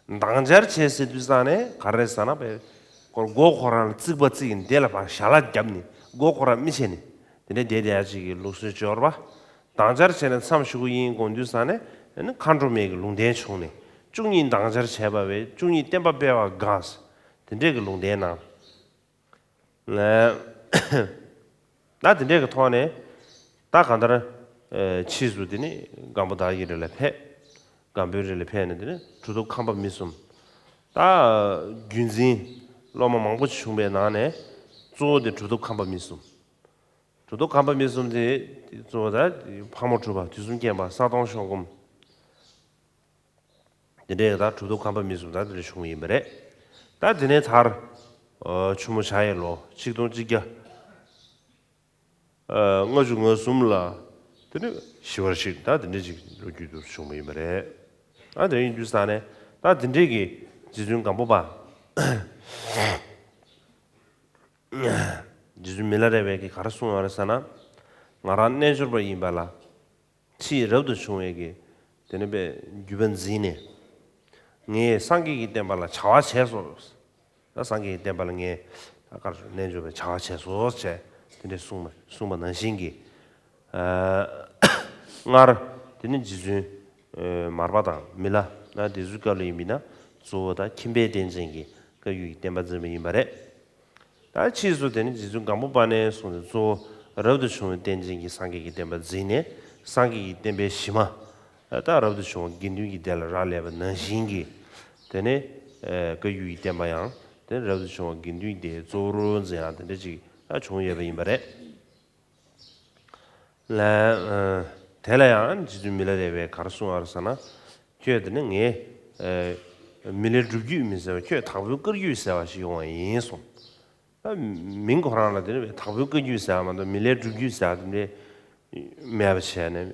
འདང་བཅར་བྱས་ཟེར་དུས་ཙང་ནས་ག་རེ་ཟེར་ན་བས་སྒོ་ཁོ་རང་ལ་རྩིག་པ་རྩིག་ནས་དེ་ལ་ཕར་ཞལ་ལག་བརྒྱབ་ནས་སྒོ་ཁོ་རང་མི་ཕྱེ་ནས་དེ་འདྲ་བསྡད་བསྡད་ཡ་ཅིག་གི་ལུགས་སྲོལ་ཅིག་ཡོད་རེད་པ། འདང་བཅར་བྱས་ནས་མཚམས་བཞུགས་ཀྱི་ཡིན་དགོངས་དུས་ཙང་ནས་ཨ་ནི་མཁའ་འགྲོ་མའི་གི་ལུང་བསྟན་བྱུང་ནས་བཅུ་གཉིས་འདང་བཅར་བྱས་པ་བས་བཅུ་གཉིས་བསྟན་པ་སྤེལ་བར་དགའ། དེ་འདྲས་ཀྱི་ལུང་བསྟན་གནང་། ད་དེ་འདྲས་ཀྱི་ཐོག་ནས་ད་གང་ལྟར་ཕྱིས་སུ་དེ་ནི་སྒམ་པོ་དར་གྱི་རི་ལ་ཕེབས། སྒམ་པོའི་རི་ལ་ཕེབས་ནས་དེ་ནི་གྲུབ་ཐོབ་ཁམས་པ་མི་གསུམ། ད་བརྒྱུད་འཛིན་སློབ་མ་མང་པོ་ཞིག་བྱུང་བའི་ནང་ནས་གཙོ་བོ་དེ་གྲུབ་ཐོབ་ཁམས་པ་མི་གསུམ། གྲུབ་ཐོབ་ཁམས་པ་མི་གསུམ་དེ་གཙོ་བོ་ད་ཕག་མོ་གྲུ་པ་དུས་གསུམ་མཁྱེན་པ་ས་སྟོང་ཤོག་སྒོམ། དེ་འདྲའི་ད་གྲུབ་ཐོབ་ཁམས་པ་མི་གསུམ་ད་དེ་འདྲ་བྱུང་ཡིན་པ་རེད། ད་དེ་ནས་མཐར་ཆུ་མོ་བྱ་ཡི་ལོ་ཆིག་སྟོང་གཅིག་བརྒྱ་ལྔ་བཅུ་ང་གསུམ་ལ་དེ་ནས་ཞི་བར་གཤེགས་ད་དེ་འདྲ་ཅིག་ལོ་རྒྱུས་དུ་བྱུང་བ་ཡིན་པ་རེད། ད་དེ་ཡིན་དུས་ས་ནས་ད་དེ་འདྲའི་གི་རྗེ་བཙུན་སྒམ་པོ་པ། རྗེ་བཙུན་མི་ལ་རས་པས་ཀྱིས་ག་རེ་གསུངས་ཡོད་རེད་ཟེར་ན། ང་རང་རྣལ་འབྱོར་པ་ཡིན་པ་ལ། ཕྱིས་རབ་ཏུ་བྱུང་བའི་གི། དེ་ནི་པའི་བརྒྱུད་པ་འཛིན་ནས། ངས་སངས་རྒྱས་ཀྱི་བསྟན་པ་ལ་བྱ་བ་བྱས་སོ། ད་སངས་རྒྱས་ཀྱི་བསྟན་པ་ལ་ངས་ད་གར་རྣལ་འབྱོར་པའི་བྱ་བ་བྱས་སོ་བྱས་དེ་འདྲས་གསུངས་པ་གསུངས་པ་ནང་བཞིན་གྱི། སྔར་དེ་ནི་རྗེ་བཙུན་མར་པ་དང་མི་ལ་ན་དེ་ཚོའི་སྐབས་ལ་ཡིན་པས་ན་གཙོ་བོ་དང་ཁྱིམ་པའི་རྟེན་ཅན་གྱི་བཀའ་བརྒྱུད་ཀྱི་བསྟན་པ་འཛིན་པ་ཡིན་པ་རེད། ད་ཕྱིས་སུ་དེ་ནི་རྗེ་བཙུན་སྒམ་པོ་པ་ནས་བཟུང་སྟེ་གཙོ་བོ་རབ་ཏུ་བྱུང་བའི་རྟེན་ཅན་གྱི་སངས་རྒྱས་ཀྱི་བསྟན་པ་འཛིན་ནས་སངས་རྒྱས་ཀྱི་བསྟན་པའི་གཞི་མ་ད་རབ་ཏུ་བྱུང་བ་དགེ་འདུན་གྱི་སྡེ་ལ་རག་ལས་པ་ནང་བཞིན་གྱི་དེ་ནི་བཀའ་བརྒྱུད་ཀྱི་བསྟན་པ་ཡང་དེ་ནི་རབ་ཏུ་བྱུང་བ་དགེ་འདུན་གྱི་སྡེའི་གཙོ་བོར་འཛིན་ཡང་དེ་འདྲ་ཅིག་ད་བྱུང་ཡོད་པ་ཡིན་པ་རེད། ལན། དེ་ལ་ཡང་རྗེ་བཙུན་མི་ལ་རས་པས་ག་རེ་གསུངས་པ་རེད་ཟེར་ན། ཁྱོད་དེ་ནི་ངའི་མི་ལའི་སྒྲུབ་བརྒྱུད་མིན་ཟེར་བ་ཁྱོད་དྭགས་པོའི་བཀའ་བརྒྱུད་ཟེར་བ་ཞིག་ཡོང་བ་ཡིན་གསུངས། ད་མིང་ཁོ་རང་ལ་དེ་ནི་དྭགས་པོའི་བཀའ་བརྒྱུད་ཟེར་བ་མ་གཏོགས་མི་ལའི་སྒྲུབ་བརྒྱུད་ཟེར་བ་དེ་འདྲའི་མེད་པ་བྱས་ནས།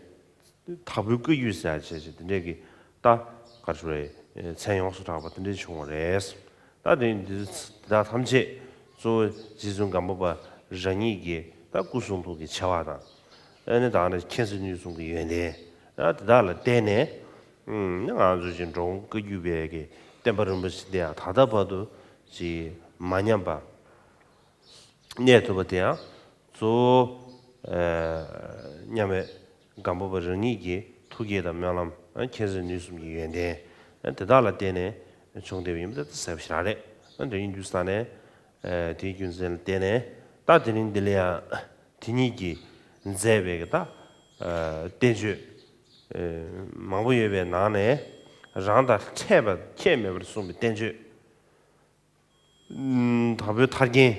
དྭགས་པོའི་བཀའ་བརྒྱུད་ཟེར་བ་བྱས་བྱས་དེ་འདྲའི་གི་ད་ག་རེ་ཞུ་རེད་མཚན་ཡོངས་སུ་གྲགས་པ་དེ་འདྲའི་བྱུང་བ་རེད། ད་དེ་འདི་དག་ཐམས་ཅད་གཙོ་བོ་རྗེ་བཙུན་སྒམ་པོ་པ་རང་ཉིད་ཀྱི་ ད་སྐུ་གསུང་ཐུགས་ཀྱི་ཆེ་བ་དང་། ཨ་ནི་ད་ནི་མཁྱེན་བརྩེ་ནུས་གསུམ་གྱི་ཡོན་ཏན། ཨ་དེ་དག་ལ་བརྟེན་ནས། ཨུམ། ང་ཚོ་ཅིག་འགྲོ་མགོན་བཀའ་བརྒྱུད་པའི་གི་བསྟན་པ་རིན་པོ་ཆེ་འདི་ཡང་ད་ལྟ་བར་དུ་ཅིག་མ་ཉམས་པར་གནས་ཐུབ་པ་དེ་ཡང་གཙོ་བོ། ཨ་མཉམ་མེད་སྒམ་པོ་པ་རང་ཉིད་ཀྱི་ཐུགས་བསྐྱེད་དང་སྨོན་ལམ། ཨ་མཁྱེན་བརྩེ་ནུས་གསུམ་གྱི་ཡོན་ཏན། ཨ་དེ་དག་ལ་བརྟེན་ནས་བྱུང་བསྡད་པ་ཡིན་པ་དེ་གསལ་པོ་ཞེ་དྲག་རེད། ཨ་དེ་ཡིན་དུས་ཙང་ནས། ཨ་དེའི་རྒྱུ་མཚན་ལ་བརྟེན་ནས་ད་དེ་རིང་འདི་ལ་ཡང་དེ་ཉིད་ཀྱིས་མཛད་པའི་གི་ད་ཨ་བསྟན་བཅོས་ཨ་མང་པོ་ཡོད་པའི་ནང་ནས་རང་དང་འཕྲད་པ་ཁྱད་མེད་པར་གསུངས་པའི་བསྟན་བཅོས། ཨུམ། དྭགས་པོའི་ཐར་རྒྱན།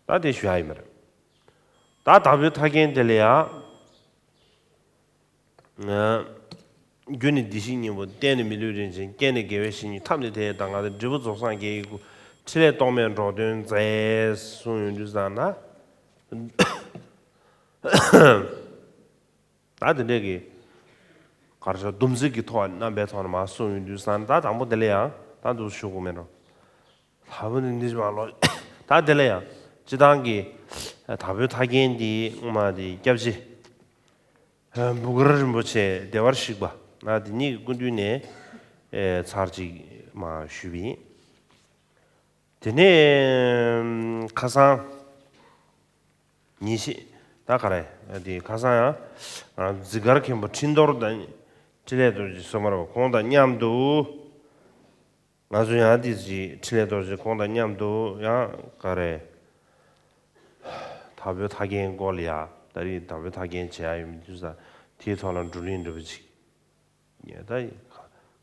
ད་དེ་ཞུ་ཡ་ཡིན་པ་རེད། ད་དྭགས་པོའི་ཐར་རྒྱན་དེ་ལ་ཡང་། རྒྱུ་ནི་བདེ་གཤེགས་སྙིང་པོ། རྟེན་ནི་མི་ལུས་རིན་ཆེན། རྐྱེན་ནི་དགེ་བའི་བཤེས་གཉེན། ཐབས་ནི་མཐའ་ཡས་གདམས་ངག་སྟེ། འབྲས་བུ་རྫོགས་སངས་རྒྱས་ཀྱི་སྐུ། ཕྲིན་ལས་རྟོག་མེད་འགྲོ་དོན་མཛད། གསུངས་ཡོང་དུས་ཙང་ན། ད་དེ་འདྲས་ཀྱི་ག་རེ་ཟེར། སྡོམ་ཚིག་གི་ཐོག་རྣམ་པའི་ཐོག་ནས་མར་གསུངས་ཡོང་དུས་ཙང་ད་དང་པོ་དེ་ལ་ཡང་ད་འདུག་ཞུ་དགོས་མེད་རུང་། ལྷ་བུ་ནི་འདི་མ་ལོ། ད་དེ་ལ་ཡང་སྤྱི་བཏང་གི་དྭགས་པོའི་ཐར་རྒྱན་འདི་སྔོན་མ་དེ་སྐྱབས་རྗེ་འབུམ་དཀར་རིན་པོ་ཆེ་བདེ་བར་གཤེགས་པ་ང་དེ་ཉིད་ཀྱི་སྐུ་མདུན་ནས་ཚར་གཅིག་མར་ཞུས་པ་ཡིན། དེ་ནས་ཁ་སང་ཉིན་ཤས་ད་ག་རེ་དེ་ཁ་སང་ཡང་འཛི་སྒར་མཁན་པོ་ཁྲི་རྡོར་དང་ཕྲིན་ལས་རྡོ་རྗེ་སོ་མར་བ་ཁོང་དང་མཉམ་དུ་ང་ཚོ་ཡང་དེ་ཅི་ཕྲིན་ལས་རྡོ་རྗེ་ཁོང་དང་མཉམ་དུ་ཡང་ག་རེ་དྭགས་པོའི་ཐར་རྒྱན་སྐོར་ལ་ཡ་ད་རེས་དྭགས་པོའི་ཐར་རྒྱན་བྱེད་ཡ་ཡོད་མི་འདུག་ས་དེའི་ཐོག་ལ་བགྲོ་གླེང་འདྲ་པོ་ཅིག་ངས་ད་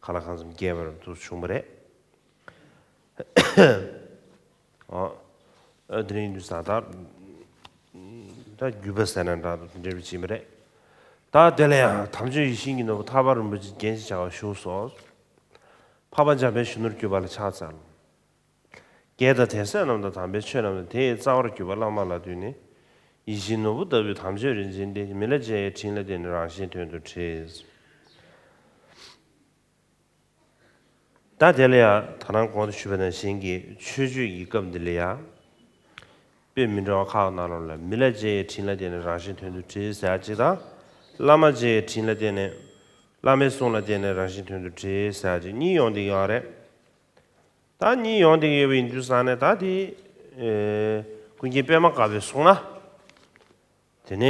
ཁ་ལག་གང་འཚམ་རྒྱས་པར་དུ་བྱུང་བ་རེད། ཨ་ཨ་དེ་རིང་འདུག་ས་ད་ད་རྒྱུད་པ་ཟེར་ན་འདྲ་འདྲ་བ་ཅིག་མ་རེད། ད་དེ་ལ་ཡང་དམ་ཆོས་ཡིད་བཞིན་གྱི་ནོར་བུ་ཐར་པ་རིན་པོ་ཆེ་རྒྱན་ཞིག་བྱ་བ་བཞུགས་སོ། འཕགས་པ་འཇམ་དཔལ་གཞོན་ནུར་གྱུར་པ་ལ་ཕྱག་འཚལ་ལོ། རྒྱས་དང་དད་གསོས་རྣམས་དང་། དམ་པའི་ཆོས་རྣམས་དང་། དེ་ཡི་རྩ་བར་གྱུར་པ་བླ་མ་ལ་འདུད་ནས། ཡིད་བཞིན་ནོར་བུ་ལྟ་བུའི་དམ་ཆོས་རིན་ཆེན་འདི། མི་ལ་སྤྱད་པའི་དྲིན་ལ་བརྟེན་ནས་རང་གཞན་དོན་དུ་འགྲེས། ད་དེ་ལ་ཡང་ད་ནང་གོང་དུ་ཞུས་པ་ནང་བཞིན་གྱི་མཆོད་བརྗོད་ཀྱི་སྐབས་འདི་ལ་ཡང་དཔེ་མི་འདྲ་བ་ཁག་ནང་ལོགས་ལ་མི་ལ་སྤྱད་པའི་དྲིན་ལ་བརྟེན་ནས་རང་གཞན་དོན་དུ་འགྲེས་ཟེར་ཡ་གཅིག་དང་། བླ་མ་སྤྱད་པའི་དྲིན་ལ་བརྟེན་ནས་བླ་མའི་གསུང་ལ་བརྟེན་ནས་རང་གཞན་དོན་དུ་འགྲེས་ཟེར་ཡ་གཅིག་གཉིས་ཡོང་བསྡད་ཡོད་རེད། ད་གཉིས་ཡོང་བསྡད་ཡོད་པ་ཡིན་དུས་ཙང་ནས་ད་དེ་ཨེ་ཀུན་མཁྱེན་པད་མ་དཀར་པོས་གསུངས་ན། དེ་ནས་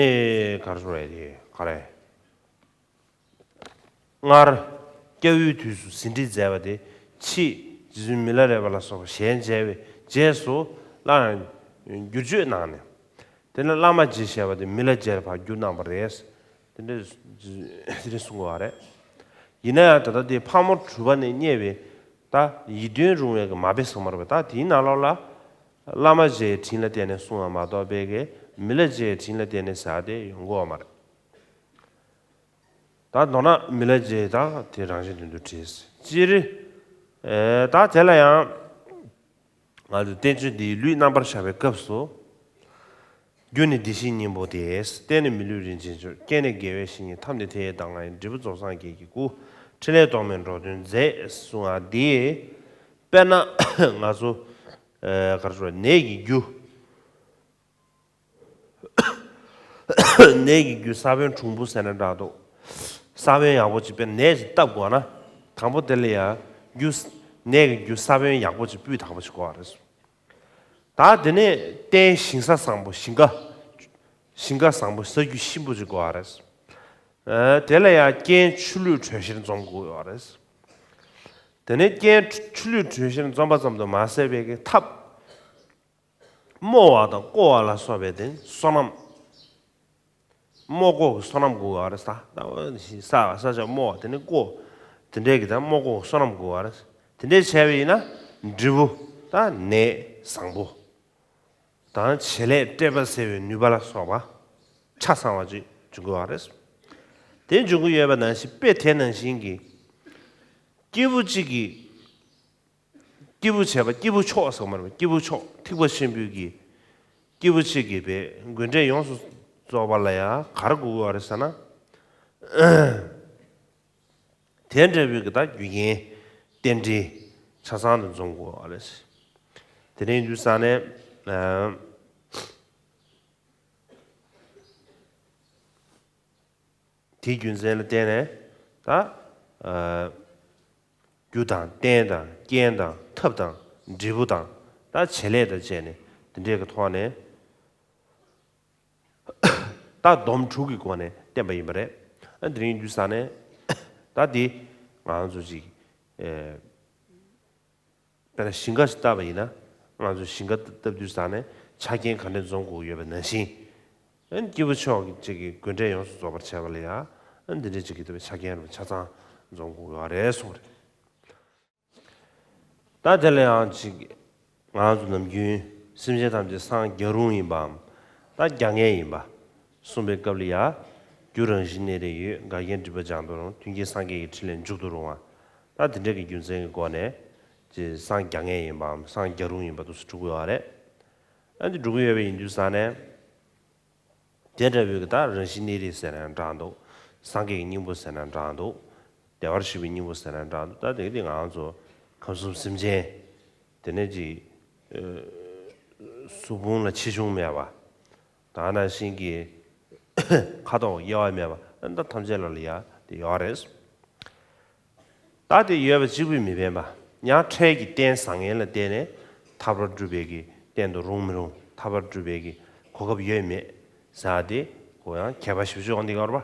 ག་རེ་ཟེར་དགོས་རེད་དེ་ག་རེ། སྔར་སྐྱབས་ཡུལ་དུས་སུ་ཟིན་བྲིས་མཛད་པ་དེ་ཕྱིས་རྗེ་བཙུན་མི་ལ་རས་པ་ལ་སོགས་པ་ཞལ་མཇལ་བའི་རྗེས་སུ་བླ་ན་བསྒྱུར་བཅོས་གནང་ནས། དེ་ནས་བླ་མ་རྗེ་ཞེས་པ་དེ་མི་ལ་རྗེར་ཕར་བསྒྱུར་གནང་བ་རེད། དེ་འདྲ་དེ་འདྲ་གསུང་གི་ཡོད་རེད། ཡིན་ན་ཡང་ད་ལྟ་དེ་ཕག་མོ་གྲུ་པ་ནས་རྙེད་པའི་ད་ཡིད་རྟོན་རུང་བའི་གི་མ་དཔེ་ཚང་མ་རེད་པ། ད་དེའི་ནང་ལོགས་ལ་བླ་མ་རྗེའི་དྲིན་ལ་བརྟེན་ནས་གསུངས་པ་མ་གཏོགས་པའི་གི་མི་ལ་རྗེའི་དྲིན་ལ་བརྟེན་ནས་ཟེར་བ་དེ་ཡོང་གི་ཡོད་མ་རེད། ད་མདོར་ན་མི་ལ་རྗེ་དང་དེ་རང་བཞིན་དོན་དུ་བྲིས། སྤྱིར། ཨེ་ད་དེ་ལ་ཡང་ང་ཚོས་བསྟན་བཅོས་འདིའི་ལུས་རྣམ་པར་བཞག་པའི་སྐབས་སུ། རྒྱུ་ནི་བདེ་གཤེགས་སྙིང་པོ་སྟེ། རྟེན་ནི་མི་ལུས་རིན་ཆེན་མཆོག་རྐྱེན་ནི་དགེ་བའི་བཤེས་གཉེན། ཐབས་ནི་མཐའ་ཡས་གདམས་ངག་ཡིན། འབྲས་བུ་རྫོགས་སངས་རྒྱས་ཀྱི་སྐུ། ཕྲིན་ལས་རྟོག་མེད་འགྲོ་དོན་མཛད། གསུང་བ་འདི། དཔེར་ན་ང་ཚོ་ཨེ་ག་རེ་ཟེར་ནད་ཀྱི་རྒྱུ། ནད་ཀྱི་རྒྱུ་ས་བོན་གྲུང་པོ་ཟེར་ན་འདྲ་འདུག་ས་བོན་ཡག་པོ་ཅིག་དཔེར་ནད་ཅིག་བཏབ་དགོས་ན། དང་པོ་དེ་ལ་ཡང་རྒྱུ། ནད་ཀྱི་རྒྱུ་ས་བོན་ཡག་པོ་ཅིག་སྤུས་དག་པོ་ཅིག་དགོས་པ་རེད། ད་དེ་ནས་རྟེན་ཞིང་ས་བཟང་པོ་ཞིང་ཁ། ཞིང་ཁ་བཟང་པོ་ས་རྒྱུ་གཤིན་པོ་ཅིག་དགོས་པ་རེད། ཨ་དེ་ལ་ཡང་རྐྱེན་ཆུ་ལུད་དྲོད་གཤེར་འཛོམས་དགོས་པ་རེད། དེ་ནས་རྐྱེན་ཆུ་ལུད་དྲོད་གཤེར་འཛོམས་པ་ཙམ་དུ་མ་ཟད་པའི་གི་ཐབས། རྨོ་བ་དང་བརྐོ་བ་ལ་སོགས་པའི་དེ་སོ་ནམ། རྨོ་བརྐོ་གི་སོ་ནམ་དགོས་པ་རེད་ད། ས་ས་ཆ་རྨོ་བ་དེ་ནི་བརྐོ། དེ་འདྲའི་གི་ད་རྨོ་བརྐོ་གི་སོ་ནམ་དགོས་པ་རེད། དེ་འདྲའི་བྱས་པ་ཡིན་ན་འབྲས་བུ་ད་ནད་བཟང་པོ་དང་བྱེད་ལས་བཀྲེས་པ་སེལ་བའི་ནུས་པ་ལ་སོགས་པ་ཆ་ཚང་བ་ཅིག་འབྱུང་གི་ཡོད་རེད། དེ་འབྱུང་གི་ཡོད་པ་ནང་བཞིན་དཔེ་དེ་ནང་བཞིན་གྱི་སྐྱེས་བུ་གཅིག་གིས། སྐྱེས་བུ་བྱས་པ་སྐྱེས་བུ་མཆོག་ཟེར་བ་མ་རེད་པ། སྐྱེས་བུ་མཆོག་ཐེག་པ་ཆེན་པོའི་གི་སྐྱེས་བུ་གཅིག་གིས་པའི་དགོས་འབྲས་ཡོངས་སུ་རྫོགས་པ་ལ་ཡང་ག་རེ་དགོས་ཀྱི་ཡོད་རེད་ཟེར་ན། དེ་འདྲ་བའི་གི་ད་རྒྱུ་རྐྱེན་རྟེན་འབྲེལ་ཆ་ཚང་དུ་འཛོམས་དགོས་པ་རེད། དེ་འདྲ་ཡིན་དུས་ཙང་ནས། དེའི་རྒྱུ་མཚན་ལ་བརྟེན་ནས་ད་ཨ་རྒྱུ་དང་རྟེན་དང་རྐྱེན་དང་ཐབས་དང་འབྲས་བུ་དང་ད་བྱེད་ལས་དང་བཅས་ནས་དེ་འདྲས་ཀྱི་ཐོག་ནས་ད་སྡོམ་དྲུག་གི་སྒོ་ནས་བསྟན་པ་ཡིན་པ་རེད། ཨ་དེ་རིང་དུས་ས་ནས་ད་འདི་ང་ཚོ་ཅིག་ཨེ། དཔེར་ན་ཞིང་ཁ་ཞིག་བཏབ་པ་ཡིན་ན། ང་ཚོ་ཞིང་ཁ་བཏབ་དུས་ཙང་ནས་ཆ་རྐྱེན་ག་འདྲ་འཛོམས་དགོས་ཡོད་པ་ནང་བཞིན། ཨན་སྐྱེས་བུ་མཆོག་གི་ཅིག་གི་དགོས་འབྲས་ཡོངས་སུ་རྫོགས་པར་བྱས་པ་ལ་ཡང་ཨན་འདི་འདྲའི་ཅིག་གི་ཆ་རྐྱེན་རུ་ཆ་ཚང་འཛོམས་དགོས་ཡོད་རེད་གསུངས་རེད། ད་དེ་ལ་ཡང་ཅིག་ང་ཚོ་ནམ་རྒྱུན་སེམས་ཅན་ཐམས་ཅད་སངས་རྒྱ་རུང་ཡིན་པའམ། ད་རྒྱ་ངན་ཡིན་པ། གསུངས་པའི་སྐབས་ལ་ཡ། རྒྱུ་རང་བཞིན་གནས་རེ་ཡོད། འགལ་རྐྱེན་སྒྲིབ་པ་སྦྱང་དུ་རུང་། མཐུན་རྐྱེན་སངས་རྒྱས་ཀྱི་ཕྲིན་ལས་འཇུག་ཏུ་རུང་བ། ད་དེ་འདྲ་གི་རྒྱུ་མཚན་གྱི་སྒོ་ནས། ཅེས་སངས་རྒྱ་ངན་ཡིན་པའམ་སངས་རྒྱ་རུང་ཡིན་པ་དུ་སུ་གྲུབ་ཀྱི་ཡོད་རེད། ཨ་འདི་སྒྲུབ་ཀྱི་ཡོད་པ་ཡིན་དུས་ཙང་ནས། དེ་འདྲ་བོའི་གི་ད་རང་བཞིན་གནས་རེ་ཟེར་ན་འདྲ་འདུག་སངས་རྒྱས་ཀྱི་སྙིང་པོ་ཟེར་ན་འདྲ་འདུག་བདེ་བར་གཤེགས་པའི་སྙིང་པོ་ཟེར་ན་འདྲ་འདུག་ད་དེ་གི་དེ་ང་ཚོ་ཁམས་གསུམ་སེམས་ཅན། དེ་ནས་ཅིག་ཨ་གཟུགས་ཕུང་ལ་ཆེ་ཆུང་མེད་པ། ད་ནང་བཞིན་གྱི་ཁ་དོག་དབྱེ་བ་མེད་པ་ད་ཐམས་ཅད་ལ་ལ་ཡ་དེ་ཡོད་རེད། ད་དེ་ཡོད་པ་གཅིག་པུས་མི་ཕན་པ། ཡང་འཕྲལ་གྱི་རྟེན་བཟང་ངན་ལ་བརྟེན་ནས་ཐར་པར་སྒྲུབ་པའི་གི་རྟེན་དུ་རུང་མི་རུང་། ཐར་པར་སྒྲུབ་པའི་གི་གོ་སྐབས་ཡོད་མེད་ཟེར་དེ་གོ་ཡང་ཁྱད་པར་ཞིབ་ཅིག་འོང་དེ་གར་བ།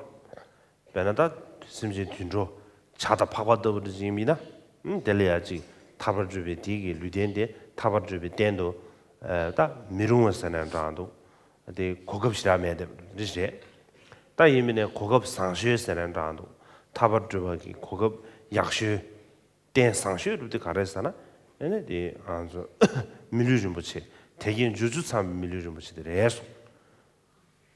དཔེར་ན་ད་སེམས་ཅན་དུད་འགྲོ་བྱ་དང་ཕག་པ་ལྟ་བུ་འདྲ་ཅིག་ཡིན་ན། ཨུམ་དེ་ལ་ཡ་ཅིག་ཐར་པར་སྒྲུབ་པའི་དེའི་གི་ལུས་རྟེན་དེ་ཐར་པར་སྒྲུབ་པའི་རྟེན་དུ་ཨ་ད་མི་རུང་བ་ཟེར་ན་འདྲ་འདུག་དེ་གོ་སྐབས་ཞེ་དྲག་མེད་དེ་འདི་རེད། ད་ཡིན་མིན་ནས་གོ་སྐབས་བཟང་ཤོས་ཟེར་ན་འདྲ་འདུག་ཐར་པར་སྒྲུབ་པ་གི་གོ་སྐབས་ཡག་ཤོས། རྟེན་བཟང་ཤོས་སྒྲུབ་དེ་ག་རེ་ཟེར་ན། ཨེ་ནས་དེ་ང་ཚོ་མི་ལུས་རིན་པོ་ཆེ། དལ་བརྒྱད་འབྱོར་བཅུ་ཚང་བའི་མི་ལུས་རིན་པོ་ཆེ་དེ་རེད་གསུངས།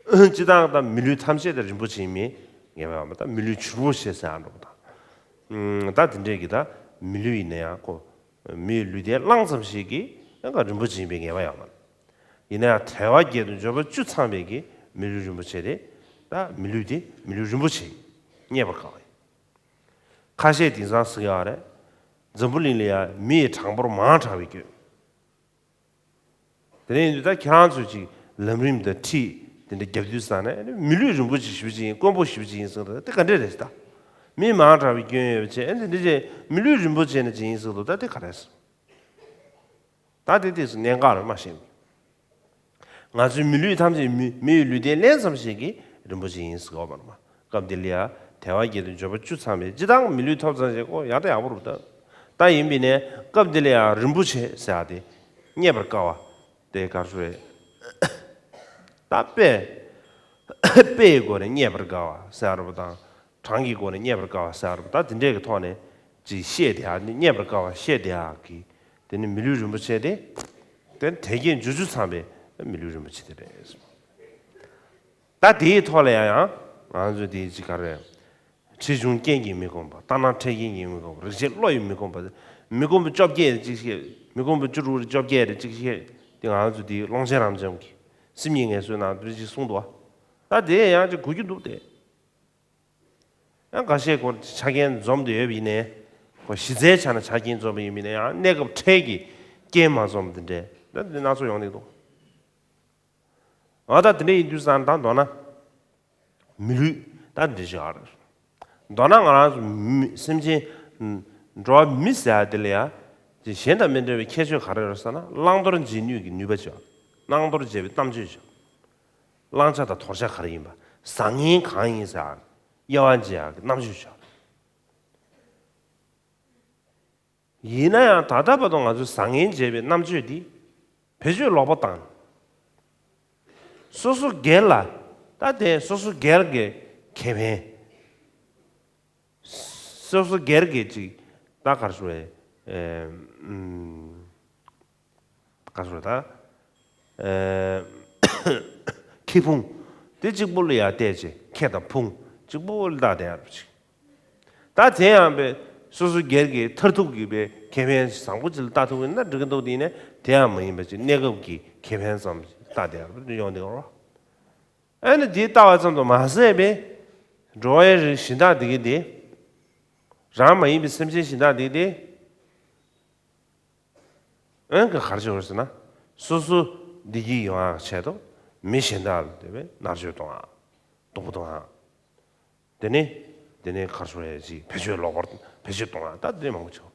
སྤྱི་བཏང་དང་མི་ལུས་ཐམས་ཅད་དེ་རིན་པོ་ཆེ་ཡིན་མིན་ངེས་པ་ཡོད་མ་རེད། མི་ལུས་ཕྱུག་པོ་ཞེས་ཟེར་ཡང་འགྲོ་བ་དང་། ད་དེ་འདྲས་ཀྱི་ད་མི་ལུས་ཡིན་ན་ཡང་ཁོ། མིའི་ལུས་རྟེན་བླངས་ཙམ་ཞིག་གིས་ཡང་ག་རིན་པོ་ཆེ་ཡིན་པའི་ངེས་པ་ཡོད་མ་རེད། ཡིན་ན་ཡང་དལ་བ་བརྒྱད་དང་འབྱོར་པ་བཅུ་ཚང་བའི་གི་མི་ལུས་རིན་པོ་ཆེ་དེ། ད་མི་ལུས་དེ་མི་ལུས་རིན་པོ་ཆེ་ཡིན། རྙེད་པར་དཀའ་བ་ཡིན། ཁ་ཤས་དེང་སང་ཟེར་གྱི་ཡོད་རེད། འཛམ་བུ་གླིང་ལ་ཡང་མི་ཡི་གྲངས་འབོར་མང་དྲགས་པའི་སྐྱོན། དེ་ནས་ཡིན་དུས་ད་ཁྱེད་རང་ཚོས་ཅིག་ལམ་རིམ་དང་ཁྲིད་དེ་འདྲ་རྒྱབ་དུས་ཙང་ནས་མི་ལུས་རིན་པོ་ཆེ་ཞེ་པོ་ཅིག་ཡིན། དཀོན་པོ་ཞེ་པོ་ཅིག་ཡིན་ཟེར་འདུག་དེ་ག་འདྲས་རེད་ད། མི་མང་དྲགས་པའི་སྐྱོན་ཡོད་པ་བྱས། ཨེ་འདི་འདྲ་བྱས་མི་ལུས་རིན་པོ་ཆེ་ནི་ཅིག་ཡིན་ཟེར་འདུག་ད་དེ་ག་རེད། ད་དེ་དུས་སུ་གནད་འགག་རེད་མ་ཤེས། ང་ཚོའི་མི་ལུས་ཐམས་ཅད་མི་མི་ཡི་ལུས་རྟེན་ལེན་ཙམ་ཞིག་གིས་རིན་པོ་ཆེ་ཡིན་ཟེར་གོ་བ་རེད་མ། སྐབས་འདི་ལ་ཡ་དལ་བ་བརྒྱད་དང་འབྱོར་པ་བཅུ་ཚང་བའི་སྤྱི་བཏང་མི་ལུས་ཐོབ་ཙམ་ཞིག་གོ་ཡག་ད་ཡག་པོ་རེད་ད། ད་ཡིན་པས་ནས་སྐབས་འདི་ལ་ཡ་རིན་པོ་ཆེ་ཟེར་ཡ་དེ་རྙེད་པར་དཀའ་བ། དེ་ག་རེ་ཟེར། ད་དཔེ་དཔེ་ཡི་སྒོ་ནས་རྙེད་པར་དཀའ་བ་ཟེར་བ་དང་། གྲངས་ཀྱི་སྒོ་ནས་རྙེད་པར་དཀའ་བ་ཟེར་བ་ད་དེ་འདྲས་ཀྱི་ཐོག་ནས་ཅིག་བཤད་དེ་ཨ་ནི་རྙེད་པར་དཀའ་བ་བཤད་དེ་ཨ་གི། དེ་ནི་མི་ལུས་རིན་པོ་ཆེ་དེ། དེ་ནི་དལ་བརྒྱད་འབྱོར་བཅུ་ཚང་བའི་མི་ལུས་རིན་པོ་ཆེ་དེ་རེད། ད་དེའི་ཐོག་ལ་ཡང་ཡང་ང་ཚོས་དེའི་ཅིག་ག་རེ། ཁྲིད་གཞུང་རྐྱེན་གྱིས་མི་ཁོམ་པ། ལྟར་སྣང་འཕྲལ་རྐྱེན་གྱིས་མི་ཁོམ་པ། རིག་བྱེད་བློ་ཡིས་མི་ཁོམ་པ། མི་ཁོམ་པ་བཅོ་བརྒྱད་རེ་གཅིག་བཤད། མི་ཁོམ་པ་བཅུ་དྲུག་རེ་བཅོ་བརྒྱད་རེ་གཅིག་བཤད། དེ་ང་ཚོ་དེའི་ཀློང་ཆེན་རབ་འབྱམས་ཀྱི་སེམས་ཉིད་ངལ་གསོའི་ནང་དུ་ཅིག་གསུངས་འདུག་བ། ད་དེ་ཡང་ཅིག་གོ་རྒྱུ་འདུག་སྟེ། ཡང་འགའ་ཤས་ཁོ་ཆ་རྐྱེན་འཛོམས་ཏེ་ཡོད་པ་ཡིན་ནའི། ཁོ་གཞི་རྩའི་ཆ་ནས་ཆ་རྐྱེན་འཛོམས་པ་ཡིན་པ་ཡིན་ན་ཡང་གནས་སྐབས་འཕྲལ་གྱི་རྐྱེན་མ་འཛོམས་པ་འདི་འདྲའི་ད་འདི་སྣ་ཚོགས་ཡོང་གི་འདུག་ཨ་ད་འདི་འདྲ་ཡིན་དུས་ཙང་ད་མདོར་ན་མི་ལུས་ད་འདི་བཞག་རེད། མདོར་ན་ང་རང་ཚོ་མི་སེམས་ཅན་འགྲོ་བ་མི་ཟེར་ཡ་དེ་ལ་ཡ་གཞན་དང་མི་འདྲ་བའི་ཁྱད་ཆོས་ག་རེ་ཡོད་ཟེར་ན། བླང་དོར་འབྱེད་ནུས་ཀྱི་ནུས་པ་ཅིག་བླང་དོར་འབྱེད་པའི་རྣམ་དཔྱོད་ཅིག་བླང་བྱ་དང་དོར་བྱ་ག་རེ་ཡིན་པ། བཟང་ངན་གང་ཡིན་ཟེར་དབྱེ་བ་འབྱེད་ཡག་གི་རྣམ་དཔྱོད་བྱ། ཡིན་ན་ཡང་ད་ལྟ་བར་དུ་ང་ཚོས་བཟང་ངན་འབྱེད་པའི་རྣམ་དཔྱོད་འདི་བེད་སྤྱོད་ལོག་པ་བཏང་། སོ་སོ་སྒེར་ལ་ད་དེ་སོ་སོ་སྒེར་གྱི་ཁེ་ཕན། སོ་སོ་སྒེར་གྱི་ཅིག་ད་ག་རེ་ཟེར་བས། ག་རེ་ཟེར་ད། ཨེ། ཁེ་ཕུང་། དེ་གཅིག་པུ་ལ་ཡ་བལྟས་ཅིག་ཁེ་དང་ཕུང་གཅིག་པུ་ལ་བལྟས་ཡག་ཅིག་ད་དེ་ཡང་པའི་སོ་སོ་སྒེར་གྱི་མཐར་ཐུག་གི་པའི་ཁེ་ཕན་བཟང་པོ་ཅིག་ལ་ལྟ་ཐུབ་ཡིན་ན་འགྲིག་གི་འདུག་དེ་ནས་དེ་ཡང་མ་ཡིན་པ་ཅིག་གནས་སྐབས་ཀྱི་ཁེ་ཕན་ཙམ་ལྟ་བསྡད་ཡོང་དེ་རོ། ཨ་ནི་དེ་ལྟ་བ་ཙམ་དུ་མ་ཟད་པའི་འགྲོ་བའི་རིགས་གཞན་དག་དེ་གི་དེ། རང་མ་ཡིན་པའི་སེམས་ཅན་གཞན་དག་དེ་གི་དེ། ཨང་གི་གར་ཆེ་བར་ཟེར་ན། སོ་སོ་བདེ་སྐྱིད་ཡོང་ཡག་ཆེད་དུ་མི་གཞན་དག་ལ་དེ་བས་མནར་གཅོད་གཏོང་ཡག་སྡུག་པོ་གཏོང་ཡག་དེ་ནས་དེ་ནས་གར་སོང་ཡ་ཅིག་བེད་སྤྱོད་ལོག་པར་བེད་སྤྱོད་གཏོང་ཡ་ད་དེ་ནས་མང་པོ་བྱུང་།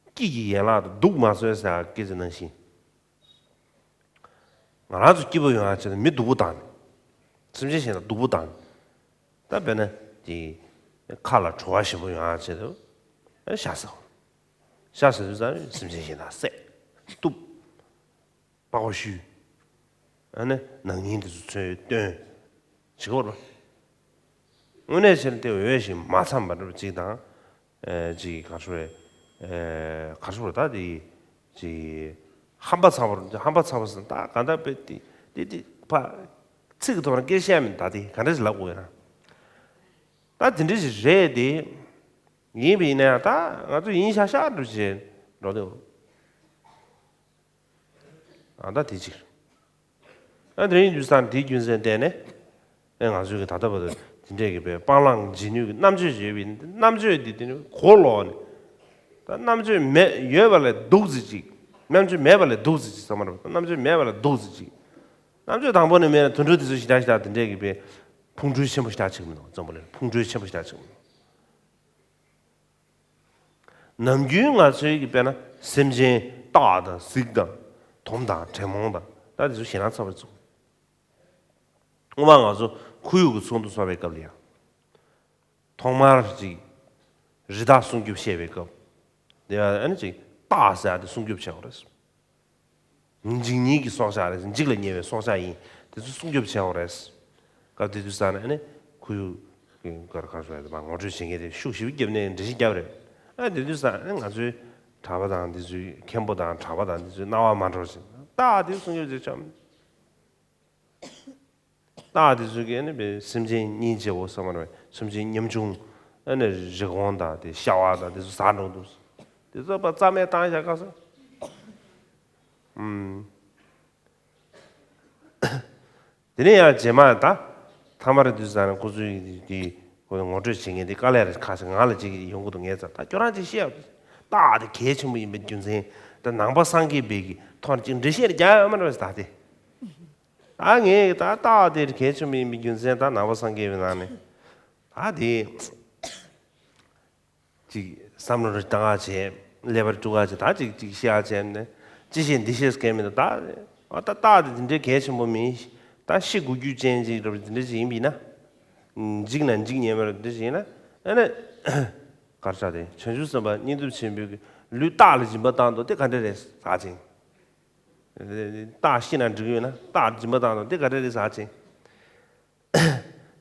སྐྱིད་ཀྱི་ཡན་ལག་ཏུ་སྡུག་མ་བཟོད་ཟེར་སྐད་ཆ་ནང་བཞིན། ང་རང་ཚོ་སྐྱིད་པོ་ཡོང་ཡ་ཆེད་དུ་མི་སྡུག་པོ་བཏང་ནས། སེམས་ཅན་གཞན་དག་སྡུག་པོ་བཏང་ནས། ད་དཔེར་ན་དེ་ཁ་ལ་བྲོ་བ་ཞིམ་པོ་ཡོང་ཡ་ཆེད་དུ་ཤ་ཟ། ཤ་ཟ་དུས་ཙང་སེམས་ཅན་གཞན་དག་བསད། གཏུབ། པགས་པ་བཤུས། ཨ་ནི་ནག་ཉེས་དེ་ཚོ་ཚུར་བཏོན། བྱེད་དགོས་རེད། དངོས་གནས་བྱས་ན་དེ་འོས་ཤིང་མ་འཚམས་པ་འདྲ་པོ་ཅིག་དང་། ཨེ་ཅིག་ག་རེ་ཟེར། ཨེ་ག་རེ་ཟེར་ད་དེ་ཅིག་ཧམ་པ་ཚ་བོ་ཧམ་པ་ཚ་བོ་ཟེར་ད་ག་འདྲ་པོ་དེ་དེ་དེ་ཕ་ཚིག་གི་ཐོག་ནས་སྐད་བཤད་མིན་ད་དེ་ག་འདྲ་ཞིག་ལབ་དགོས་ཡོད་ན། ད་དེ་འདྲ་ཞིག་རེད་དེ། ཡིན་པ་ཡིན་ན་ཡང་ད་ང་ཚོ་ཡིན་ཤག་ཤག་འགྲོ་བྱེད་འགྲོ་དེ། ཨ་ད་དེ་གཅིག་ཨ་དེ་རིང་དུས་སང་དེའི་རྒྱུ་མཚན་བརྟེན་ནས། ཨེ་ང་ཚོའི་གི་ད་ལྟ་བར་དུ་དེ་འདྲས་ཀྱི་པའི་སྤང་བླང་བྱེད་ནུས་ཀྱི་རྣམ་དཔྱོད་ཅིག་ཡོད་པ་ཡིན་ན་རྣམ་དཔྱོད་འདི་དེ་ནི་གོ་ལོག་ནས། ད་རྣམ་དཔྱོད་མེད་ཡོད་པ་ལས་སྡུག་ཙི་ཅིག་རྣམ་དཔྱོད་མེད་པ་ལས་སྡུག་ཙི་ཅིག་བསམ་མ་རེད། རྣམ་དཔྱོད་མེད་པ་ལས་སྡུག་ཙི་ཅིག་རྣམ་དཔྱོད་དང་པོ་ནས་མེད་ན་དུད་འགྲོ་དེ་ཚོ་ཞེ་དྲག་ཞེ་དྲག་དེ་འདྲས་ཀྱི་པའི་ཕུང་ཁྲོལ་ཆེན་པོ་ཞེ་དྲག་ཅིག་མི་འདུག་འཛམ་བུ་གླིང་ཕུང་ཁྲོལ་ཆེན་པོ་ཞེ་དྲག་ཅིག་མི་འདུག་ནམ་རྒྱུན་ང་ཚོའི་གི་དཔེར་ན་སེམས་ཅན་སྟག་དང་གཟིག་དང་དོམ་དང་དྲེད་མོང་དང་ད་དེ་ཚོ་ཞེད་སྣང་ཚ་བོ་ཚུགས། སྔོན་མ་ང་ཚོ་ཁོར་ཡུག་གི་ཚོགས་འདུ་ཚོགས་པའི་སྐབས་ལ་ཡང་། ཐོག་མར་ཅིག་རི་དྭགས་སྲུང་སྐྱོབ་བཤད་པའི་སྐབས། དེ་ཡང་ཨ་ནི་ཅིག་སྟག་ཟེར་ཡ་དེ་སྲུང་སྐྱོབ་བྱེད་དགོས་རེད། འཇིགས་ཉེན་གྱི་སྲོག་ཆགས་རེད། འཇིགས་ལ་ཉེ་བའི་སྲོག་ཆགས་ཡིན། དེ་ཚོ་སྲུང་སྐྱོབ་བྱེད་དགོས་རེད། སྐབས་དེ་དུས་ཙང་ནས་ཨ་ནི་ཁོར་ཡུག་གི་གར་གར་སོང་ཡ་དེ་མ་ངོ་སྤྲོད་བྱེད་མཁན་དེ་ཤུགས་ཞེ་པོ་བརྒྱབ་ནས་འགྲེལ་བཤད་བརྒྱབ་རེད། ཨ་དེ་དུས་ཙང་ཨ་ནི་ང་ཚོའི་གྲྭ་པ་དང་དེ་ཚོའི་མཁན་པོ་དང་གྲྭ་པ་དང་དེ་ཚོའི་རྣ་བ་མ་འགྲོ་ཞིང་སྟག་དེ་སྲུང་སྐྱོབ་བྱེད་ཆོག་སྟག་དེ་ཚོ་གིས་ནི་བའི་སེམས་ཅན་སྙིང་རྗེ་བོ་བསམ་པ་རེད། སེམས་ཅན་ཉམ་ཆུང་ཨ་ནི་རི་བོང་དང་དེ་ཤ་བ་དང་དེ་ཚོ་ཟ་འགྲོ་འདུག་དེ་ཚོ་པ་རྩ་མེད་བཏང་བཞག་ག་ས། ཨུམ། དེ་ནས་ཡང་རྗེས་མ་ད་ཐ་མར་དུས་ཙང་ནས་ཁོ་ཚོའི་དེ་ཁོ་ངོ་སྤྲོད་བྱེད་མཁན་དེ་དཀའ་ལས་རེད། ཁ་ཤས་ང་ལ་ཅིག་ཡོང་གི་འདུག་ངས་ཙང་ད་ཁྱོད་རང་ཅིག་བཤད་ཡ། སྟག་དེ་གལ་ཆེན་པོ་ཡིན་པའི་རྒྱུ་མཚན་ད་ནང་པ་སངས་རྒྱས་པའི་གི་ཐོག་ནས་ཅིག་འགྲེལ་བཤད་རྒྱག་ཡོད་མ་རེད་ད་དེ། ད་ངས་ད་སྟག་དེ་གལ་ཆེན་པོ་ཡིན་པའི་རྒྱུ་མཚན་ད་ནང་པ་སངས་རྒྱས་པའི་ནང་ནས་ད་དེ་ཅིག་བསམ་བློ་རེ་བཏང་ཡག་བྱས། ཀླད་པ་རེ་དཀྲུག་ཡག་བྱས། ད་ཅིག་ཅིག་བཤད་ཡག་བྱས་ནས་ཅི་བཤད་འདི་བཤད་སྐད་མི་འདུག་ད་ཨ་ད་སྟག་དེ་འདི་འདྲའི་གལ་ཆེན་པོ་མིན། ད་ཤི་དགོས་རྒྱུ་ཅན་ཅིག་རེད། འདི་འདྲ་ཅིག་ཡིན་པ་ཡིན་ན། འཇིགས་ན་འཇིགས་ཉན་པ་རེད། འདི་ཅིག་ཡིན་ན་ཨ་ནི་གར་ཆགས་དེ་བྱང་ཆུབ་སེམས་དཔའ་སྙིང་སྟོབས་ཆེན་པོས་ལུས་སྟག་ལ་སྦྱིན་པ་བཏང་འདུག་དེ་ག་འདྲ་རེད་ཟེར་ཅིང་། སྟག་ཤི་ན་འགྲིག་གི་ཡོད་ན་སྟག་སྦྱིན་པ་བཏང་འདུག་དེ་ག་འདྲ་རེད་ཟེར་ཅིང་།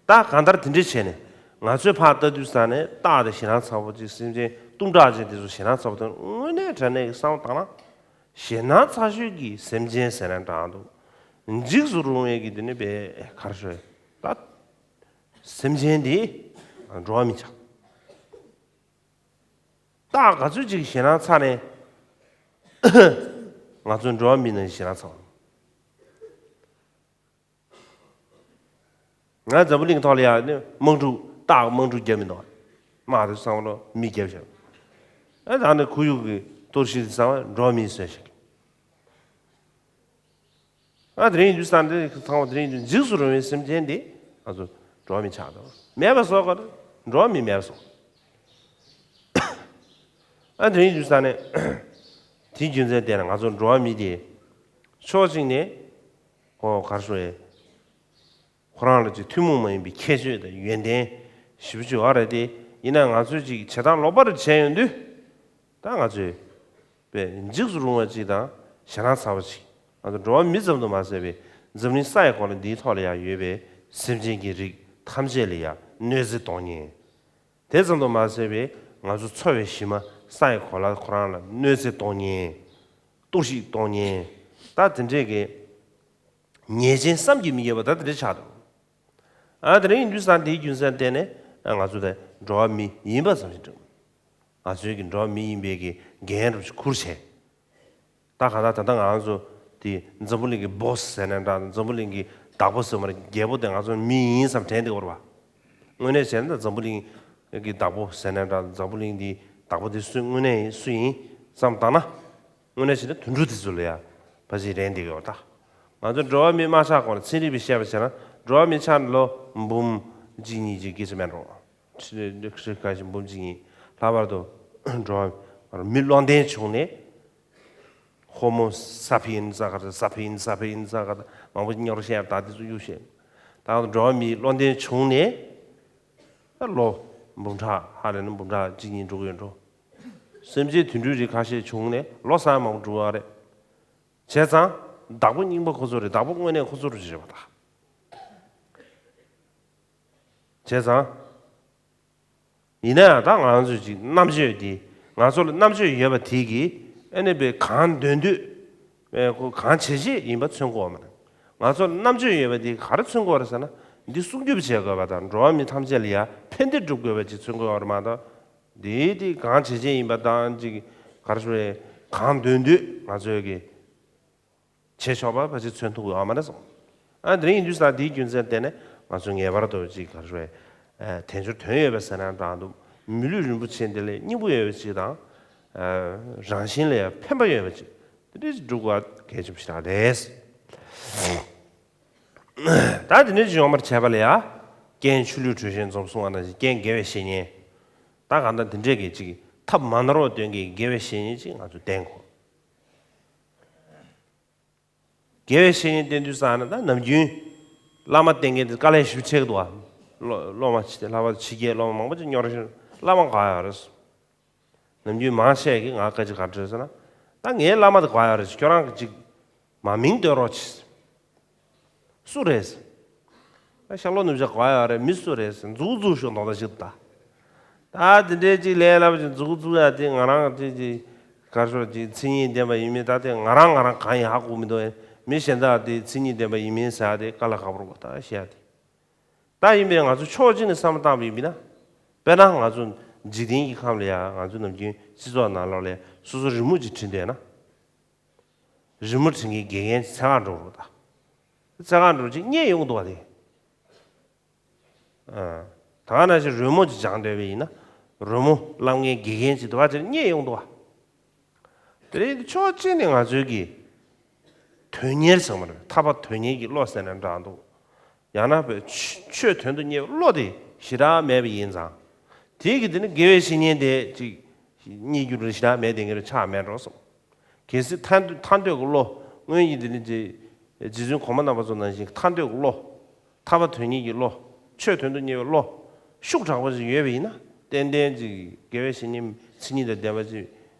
ད་གང་ལྟར་དེ་འདྲ་བྱས་ནས་ང་ཚོའི་ཕར་ལྟ་དུས་ཙང་ནས་སྟག་དེ་ཞེད་སྣང་ཚ་པོ་ཅིག་སེམས་ཅན་གཏུམ་དྲག་ཅན་དེ་ཚོ་ཞེད་སྣང་ཚ་པོ་དང་དངོས་གནས་དྲང་གནས་ཀྱི་བསམ་བློ་བཏང་ན། ཞེད་སྣང་ཚ་ཤོས་ཀྱི་སེམས་ཅན་ཟེར་ན་འདྲ་འདུག་འཇིགས་སུ་རུང་བའི་གི་དེ་ནི་བས་གར་ཤོད་ད། སེམས་ཅན་དེ་འགྲོ་བ་མི་ཆགས། སྟག་ག་ཚོད་ཅིག་ཞེད་སྣང་ཚ་ནས་ང་ཚོ་འགྲོ་བ་མི་ནང་ཞེད་སྣང་ཚ་བ། ང་འཛམ་བུ་གླིང་ཐོག་ལ་ཡང་ནི་དམག་འཁྲུག་སྟག་དམག་འཁྲུག་བརྒྱབ་མི་འདུག་དམག་དེ་ཚང་མ་མི་བརྒྱབ་ཤག་ཨ་ད་ནི་ཁོར་ཡུག་གི་གཏོར་བཤིག་དེ་ཚང་མ་འགྲོ་བ་མིས་བཟོས་ཤག་ཨ་དེ་རིང་དུས་སང་དེ་ཚང་མ་དེ་རིང་དུས་འཇིགས་སུ་རུང་བའི་སེམས་ཅན་དེ་ང་ཚོ་འགྲོ་བ་མི་ཆགས་དང་མེད་པ་བཟོ་དགོས། འགྲོ་བ་མི་མེད་པ་བཟོ། ཨ་དེ་རིང་དུས་སང་ནས་དེའི་རྒྱུ་མཚན་བལྟས་ན་ང་ཚོ་འགྲོ་བ་མི་དེ་ཕྱོགས་གཅིག་ནས་ཁོ་གར་སོང་བས། ཁོ་རང་ལ་ཅིག་ཐུན་མོང་མ་ཡིན་པའི་ཁྱད་ཆོས་དང་ཡོན་ཏན་ཞེ་པོ་ཅིག་ཡོད་རེད་དེ། ཡིན་ན་ང་ཚོས་ཅིག་བྱེད་སྟངས་ལོག་པ་རེ་བྱས་ཡོང་དུས། ད་ང་ཚོས་པས་འཇིགས་སུ་རུང་བ་ཅིག་དང་ཞེད་སྣང་ཚ་བ་ཅིག་ང་ཚོ་འགྲོ་བ་མི་ཙམ་དུ་མ་ཟད་པའི་འཛམ་གླིང་ས་ཡི་གོ་ལ་འདིའི་ཐོག་ལ་ཡང་ཡོད་པའི་སེམས་ཅན་གྱི་རིགས་ཐམས་ཅད་ལ་ཡང་གནོད་འཚེ་གཏོང་ཉེན། དེ་ཙམ་དུ་མ་ཟད་པའི་ང་ཚོ་འཚོ་བའི་གཞི་མ་ས་ཡི་གོ་ལ་ཁོ་རང་ལ་གནོད་འཚེ་གཏོང་ཉེན། གཏོར་བཤིག་གཏོང་ཉེན། ད་དེ་འདྲས་ཀྱི་ཉེས་ཅན་བསམ་གྱིས་མི་ཁྱབ་པ་ད་དེ་འདྲས་ཆགས་འདུག་ཨ་དེ་རིང་ཡིན་དུས་ཙང་དེའི་རྒྱུ་མཚན་བརྟེན་ནས་ཨ་ང་ཚོ་ད་འགྲོ་བ་མི་ཡིན་པ་ཙམ་ཞིག་འགྲིག་ང་ཚོའི་གི་འགྲོ་བ་མི་ཡིན་པའི་གི་འགན་རུ་ཁུར་བྱས། ད་གང་ལྟར་ད་ལྟ་ང་ཚོ་དེ་འཛམ་བུ་གླིང་གི་བོ་སི་ཟེར་ན་འདྲ། འཛམ་བུ་གླིང་གི་བདག་པོ་ཟེར་མ་རེད། རྒྱལ་པོ་དེ་ང་ཚོ་མི་ཡིན་བསམ་དྲན་བསྡད་ཡོད་རེད་པ། དངོས་གནས་བྱས་ན་འཛམ་བུ་གླིང་གི་བདག་པོ་ཟེར་ན་འདྲ། འཛམ་བུ་གླིང་འདིའི་བདག་པོ་དེ་སུ་དངོས་གནས་སུ་ཡིན་བསམ་བཏང་ན། དངོས་གནས་བྱས་ན་དུད་འགྲོ་དེ་ཚོ་ལ་ཡ་ཕལ་ཆེར་རན་བསྡད་ཡོད་ད། ང་ཚོ་འགྲོ་བ་མི་མ་ཆགས་གོང་ལ་ཚན་རིག་པས་བཤད་པ་བྱས་ན་འགྲོ་བ་མི་ཆགས་ནས་ལོ་འབུམ་ གཅིག་གཉིས་ཀྱི་སྐད་ཆ་མེད་འགྲོ། ཁྲི་ཁྲི་ཁ་ཞིག་འབུམ་གཅིག་གཉིས་ལྷག་པར་དུ་འགྲོ་བ་མི་བློ་ལྡན་བྱུང་ནས། ཧོ་མོ་ས་ཕིན་ས་ག་ར་ས་ཕིན་ས་ཕིན་ས་ག་ར་མང་པོ་སྙོར་བཤད་ད་དེ་ཚོ་གཡུག་བཤད། ད་འགྲོ་བ་མིའི་བློ་ལྡན་བྱུང་ནས། ད་ལོ་འབུམ་ཕྲག་ཧ་ལས་ན་འབུམ་ཕྲག་གཅིག་གཉིས་འགྲོ་གི་ཡོད་འགྲོ། སེམས་ཅན་དུད་འགྲོའི་རིགས་ཁ་ཤས་བྱུང་ནས་ལོ་གསར་མང་པོ་འགྲོ་བ་རེད། བྱས་ཙང་བདག་པོ་རྙིང་པ་ཁོ་ཚོ་རེད། བདག་པོ་དངོས་གནས་ཁོ་ཚོ་རེད་བྱས་པ་དང་། བྱས་ཙང་། ཡིན་ན་ཡང་ད་ང་ཚོས་ཅིག་རྣམ་དཔྱོད་དེ་ང་ཚོ་ལ་རྣམ་དཔྱོད་ཡོད་པ་དེ་གིས་ཨ་ནི་པའི་གང་འདོད་འདོད་པའི་ཁོ་གང་བྱེད་བྱེད་ཡིན་པ་མཚོན་དགོས་པ་མ་རེད། ང་ཚོ་ལ་རྣམ་དཔྱོད་ཡོད་པ་དེ་ག་རེ་མཚོན་དགོས་རེད་ཟེར་ན། འདི་སྲུང་སྐྱོབ་བྱེད་དགོས་པ་དང་འགྲོ་བ་མི་ཐམས་ཅད་ལ་ཡང་ཕན་བདེ་སྒྲུབ་དགོས་པ་ཅིག་མཚོན་དགོས་པ་རེད་མ་གཏོགས། འདི་དེ་གང་བྱེད་བྱེད་ཡིན་པ་དང་ཅིག་ག་རེ་ཞུ་རེད། གང་འདོད་འདོད་ང་ཚོས་ཀྱི་བྱེད་ཆོག་པ་ཕལ་ཆེར་མཚོན་ཐུབ་ཡོད་མ་རེད་སོང་། ཨ་དེ་རིང་ཡིན་དུས་ས་དེའི་རྒྱུ་མཚན་བརྟེན་ནས་ང་ཚོ་ངེས་པར་དུ་ཅིག་ག་རེ་ཞུ་རེད། ཨ་དལ་འབྱོར་དོན་ཡོད་པའི་ཟེར་ན་འདྲ་འདུག་མི་ལུས་རིན་པོ་ཆེ་འདི་ལས་སྙིང་པོ་ཡོད་པ་ཅིག་དང་། ཨ་རང་བཞིན་ལ་ཡང་ཕན་པ་ཡོད་པ་ཅིག་དེ་འདྲ་ཞིག་སྒྲུབ་དགོས་པ་གལ་ཆེན་པོ་ཞིག་རེད། ད་དེ་འདྲ་ཞིག་ཡོང་བར་བྱས་པ་ལ་ཡང་རྐྱེན་ཆུ་ལུད་དྲོད་གཤེར་འཛོམས་གསུངས་པ་ནང་བཞིན་རྐྱེན་དགེ་བའི་བཤེས་གཉེན། ད་གང་ལྟར་དེ་འདྲས་ཀྱི་ཅིག་ཐབས་མ་ནོར་བ་དོན་གྱི་དགེ་བའི་བཤེས་གཉེན་ཅིག་ང་ཚོ་བསྟེན་དགོས། དགེ་བའི་བཤེས་གཉེན་བསྟེན་དུས་ཙང་ནས་ད་ནམ་རྒྱུན་བླ་མ་བསྟེན་མཁན་དེ་དཀའ་ལས་ཞེ་པོ་ཆེ་གི་འདུག་བ། སློབ་སློབ་མ་ཆེ་ལྷག་པར་དུ་ཕྱི་རྒྱལ་སློབ་མ་མང་པོ་ཅིག་སྙོར་བཞིན་བླ་མ་ག་ཡོད་རེད། ནམ་རྒྱུན་མང་ཆེ་གིས་ང་སྐད་ཆ་ག་འདྲ་ཟེར་ན། ད་ངའི་བླ་མ་དེ་ག་ཡོད་རེད། ཁྱོད་རང་གིས་ཅིག་མ་མིང་འདོན་རོགས་བྱེད། སུ་རེད། ཤར་ལྷོ་ནུབ་བྱང་ག་ཡོད་རེད། མི་སུ་རེད། མཛུག་མཛུག་ཤོག་མདོག་ད་ཞིག་ད། ད་དེ་འདྲའི་ཅིག་ལས་སླ་པོ་ཅིག་མཛུག་མཛུག་ཡ་དེ་ང་རང་དེ་ཅིག་གར་ཤོག་ཅིག་མཚན་ཉིད་ལྡན་པ་ཡིན་མིན་ད་དེ་ང་རང་ང་རང་གང་ཡིན་ཧ་གོ་མི་འདུག་མི་གཞན་དག་དེ་མཚན་ཉིད་ལྡན་པ་ཡིན་མིན་ཟེར་ཡ་དེ་དཀའ་ལས་ཁག་པོ་རེད་པ། ད་བཤད་ཡ་དེ། ད་ཡིན་པས་ང་ཚོ་ཕྱོགས་གཅིག་ནས་བསམ་བློ་བཏང་བ་ཡིན་པས་ན། དཔེར་ན་ང་ཚོ་འཇིག་རྟེན་གྱི་ཁམས་ལ་ཡ་ང་ཚོ་ནམ་རྒྱུན་སྤྱི་ཚོགས་ནང་ལོགས་ལ་ཡ་སོ་སོ་རི་མོ་ཅིག་བྲིས་འདོད་ན། རི་མོ་བྲིས་མཁན་དགེ་རྒན་ཅིག་འཚོལ་ག་འགྲོ་རོགས་ད། འཚོལ་ག་འགྲོ་ཅིག་རྙེད་ཡོང་འདུག་བ་དེ། ཨ། ད་ག་ནང་བཞིན་རོལ་མོ་ཅིག་སྦྱང་འདོད་པ་ཡིན་ན། རོལ་མོ་བསླབ་མཁན་དགེ་རྒན་ཅིག་འདུག་བ་དེ་རྙེད་ཡོང་འདུག་བ། དེ་རིང་ཕྱོགས་གཅིག་ནས་ང་ཚོའི་གི་དོན་གཉེར་ཟེར་བ་རེད། ཐར་པ་དོན་གཉེར་གྱི་བློ་ཟེར་ན་འདྲ་འདུག་ཡང་ན་བོད་ཆོས་དོན་དུ་གཉེར་བའི་བློ་དེ་ཞེ་དྲག་མེད་པ་ཡིན་ཙང་། དེའི་གི་དེ་ནི་དགེ་བའི་བཤེས་གཉེན་དེ་ཅིག་རྙེད་རྒྱུ་རེད་ཞེ་དྲག་མེད་དེ་ངེད་རང་ཆགས་མེད་འགྲོ་སོང་། གལ་སྲིད་ཐར་འདོད་ཐར་འདོད་ཀྱི་བློ་སྔོན་གྱི་དེ་ནི་རྗེ་རྗེ་བཙུན་གོང་མ་རྣམ་པ་ཚོ་ནང་བཞིན་ཐར་འདོད་ཀྱི་བློ། ཐར་པ་དོན་གཉེར་གྱི་བློ། ཆོས་དོན་དུ་གཉེར་བའི་བློ། ཤུགས་དྲག་པོ་ཞིག་ཡོད་པ་ཡིན་ན་ཏན་ཏན་ཅིག་དགེ་བའི་བཤེས་གཉེན་མཚན་ཉིད་དང་ལྡན་པ་ཅིག་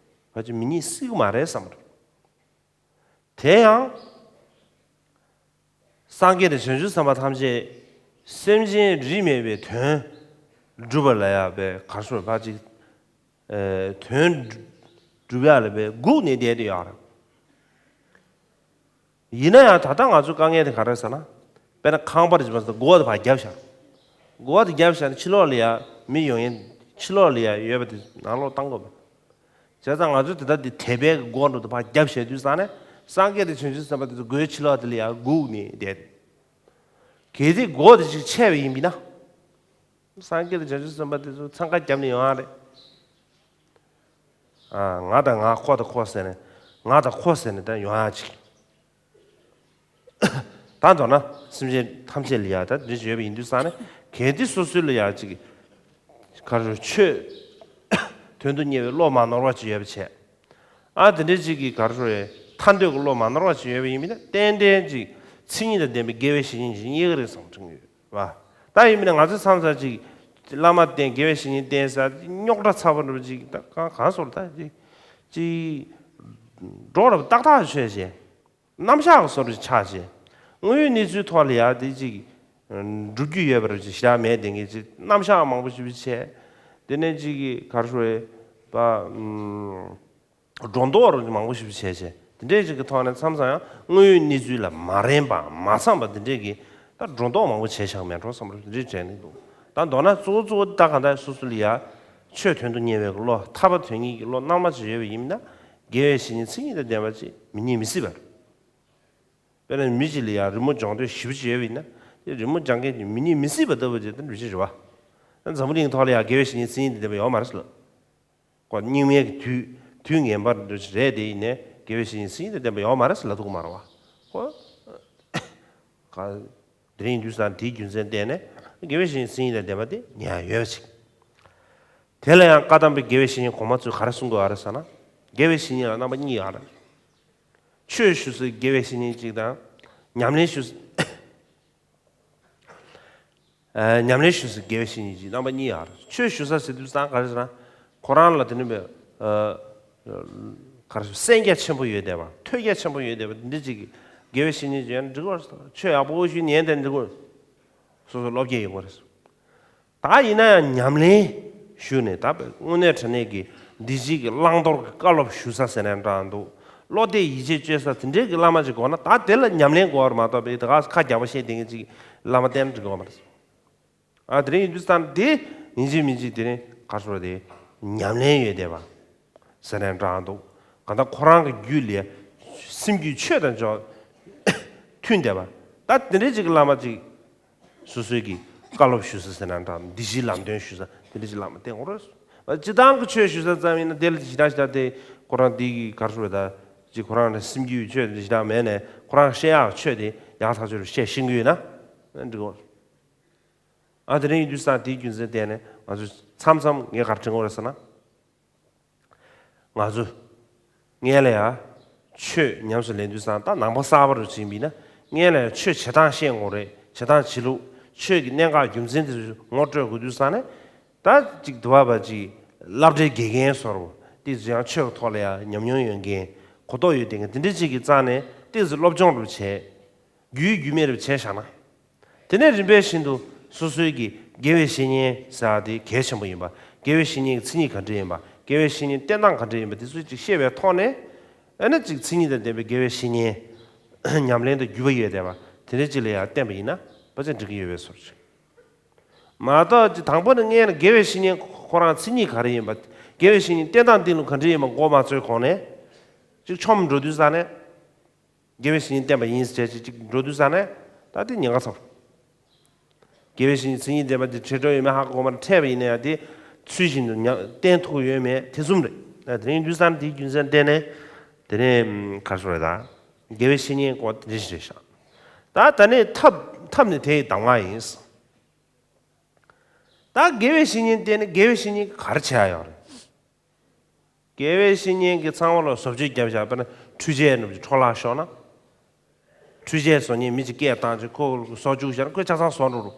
ཕལ་ཆེར་མི་རྙེད་སྲིད་ཀྱི་མ་རེད་བསམ་པ་རེད། དེ་ཡང་། སངས་རྒྱས་དང་བྱང་ཆུབ་སེམས་དཔའ་ཐམས་ཅད་སེམས་ཅན་རིས་མེད་པའི་དོན་སྒྲུབ་པ་ལ་ཡང་པའི་གར་སོང་བ་ཅིག་ཨེ། དོན་སྒྲུབ་ཡག་ལ་པའི་སྒུག་ནས་བསྡད་དེ་ཡོད་རེད། ཡིན་ན་ཡང་ད་ལྟ་ང་ཚོའི་དཀའ་ངལ་དེ་ག་རེ་ཟེར་ན། དཔེར་ན་ཁང་པ་རེ་ཅིག་མ་ཟེར་སྒོ་དེ་ཕར་བརྒྱབ་བཞག་སྒོ་དེ་བརྒྱབ་བཞག་ནས་ཕྱི་ལོགས་ལ་ཡ་མི་ཡོང་ཡས་ཕྱི་ལོགས་ལ་ཡ་ཡོད་པ་དེ་ནང་ལོགས་བཏང་དགོས་པ། བྱས་ཙང་ང་ཚོས་དེ་ལྟར་དེ་དད་པའི་སྒོ་འགྲོ་དུ་ཕར་བརྒྱབ་བཞག་དུས་ཙང་ནས་སངས་རྒྱས་དང་བྱང་ཆུབ་སེམས་དཔའ་དེ་ཚོ་སྒོའི་ཕྱི་ལོགས་དེ་ལ་ཡ་སྒུག་ནས་བསྡད། གལ་ཏེ་སྒོ་དེ་ཅིག་ཆད་པ་ཡིན་པས་ན། སངས་རྒྱས་དང་བྱང་ཆུབ་སེམས་དཔའ་དེ་ཚོ་འཚང་ཁ་བརྒྱབ་ནས་ཡོང་ཡ་རེད། ཨ། ང་དང་ང་ཁོ་དང་ཁོ་ཟེར་ནས་ང་དང་ཁོ་ཟེར་ནས་ད་ཡོང་ཡ་ཅིག་ད་མདོར་ན་སེམས་ཅན་ཐམས་ཅད་ལ་ཡ་ད་འདི་ཡོད་པ་ཡིན་དུས་ཙང་ནས་གལ་ཏེ་སོ་སོ་ལ་ཡ་ཅིག་ག་རེ་ཆོས་དོན་དུ་གཉེར་བའི་བློ་མ་ནོར་བ་ཅིག་ཡོད་པ་བྱས། ཨ་དེ་འདྲའི་ཅིག་གི་ག་རེ་ཐར་འདོད་ཀྱི་བློ་མ་ནོར་བ་ཅིག་ཡོད་པ་ཡིན་པས་ན་ཏན་ཏན་ཅིག་མཚན་ཉིད་དང་ལྡན་པའི་དགེ་བའི་བཤེས་གཉེན་ཅིག་རྙེད་ཀྱི་རེད་བསམ་དྲན་གྱི་ཡོད་བ། ད་ཡིན་པས་ན་ང་ཚོ་མཚམས་མཚམས་ཅིག་བླ་མ་བསྟེན་དགེ་བའི་བཤེས་གཉེན་བསྟེན་ཟེར་རྙོག་དྲ་ཚ་པོ་འདྲ་པོ་ཅིག་ད་གང་གང་སོར་ད་ཅིག་ཅིག་འགྲོ་རབས་ཏག་ཏག་ཆོས་བྱས། རྣམ་གཞག་གི་བཟོ་འདྲ་ཆགས་བྱས། དངོས་ཡོད་གནས་ཚུལ་ཐོག་ལ་ཡ་དེ་ཅིག་འགྲུབ་རྒྱུ་ཡོད་པ་རེད་ཅིག་ཞེ་དྲག་མེད་དེ་ངས་ཅིག་རྣམ་གཞག་མང་པོ་ཞིག་བྱས། དེ་ནས་ཅིག་གི་ག་རེ་ཞུ་དགོས་རེད་པ། སྒྲོ་འདོགས་རུ་མང་པོ་ཞིག་བྱས་བྱས་དེ་འདྲས་ཅིག་གི་ཐོག་ནས་མཚམས་མཚམས་ཡང་དངོས་ཡོད་གནས་ཚུལ་ལ་མ་རན་པ་མ་འཚམས་པ་དེ་འདྲས་ཀྱི་ད་སྒྲོ་འདོགས་མང་པོ་བྱས་བཞག་མེད་འགྲོ་བསམ་རུ་དེ་འདྲས་དྲན་ནས་འདུག་ད་མདོར་ན་གཙོ་བོ་གཙོ་བོ་ད་གང་ལྟར་སོ་སོ་ལ་ཡ་ཆོས་དོན་དུ་གཉེར་བའི་བློ་ཐར་པ་དོན་གཉེར་གྱི་བློ་རྣལ་མ་ཅིག་ཡོད་པ་ཡིན་ན་དགེ་བའི་བཤེས་གཉེན་མཚན་ཉིད་དང་ལྡན་པ་ཅིག་མི་རྙེད་མི་སྲིད་པ་རེད། དཔེར་ན་མི་གཅིག་ལ་ཡང་རི་མོ་སྦྱོང་འདོད་ཞེ་པོ་ཅིག་ཡོད་པ་ཡིན་ན་དེ་རི་མོ་སྦྱང་མཁན་གྱི་མི་རྙེད་མི་སྲིད་པ་ལྟ་བུ་ཅིག་དེ་འདྲ་ཅིག་རེད་བ། ད་འཛམ་བུ་གླིང་ཐོག་ལ་ཡང་དགེ་བའི་བཤེས་གཉེན་མཚན་ཉིད་དང་ལྡན་པ་ཡོད་མ་རེད་ཟེར་ལ། ཁོ་རྙིང་མའི་གི་དུས་དུས་ངན་པ་འདྲ་ཅིག་རེད་དེ་ཡིན་ནའི་དགེ་བའི་བཤེས་གཉེན་མཚན་ཉིད་དང་ལྡན་པ་ཡོད་མ་རེད་ཟེར་ལབ་ཐུབ་ཀྱི་མ་རེད་བ། ཁོ། ག་དེ་རིང་དུས་སང་དེའི་རྒྱུ་མཚན་བརྟེན་ནས་ དགེ་བའི་བཤེས་གཉེན་མཚན་ཉིད་དང་ལྡན་པ་དེ་ཉར་ཡོད་པ་ཅིག་དེ་ལ་ཡང་བཀའ་གདམས་པའི་དགེ་བའི་བཤེས་གཉེན་གོང་མ་ཚོས་ག་རེ་གསུང་དགོས་པ་རེད་ཟེར་ན། དགེ་བའི་བཤེས་གཉེན་ལ་རྣམ་པ་གཉིས་ཡོད་རེད། ཆོས་ཞུ་སའི་དགེ་བའི་བཤེས་གཉེན་གཅིག་དང་། ཉམས་ལེན་ཞུ་ཨ། ཉམས་ལེན་ཞུ་སའི་དགེ་བའི་བཤེས་གཉེན་གཅིག་རྣམ་པ་གཉིས་ཡོད་རེད། ཆོས་ཞུ་ས་ཟེར་དུས་ཙང་ག་རེ་ཟེར་ན། ཁོ་རང་ལ་དེ་ནི་བས་ཨ། ག་རེ་ཟེར། གསན་རྒྱ་ཆེན་པོ་ཡོད་བསྡད་པ། ཐོས་རྒྱ་ཆེན་པོ་ཡོད་བསྡད་པ་འདི་ཅིག་གི་དགེ་བའི་བཤེས་གཉེན་ཅིག་ཡོད་ན་འགྲིག་གི་རེད། ཆོས་ཡག་པོ་ཞུ་ཉན་བསྡད་འགྲིག་གི་རེད། སོ་སོ་སློབ་སྐྱེས་ཡོང་གི་རེད། ད་ཡིན་ན་ཡང་ཉམས་ལེན་ཞུས་ནས་ད་དངོས་གནས་དྲང་གནས་ཀྱི་འདི་ཞིག་གི་བླང་དོར་གྱི་བཀའ་སློབ་ཞུ་ས་ཟེར་ན་འདྲ་འདུག་བློ་གཏད་ཡིད་ཆེས་བཅོལ་ས་དེ་འདྲའི་གི་བླ་མ་ཅིག་དགོས་ན། ད་དེ་ལ་ཉམས་ལེན་དགོས་པ་རེད་མ་གཏོགས་པའི་ད་ག་ཁ་རྒྱག་པ་བཤད་བསྡད་མཁན་ཅིག་བླ་མ་བསྟེན་འགྲིག་གི་ཡོད་མ་རེད། ཨ། དེ་རིང་ཡིན་དུས་ཙང་དེ་ཡིན་གཅིག་མིན་གཅིག་དེ་རིང་ག་རེ་ཟེར་དེ་ཉམས་ལེན་ཡོད་བསྡད་པ་ཟེར་ན་འདྲ་འདུག་གང་ལྟར་ཁོ་རང་གི་རྒྱུད་ལ་སེམས་རྒྱུད་ཆོས་དང་ཅོག་མཐུན་བསྡད་པ། ད་དེ་འདྲའི་ཅིག་གི་བླ་མ་ཅིག་སོ་སོའི་གི་བཀའ་སློབ་ཞུ་ས་ཟེར་ན་འདྲ། འདི་ཞིག་ལམ་སྟོན་ཞུ་ས་དེ་འདྲ་ཞིག་བླ་མ་བསྟེན་དགོས་རེད། སྤྱི་བཏང་གི་ཆོས་ཞུ་ས་ཙམ་ཡིན་ན་དེ་ལ་ཞེ་དྲག་ཞེ་དྲག་དེ་ཁོ་རང་འདི་གི་ག་རེ་ཟེར་དེ་ཅིག་ཁོ་རང་ལ་སེམས་རྒྱུད་ཆོས་དེ་ཞེ་དྲག་མེད་ནས་ཁོ་རང་བཤད་ཡག་ཆོས་དེ་ཡག་ཐག་ཆོད་རུ་བཤད་ཤེས་ཀྱི་ཡོད་ན་འགྲིག་གོ། ཨ། དེ་རིང་ཡིན་དུས་ཙང་དེའི་རྒྱུ་མཚན་བརྟེན་ནས་ང་ཚོས་མཚམས་མཚམས་ངས་ག་རེ་དྲན་གོ་རེད་ཟེར་ན། ང་ཚོ་སྔོན་ལ་ཡང་ཆོས་ཉམས་སུ་ལེན་དུས་ཙང་ད་ནང་པ་གསར་པ་རུ་ཕྱིན་པ་ཡིན་ན་སྔོན་ལ་ཡང་ཆོས་བྱེད་སྟངས་ཤེས་དགོས་རེད། བྱེད་སྟངས་བྱེད་ལུགས། ཆོས་ཀྱི་གནད་འགག་རྒྱུ་མཚན་དེ་ཚོ་ངོ་སྤྲོད་དགོས་དུས་ཙང་ནས་ད་ཅིག་དུ་བ་བ་ཅིག་སློབ་གྲྭའི་དགེ་རྒན་ཚོར་ཏོག་ཙམ་ཡང་ཆོས་ཀྱི་ཐོག་ལ་ཡང་ཉམས་མྱོང་ཡོད་མཁན་གོ་རྟོགས་ཡོད་མཁན་དེ་འདྲ་ཅིག་གི་རྩ་ནས་ཏོག་ཙམ་སློབ་སྦྱོང་རུ་བྱས། རྒྱུས་རྒྱུས་མེད་རུ་བྱས་བཞག་ན། དེ་ནས་རིམ་པས་བཞིན་དུ་སོ་སོའི་གི་དགེ་བའི་བཤེས་གཉེན་ཟེར་བ་དེ་གལ་ཆེན་པོ་ཡིན་པ། དགེ་བའི་བཤེས་གཉེན་གྱི་མཚན་ཉིད་ག་འདྲ་ཡིན་པ། དགེ་བའི་བཤེས་གཉེན་བསྟེན་སྟངས་ག་འདྲ་ཡིན་པ་དེ་ཚོ་ཅིག་ཤེས་པའི་ཐོག་ནས། ཨ་ནི་ཅིག་མཚན་ཉིད་དང་ལྡན་པའི་དགེ་བའི་བཤེས་གཉེན་ཉམས་ལེན་དང་རྒྱུས་པ་ཡོད་བསྡད་པ་དེ་འདྲ་ཅིག་ལ་ཡང་བསྟེན་པ་ཡིན་ན་ཕལ་ཆེར་འགྲིག་གི་ཡོད་པའི་བཟོ་འདྲ་ཅིག་མ་གཏོགས་ཅིག་དང་པོ་ནས་སྔོན་ལ་དགེ་བའི་བཤེས་གཉེན་ཁོ་རང་མཚན་ཉིད་ག་རེ་ཡིན་པ། དགེ་བའི་བཤེས་གཉེན་བསྟེན་སྟངས་བསྟེན་ལུགས་ག་འདྲ་ཡིན་པ་མགོ་མ་ཚོས་གོང་ནས་ཅིག་ཆོམ་འགྲོ་དུས་ཙང་ནས། དགེ་བའི་བཤེས་གཉེན་བསྟེན་པ་ཡིན་ཟེར་ཅིག་ཅིག་འགྲོ་དུས་ཙང་ནས་ད་དེ་ཉེན་ཁ་ཚ་པོ། དགེ་བའི་བཤེས་གཉེན་མཚན་ཉིད་ལྡན་པ་དེ་ཁྲེལ་འགྲོ་ཡོད་མེད་ཧ་གོ་མ་འཕྲད་པ་ཡིན་ན་ཡང་དེ་ཚུལ་བཞིན་དུ་ཉམས་བསྟེན་ཐུབ་ཡོད་མེད་དེ་གསུམ་རེད། ད་དེ་རིང་དུས་ཙང་དེའི་རྒྱུ་མཚན་བརྟེན་ནས་དེ་ནས་ག་རེ་ཟེར་དགོས་རེད། ད་དགེ་བའི་བཤེས་གཉེན་སྐོར་དེ་འདྲ་ཞིག་རེད་ཤག་ད་ད་ནས་ཐབས་ཐབས་ནི་དེའི་གདམས་ངག་ཡིན། ད་དགེ་བའི་བཤེས་གཉེན་བསྟེན་ནས་དགེ་བའི་བཤེས་གཉེན་གྱིས་ག་རེ་བྱེད་ཡ་ཡོད་རེད། དགེ་བའི་བཤེས་གཉེན་གྱིས་ཚང་མ་ལ་བཟོ་བཅོས་བརྒྱབ་བཞག་དཔེར་ན་འཕྲུལ་ཆས་རྣམས་ཀྱི་འཕྲོ་བརླག་ཤོར་ན། འཕྲུལ་ཆས་བཟོ་མཁན་མི་གཅིག་སྐད་བཏང་བྱས་ཁོ་བཟོ་བཅུག་བཞག་ན་ཁོས་ཆ་ཚང་བཟོ་འགྲོ་རུ།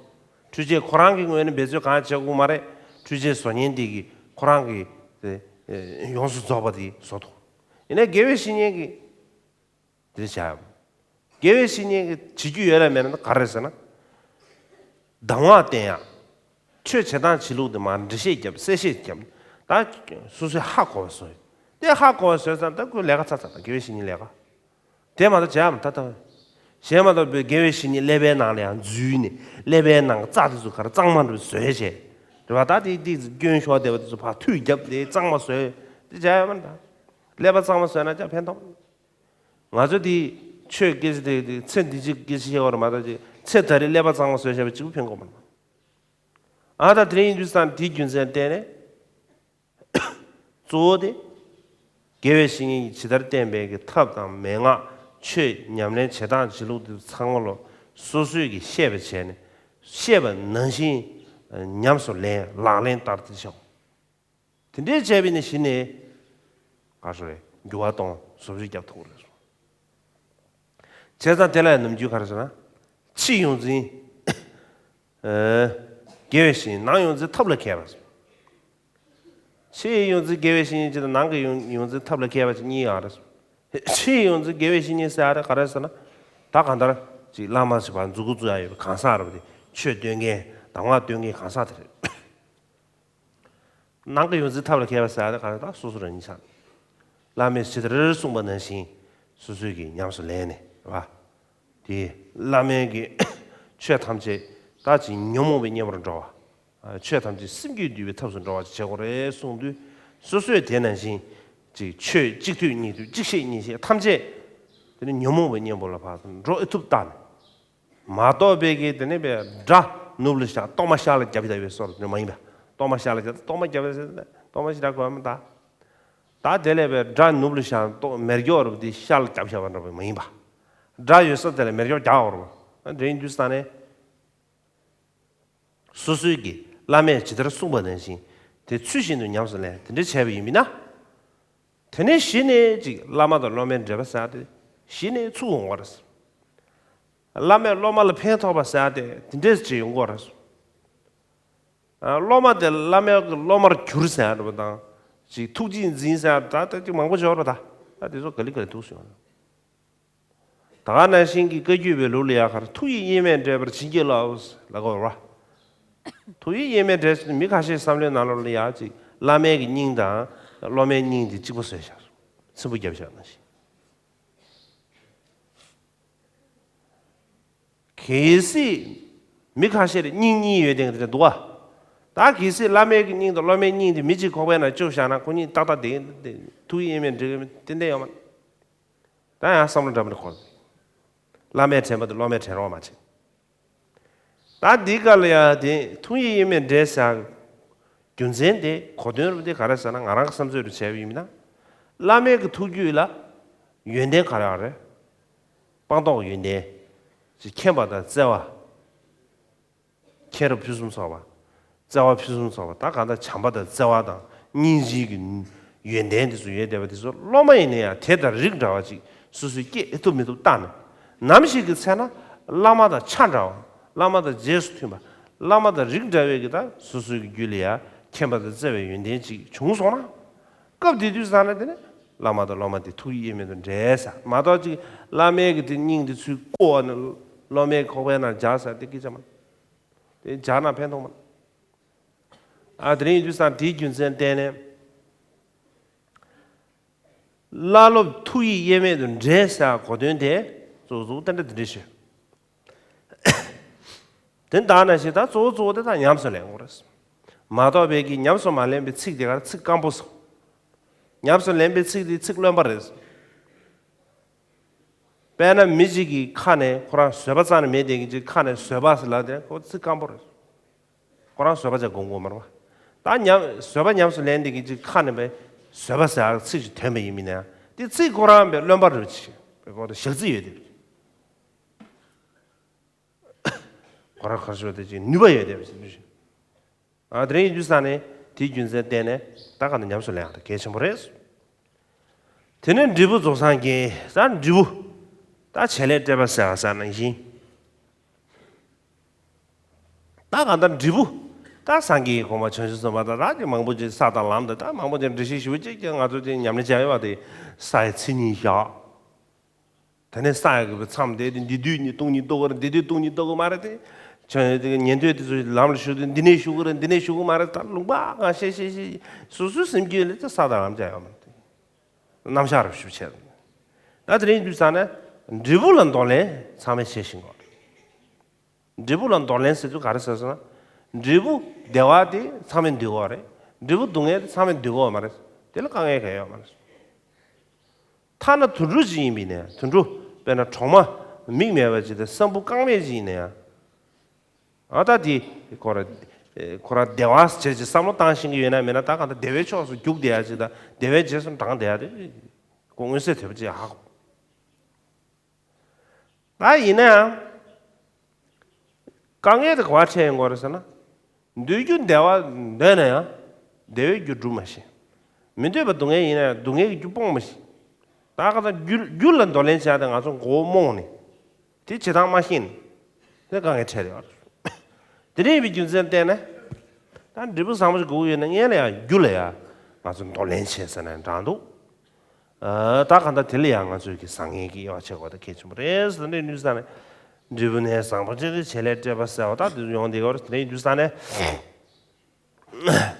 འཕྲུལ་ཆས་ཁོ་རང་གི་ངོས་ནས་འབད་རྩོལ་གང་བྱེད་དགོས་མ་རེད། འཕྲུལ་ཆས་བཟོ་མཁན་དེ་གིས་ཁོ་རང་གི་དེ་ཡོངས་སུ་རྫོགས་པ་དེ་བཟོ་ཐུབ། ཡིན་ནའི་དགེ་བའི་བཤེས་གཉེན་གྱིས། དེ་བྱ། དགེ་བའི་བཤེས་གཉེན་གྱིས་བྱེད་རྒྱུ་ཡོད་ལ་མེད་ན་ག་རེ་ཟེར་ན། གདམས་ངག་བསྟན་ཡག་ཆོས་བྱེད་སྟངས་བྱེད་ལུགས་དེ་མར་འགྲེལ་བཤད་བརྒྱབ་གསལ་བཤད་བརྒྱབ། ད་སོ་སོས་ཧ་གོ་བ་བཟོ། དེ་ཧ་གོ་བ་བཟོས་ཙང་ད་ཁོའི་ལས་ཀ་ཚར་ཚར་དང་དགེ་བའི་བཤེས་གཉེན་ལས་ཀ། དེ་མ་གཏོགས་བྱ་མ་ད་ད། གཞན་མ་གཏོགས་པའི་དགེ་བའི་བཤེས་གཉེན་ཀླད་པའི་ནང་ལ་ཡང་འཛུལ་ནས་ཀླད་པའི་ནང་གི་རྩ་དེ་ཚོ་ག་རེ་གཙང་མ་འགྲོ་བཟོས་བྱས། རེད་བ། ད་དེ་དེ་སྐྱོན་ཤོར་བསྡད་པ་དེ་ཚོ་ཕར་མཐུད་བརྒྱབ་དེ་གཙང་མ་བཟོས། དེ་བྱ་ཡ་མ་ད། ཀླད་པ་གཙང་མ་བཟོས་ན་ཅང་ཕན་ཐོགས། ང་ཚོ་འདི་ཆོས་སྐད་ཆ་དེ་དེ་ཚེ་འདི་ཕྱི་སྐད་ཆ་བཤད་པ་རེད་མ་གཏོགས་ཅིག་ཚེ་ད་རེས་ཀླད་པ་གཙང་མ་བཟོས་བཞག་པ་གཅིག་པུ་ཕན་གོ་མ་རེད། ཨ་ད་དེ་རིང་ཡིན་དུས་ཙང་དེའི་རྒྱུ་མཚན་བརྟེན་ནས་གཙོ་བོ་དེ་དགེ་བའི་བཤེས་གཉེན་གྱིས་ཇི་ལྟར་བསྟན་པའི་གི་ཐབས་དང་མན་ངག་ཆོས་ཉམས་ལེན་བྱེད་སྟངས་བྱེད་ལུགས་དེ་ཚང་མ་ལོ་སོ་སོས་ཀྱིས་ཤེས་པ་བྱས་ནས་ཤེས་པ་ནང་བཞིན་ཉམས་སུ་ལེན་ལག་ལེན་བསྟར་ཏེ་བྱའོ། དེ་འདྲའི་བྱས་པས་ནི་གཞི་ནས་ག་རེ་ཟེར་རེད། འགྱུར་བ་གཏོང་བཟོ་བཅོས་རྒྱབ་ཐུབ་རེད། བྱས་ཙང་དེ་ལ་ནམ་རྒྱུན་ག་རེ་ཟེར་ན། ཕྱིའི་ཡོངས་འཛིན། ཨ། དགེ་བའི་བཤེས་གཉེན། ནང་ཡོངས་འཛིན་ཐབས་ལ་མཁས་པ་ཟེར། ཕྱིའི་ཡོངས་འཛིན་དགེ་བའི་བཤེས་གཉེན་གཅིག་དང་ནང་གི་ཡོངས་ཡོངས་འཛིན་ཐབས་ལ་མཁས་པ་གཅིག་གཉིས་ཡོད་རེད། ཕྱིའི་ཡོངས་འཛིན་དགེ་བའི་བཤེས་གཉེན་ཟེར་ཡ་དེ་ག་རེ་ཟེར་ན། ད་གང་ལྟར་ཅིག་བླ་མ་ཞིག་ཕར་མཛུབ་གུ་བཙུགས་ཡ་ཡོད་པའི་གང་ཟག་རེད་པ། དེ་ཆོས་སྟོན་མཁན་གདམས་ངག་སྟོན་མཁན་གང་ཟག་དེ་རེད། ནང་གི་ཡོངས་འཛིན་ཐབས་ལ་མཁས་པ་ཟེར་ཡ་དེ་ག་རེ་ད་སོ་སོ་རང་ཉིད་ཆགས། བླ་མས་ཇི་ལྟར་གསུངས་པ་ནང་བཞིན་སོ་སོས་ཀྱིས་ཉམས་སུ་ལེན་ནས་རེད་པ། དེ་བླ་མའི་གི་ཆོས་ཐམས་ཅད་ད་ཅིག་ཉོན་མོངས་པའི་གཉེན་པོར་འགྲོ་བ། ཆོས་ཐམས་ཅད་སེམས་རྒྱུད་འདུལ་བའི་ཐབས་སུ་འགྲོ་བ་ཅིག་བྱེད་དགོས་རེད་གསུངས་དུས། སོ་སོས་དེ་ནང་བཞིན་ཅིག་ཆོས་གཅིག་ཐོས་གཉིས་ཐོས་གཅིག་བཤད་གཉིས་བཤད་ཐམས་ཅད་དེ་ནི་ཉོན་མོངས་པའི་གཉེན་པོ་ལ་ཕར་འགྲོ་ཨེ་ཐུབ་ལྟ་ནས། མ་གཏོགས་པའི་གི་དེ་ནས་པའི་དགྲ་ནུབ་ལ་བཞག་གཏོར་མ་ཤར་ལ་བརྒྱབ་བཞག་པའི་བཟོ་འདྲ་མ་ཡིན་པ། གཏོར་མ་ཤར་ལ་བརྒྱབ་གཏོར་མ་བརྒྱབ་བཞག་གཏོར་མ་ཞེ་དྲག་གོ་མི་ད། ད་དེ་ལས་པའི་དགྲ་ནུབ་ལ་བཞག་གཏོར་མེ་སྒྱོགས་རུ་དེ་ཤར་ལ་བརྒྱབ་བཞག་པ་འདྲ་པོ་མ་ཡིན་པ། དགྲ་ཡོད་ས་དེ་ལ་མེ་སྒྱོགས་རྒྱག་འོར་བ། འདྲེན་དུས་ས་ནས། སོ་སོའི་གི་བླ་མས་ཇི་ལྟར་གསུངས་པ་ནང་བཞིན་དེ་ཚུལ་བཞིན་དུ་ཉམས་སུ་ལེན་དེ་འདྲ་བྱས་པ་ཡིན་མིན་ན། དེ་ནས་གཞི་ནས་ཅིག་བླ་མ་དང་སློབ་མའི་འབྲེལ་བ་ཟེར་ཡ་དེ་གཞི་ནས་ཚུགས་ཡོང་གི་རེད། བླ་མས་སློབ་མ་ལ་ཕན་ཐོགས་པ་ཟེར་ཡ་དེ་དེ་འདྲས་ཅིག་ཡོང་གི་རེད། ཨ། སློབ་མ་དེ་བླ་མའི་སློབ་མར་གྱུར་ཟེར་ཡ་འདྲ་པོ་དང་། ཅིག་ཐུགས་རྗེས་འཛིན་ཟེར་ཡ་ད་ད་ཅིག་མང་པོ་ཡོད་རེད་ད། ད་དེ་ཚོ་ག་ལེ་ག་ལེ་འདུག་སེ་ཡོང་། ད་ག་ནང་བཞིན་གྱི་བཀའ་བརྒྱུད་པའི་ལུགས་ལ་ཡ་གར་ཐུགས་ཡིད་དབྱེར་མེད་འདྲེས་པར་བྱིན་གྱིས་རློབས་ལབ་དགོས་རེད་བ། ཐུགས་ཡིད་དབྱེར་མེད་འདྲེས་ཟེར་མི་ཁ་ཤས་བསམ་བློའི་ནང་ལོགས་ལ་ཡ་ཅིག་བླ་མའི་གི་སྙིང་དང་སློབ་མའི་སྙིང་དེ་གཅིག་པ་བཟོས་བཞག་སྲིན་པོ་བརྒྱབ་བཞག་ནང་བཞིན། གལ་སྲིད་མི་ཁ་ཤས་ལ་སྙིང་གཉིས་ཡོད་དེ་འདྲ་འདུག་བ། ད་གལ་སྲིད་བླ་མའི་གི་སྙིང་དང་སློབ་མའི་སྙིང་དེ་མི་གཅིག་ཁོག་པའི་ནང་བཅུག་བཞག་ན་ཁོ་གཉིས་ཏག་ཏག་བསྡད་ཐུགས་ཡིད་དབྱེར་མེད་འདྲེས་ཏན་ཏན་ཡོད་མ་རེད། ད་ཡང་བསམ་བློ་འདྲ་མི་འཁོར། བླ་མས་དྲན་པ་དང་སློབ་མས་དྲན་རོགས་མ་བྱེད། ད་འདི་ག་ལ་ཡང་དེ་ཐུགས་ཡིད་དབྱེར་མེད་འདྲེས་ཟེར་རྒྱུ་མཚན་དེ་གོ་དོན་རུ་དེ་ག་རེ་ཟེར་ན་ང་རང་གི་བསམ་ཚོད་རུ་བྱས་པ་ཡིན་ན། བླ་མའི་གི་ཐུགས་རྒྱུད་ལ་ཡོན་ཏན་ག་རེ་ཡོད་རེད། སྤངས་རྟོགས་ཡོན་ཏན། ཅིག་མཁྱེན་པ་དང་བརྩེ་བ། མཁྱེན་རབ་ཕུན་སུམ་ཚོགས་པ། བརྩེ་བ་ཕུན་སུམ་ཚོགས་པ་ད་གང་ལྟར་བྱམས་པ་དང་བརྩེ་བ་དང་སྙིང་རྗེའི་གི་ཡོན་ཏན་དེ་ཚོ་ཡོད་བསྡད་པ་དེ་ཚོ་སློབ་མ་ཡིན་ན་ཡང་དེ་དང་རིགས་འདྲ་བ་ཅིག་སོ་སོས་སྐྱེ་ཐུབ་མི་ཐུབ་བལྟས་ནས། ནམ་ཞིག་གི་ཚེ་ན་བླ་མ་དང་ཆ་འདྲ་བ། བླ་མ་དང་རྗེས་སུ་མཐུན་པ། བླ་མ་དང་རིགས་འདྲ་བའི་གི་ད་སོ་སོའི་གི་རྒྱུད་ལ་ཡང་མཁྱེན་པ་དང་བརྩེ་བའི་ཡོན་ཏན་ཅིག་བྱུང་སོང་ན། སྐབས་དེ་དུས་ཙ་ན་དེ་ནི་བླ་མ་དང་སློབ་མ་དེ་ཐུགས་ཡིད་དབྱེར་མེད་དུ་འདྲེས་ས་མ་གཏོགས་ཅིག་བླ་མའི་གི་དེ་སྙིང་དེ་ཚུར་བརྐོ་བ་ནི་སློབ་མའི་ཁོག་པའི་ནང་འཇགས་ས་དེ་སྐད་ཆ་མ། དེ་འཇགས་ན་ཕན་ཐོགས་མ། ཨ་དེ་རིང་ཡིན་དུས་ཙ་ན་དེའི་རྒྱུ་མཚན་བརྟེན་ནས་བླ་སློབ་ཐུགས་ཡིད་དབྱེར་མེད་དུ་འདྲེས་ས་གོ་དོན་དེ་གཙོ་བོ་གཙོ་བོ་དེ་འདྲ་དེ་འདྲ་ཞུ། དེ་ལྟར་ན་ཞིག་ད་གཙོ་བོ་གཙོ་བོ་དེ་དག་ཉམས་སུ་ལེན་དགོས་རེད། མ་གཏོགས་པའི་གི་ཉམས་སུ་མ་ལེན་པའི་ཚིག་དེ་གར་ཚིག་སྐམ་པོ་སོང་། ཉམས་སུ་ལེན་པའི་ཚིག་དེ་ཚིག་རློན་པ་རེད། དཔེར་ན་མི་གཅིག་གི་ཁ་ནས་ཁོ་རང་བཟོད་པ་རྩ་ནས་མེད་དེ་གི་ཅིག་ཁ་ནས་བཟོད་པ་ཟེར་ལབ་དེ་ཁོ་ཚིག་སྐམ་པོ་རེད། ཁོ་རང་བཟོད་པ་ཅིག་སྒོམ་དགོས་མ་རེད་པ། ད་ཉམས་བཟོད་པ་ཉམས་སུ་ལེན་དེ་གི་ཅིག་ཁ་ནས་པའི་བཟོད་པ་ཟེར་ཚིག་ཅིག་ཐོན་པ་ཡིན་མིན་ན་དེ་ཚིག་ཁོ་རང་པའི་རློན་པ་རེད་ཅིག་པའི་ཁོ་ད་ཞག་རྩི་ཡོད་དེ། ཁོ་རང་གར་ཤོར་དེ་ཅིག་ནུས་པ་ཡོད་དེ་བ་ཞིག་འདུས་ཤིང་། ཨ་དེ་རིང་ཡིན་དུས་ས་ནས་དེའི་རྒྱུ་མཚན་བརྟེན་ནས་ད་ག་ནས་ཉམས་སུ་ལེན་ཡག་དེ་གལ་ཆེན་པོ་རེད། དེ་ནས་འབྲས་བུ་རྫོགས་སངས་རྒྱས་ད་འབྲས་བུ། ད་བྱེད་ལས་སྤྲད་པ་ཟེར་བ་ཟེར་ནང་བཞིན། ད་ག་ད་འབྲས་བུ། ད་སངས་རྒྱས་ཀྱི་གོ་འཕང་བྱང་ཆུབ་སེམས་དཔའ་ད་ད་ཅིག་མང་པོ་ཅིག་ས་དང་ལམ་དང་ད་མང་པོ་ཅིག་འགྲེལ་བཤད་ཞུ་བ་ཅིག་ཀྱང་ང་ཚོ་ཅིག་ཉམས་ལེན་བྱ་ཡོད་པ་དེ་ས་ཡི་མཚན་ཉིད་བཞག་དེ་ནས་ས་ཡ་གི་མཚམས་དེ་འདི་དུས་ནི་སྟོང་ཉིད་རྟོགས་ཀྱི་རེད། འདི་དུས་སྟོང་ཉིད་རྟོགས་ཀྱི་མ་རེད་དེ། ཆོས་དེ་ཉན་ཐོས་དེ་ཚོ་ལམ་ལ་ཞུགས་དེ་འདི་ནས་ཞུགས་ཀྱི་རེད། འདི་ནས་ཞུགས་ཀྱི་མ་རེད། ད་ལུང་པ་གང་ཤེས་ཤེས་ཤེས་སོ་སོའི་སེམས་རྒྱུད་ལ་ཅི་ས་དང་ལམ་ཅི་ཡོད་མ་རེད། རྣམ་གཞག་རུ་ཞུ་བྱས། ད་དེ་རིང་དུས་ཙ་ན་འབྲས་བུ་ལ་འདོར་ལེན་ཚང་མས་བྱེད་བཞིན་གོ། འབྲས་བུ་ལ་འདོར་ལེན་ཟེར་དུས་ག་རེ་ཟེར་སོང་ན། འབྲས་བུ་བདེ་བ་དེ་ཚང་མས་འདོད་ཀྱི་ཡོད་རེད། འབྲས་བུ་སྡུག་བསྔལ་དེ་ཚང་མས་འདོད་ཀྱི་ཡོད་མ་རེད། དེ་ལ་དཀའ་ངལ་གང་ཡང་ཡོད་མ་རེད། ཐ་ན་དུད་འགྲོ་ཅིག་ཡིན་པ་ཡིན་ན་ཡང་དུད་འགྲོ་དཔེར་ན་གྲོག་མ་མིག་མེད་པ་ཅིག་དང་སྲམ་བུ་རྐང་མེད་ཅིག་ཡིན་ན་ཡང་། ཨ་ད་དེ་ཁོ་ར་ཁོ་ར་བདེ་བ་ཟེར་ཅིག་བསམ་བློ་བཏང་ཤེས་ཀྱི་ཡོད་ན་མེད་ན་ད་གང་ལྟར་བདེ་བའི་ཕྱོགས་སུ་རྒྱུག་བསྡད་ཡ་ཅིག་དང་བདེ་བའི་རྗེས་སུ་འབྲངས་བསྡད་ཡ་དེ་ཁོ་མངོན་གསལ་དོད་པོ་ཅིག་ཧ་གོ། ད་ཡིན་ན་ཡང་། དཀའ་ངལ་དེ་ག་པར་འཕྲད་ཡོང་གི་རེད་ཟེར་ན། འདོད་རྒྱུ་བདེ་བ་འདོད་ན་ཡང་། བདེ་བའི་རྒྱུ་སྒྲུབ་མ་ཤེས། མི་འདོད་པ་སྡུག་བསྔལ་ཡིན་ན་ཡང་སྡུག་བསྔལ་གྱི་རྒྱུ་སྤོང་མ་ཤེས། ད་ག་ད་རྒྱུ་རྒྱུ་ལ་འདོར་ལེན་བྱས་ཏེ་ང་ཚོ་མགོ་བོ་རྨོངས་ནས། དེ་བྱེད་སྟངས་མ་ཤེས་ནས། དེ་དཀའ་ངལ་འཕྲད་ཡོད་རེད། དེ་འདྲ་ཡིན་པའི་རྒྱུ་མཚན་བརྟེན་ནས། ད་འབྲས་བུ་བཟང་པོ་ཞིག་དགོས་ཀྱི་ཡོད་ན་སྔོན་ལ་ཡང་རྒྱུ་ལ་ཡང་ང་ཚོ་འདོར་ལེན་བྱེད་ཟེར་ན་འདྲ་འདུག་ཨ་ད་གང་ལྟར་དེ་ལ་ཡང་ང་ཚོས་ཀྱི་བཟང་ངན་གྱི་དབྱེ་བ་ཕྱེ་དགོས་ད་གལ་ཆེན་པོ་རེད་ཟེར་ནས་ནུས་ས་ནས། འབྲས་བུ་ནི་བཟང་པོ་ཅན་གྱི་བྱེད་ལས་སྤྲད་པ་ཟེར་བ་ད་དེ་ཡོང་བསྡད་ཀྱི་ཡོད་རེད། དེ་ནས་ནུས་ས་ནས།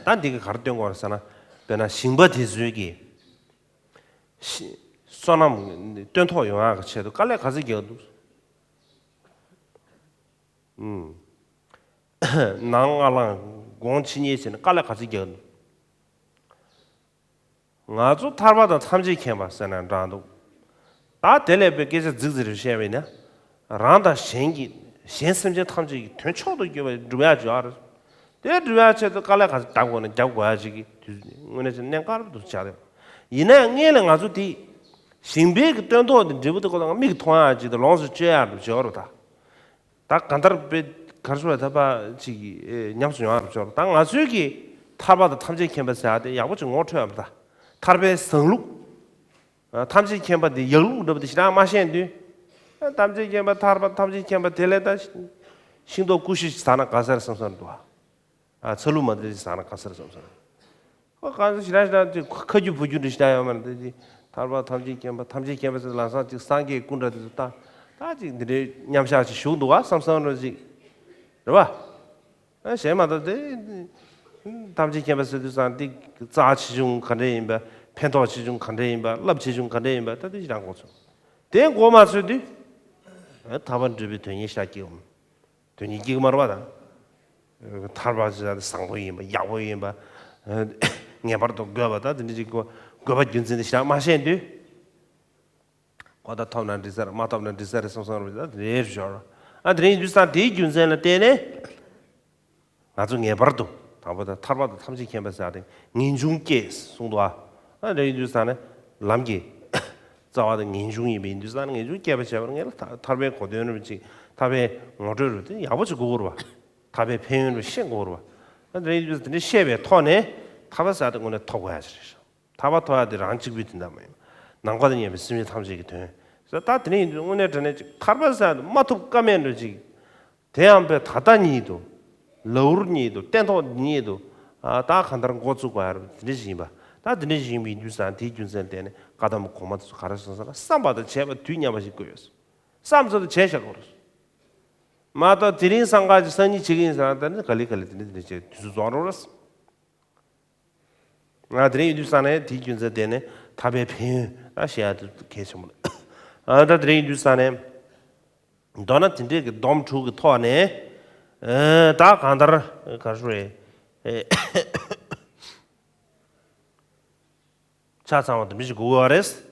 ད་འདི་ག་ག་རེ་སྟོན་དགོས་རེད་ཟེར་ན། དཔེར་ན་ཞིང་པ་དེ་ཚོས་ཀྱི། ཤི་སོ་ནམ་སྟོན་ཐོག་ཡོང་ཡག་གི་ཆེད་དུ་དཀའ་ལས་ག་ཚོད་རྒྱག་འདུག་ཨུམ། ནངས་སྔ་ལངས་དགོང་ཕྱི་ཉལ་བྱས་ནས་དཀའ་ལས་ག་ཚོད་རྒྱག་འདུག་ང་ཚོ་ཐར་པ་དང་ཐམས་ཅད་མཁྱེན་པ་ཟེར་ན་འདྲ་འདུག་ད་དེ་ལས་པའི་སྐད་ཆ་རྫིག་རྫིག་རེ་བཤད་པ་ཡིན་ན། རང་དང་གཞན་གྱི་གཞན་སེམས་ཅན་ཐམས་ཅད་ཀྱི་དོན་མཆོག་ཏུ་གྱུར་པའི་སྒྲུབ་ཡག་ཅིག་ཡོད་རེད། དེ་སྒྲུབ་ཡག་ཆེད་དུ་དཀའ་ལས་ག་ཚོད་རྒྱག་དགོས་ན་རྒྱག་དགོས་ཡག་ཅིག་གི་དུས་དངོས་གནས་ཅིག་གནད་འགག་རེད་འདུག་ཆགས་རེད། ཡིན་ན་ཡང་སྔོན་ལ་ང་ཚོ་དེ་ཞིང་པའི་གི་སྟོན་ཐོག་དེ་འབྲས་བུ་དེ་ཁོ་ཐག་མིག་གིས་མཐོང་ཡག་ཅིག་དང་ལོངས་སུ་སྤྱོད་ཡག་འདུག་ཅིག་ཡོད་རེད་ད། ད་གང་ལྟར་དཔེ་ གར་སོང་བའི་ཐར་པ་ཅིག་ཨེ་ཉམས་སུ་མྱོང་བར་ཤོག་ད་ང་ཚོའི་གི་ཐར་པ་དང་ཐམས་ཅད་མཁྱེན་པ་ཟེར་ཡག་དེ་ཡག་པོ་ཅིག་ངོ་འཕྲོད་ཡག་པ་ད། ཐར་པའི་བཟང་ལུགས། ཨ་ཐམས་ཅད་མཁྱེན་པ་དེ་ཡག་ལུགས་འདྲ་པོ་དེ་ཞེ་དྲག་མ་ཤེས་དུས། ཨ་ཐམས་ཅད་མཁྱེན་པ་ཐར་པ་ཐམས་ཅད་མཁྱེན་པ་དེ་ལས་ད་ཤིང་ཏོག་ཀུ་ཤུ་ཞིག་ཟ་ན་དགའ་ས་རེད་བསམ་བསམ་འདུག་ཨ་ཚ་ལུ་མ་དེ་ཞིག་ཟ་ན་དགའ་ས་རེད་བསམ་བསམ། ཨོ་གང་ཟེར་ཞེ་དྲག་ཞེ་དྲག་ཅིག་ཁ་རྒྱུ་བུ་རྒྱུ་འདྲ་ཞེ་དྲག་ཡོད་མ་རེད་དེ། ཅིག་ཐར་པ་ཐམས་ཅད་མཁྱེན་པ་ཐམས་ཅད་མཁྱེན་པ་ཟེར་ལམ་སང་ཅིག་སངས་རྒྱས་སྐུ་འདྲ་དེ་ཚོ་ད་ད་ཅིག་འདི་འདྲའི་མཉམ་བཞག་ཅིག་བཞུགས་འདུག་ཨ་བསམ་བསམ་འདྲ་ཅིག་རེད་བ། ཨ་གཞན་མ་གཏོགས་དེ་ཐམས་ཅད་མཁྱེན་པ་ཟེར་དུས་ཙང་དེ་རྩ་ཆེ་ཆུང་ག་འདྲ་ཡིན་པ། ཕན་ཐོགས་ཆེ་ཆུང་ག་འདྲ་ཡིན་པ། རླབས་ཆེ་ཆུང་ག་འདྲ་ཡིན་པ་ད་དེ་ཞེ་དྲག་མགོ་ཚོས། དེ་མགོ་མ་ཚོས་དུས། ཨ་ཐར་པ་འདྲ་པོའི་དོན་གཉེར་ཤག་སྐྱེ་འོང་། དོན་གཉེར་སྐྱེ་གི་མ་རེད་པ་ད། ཐར་པ་ཅིག་བཟང་པོ་ཡིན་པ་ཡག་པོ་ཡིན་པ། ངེས་པར་དུ་དགོས་པ་ད་དེ་འདྲ་ཅིག་དགོས་པ་རྒྱུ་མཚན་དེ་ཞེ་དྲག་མ་ཤེས་དུས། ཁོ་ད་ཐོབ་ན་འགྲིག་ས་རེད་མ་ཐོབ་ན་འགྲིག་ས་རེད་བསམ་བསམ་རེད་ད་དེ་རེད་ཞོར། ཨ་དེ་རིང་ཡིན་དུས་ཙང་དེའི་རྒྱུ་མཚན་ལ་བརྟེན་ནས། ང་ཚོ་ངེས་པར་དུ་དང་པོ་ད་ཐར་པ་དང་ཐམས་ཅད་མཁྱེན་པ་ཟེར་ཡག་དེ་ངེས་འབྱུང་སྐྱེས་གསུངས་འདུག་ཨ། ཨ་དེ་རིང་ཡིན་དུས་ཙང་ནས་ལམ་གྱི་རྩ་བ་དེ་ངེས་འབྱུང་ཡིན་པ་ཡིན་དུས་ཙང་ནས་ངེས་འབྱུང་སྐྱེས་པ་བྱས་པར་ངེས་ལ་ཐར་ཐར་པའི་གོ་དོན་རེད་ཅིག་ཐར་པའི་ངོ་སྤྲོད་རེད་དེ་ཡག་པོ་ཅིག་དགོས་ཀྱི་རེད་པ། ཐར་པའི་ཕན་ཡོན་རེད་ཤེས་དགོས་རེད་པ། ཨ་དེ་རིང་ཡིན་དུས་ཙང་དེ་འདྲ་ཤེས་པའི་ཐོག་ནས་ཐར་པ་ཟེར་ཡག་དེ་དངོས་གནས་ཐོབ་དགོས་ཡག་ཅིག་རེད། ཐར་པ་ཐོབ་ཡག་དེ་རང་གཅིག་པུའི་དོན་དག་མ་ཡིན་པ། ནམ་མཁའ་དང་མཉམ་པའི་སེམས་ཅན་ཐམས་ཅད་ཀྱི་དོན། ད་དེ་ནས་ཡིན་དུས་དངོས་གནས་དྲང་གནས་ཅིག་ཐར་པ་ཟེར་ཡག་དེ་མ་ཐོབ་ཀ་མེད་འགྲོ་ཅིག་དེ་ཡང་པའི་ད་ལྟ་ཉིད་དུ། ལའུར་ཉིད་དུ་སྟན་ཐོག་ཉིད་དུ། ཨ་ད་གང་ལྟར་འགོ་བཙུགས་དགོས་ཡག་དེ་འདྲ་ཞིག་ཡིན་པ། ད་དེ་འདྲ་ཞིག་ཡིན་པ་ཡིན་དུས་ཙང་དེའི་རྒྱུ་མཚན་བརྟེན་ནས་བཀའ་གདམས་གོང་མ་དེ་ཚོ་ག་རེ་གསུངས་ས་ལ་བསམ་པ་དང་བྱས་པ་དུས་མཉམ་པ་ཞིག་དགོས་ཡོད། བསམ་ཚོད་དུ་བྱས་བཞག་དགོས་རེད། མ་གཏོགས་དེ་རིང་སང་ཁ་ཅིག་སང་ཉིན་བྱེད་ཀྱི་ཡིན་ཟེར་ན་ད་ནི་ག་ལེ་ག་ལེ་དེ་འདྲ་དེ་འདྲ་བྱས་དུས་ཚོད་རྫོགས་འགྲོ་རེད། ང་དེ་རིང་ཡིན་དུས་ཙང་ནས་དེའི་རྒྱུ་མཚན་དེ་ནས་ཐར་པའི་ཕན་ཡོན་ཨ་བཤད་ཡག་དེ་གལ་ཆེན་པོ་རེད། ཨ་ད་དེ་རིང་ཡིན་དུས་ཙང་ནས་མདོར་ན་དེ་འདྲའི་གི་སྡོམ་དྲུག་གི་ཐོག་ནས་ཨ་ད་གང་ལྟར་ག་རེ་ཞུ་རེད། ཨེ་ཆ་ཚང་བ་དེ་འདྲ་ཞིག་དགོས་ཀྱི་ཡོད་རེད།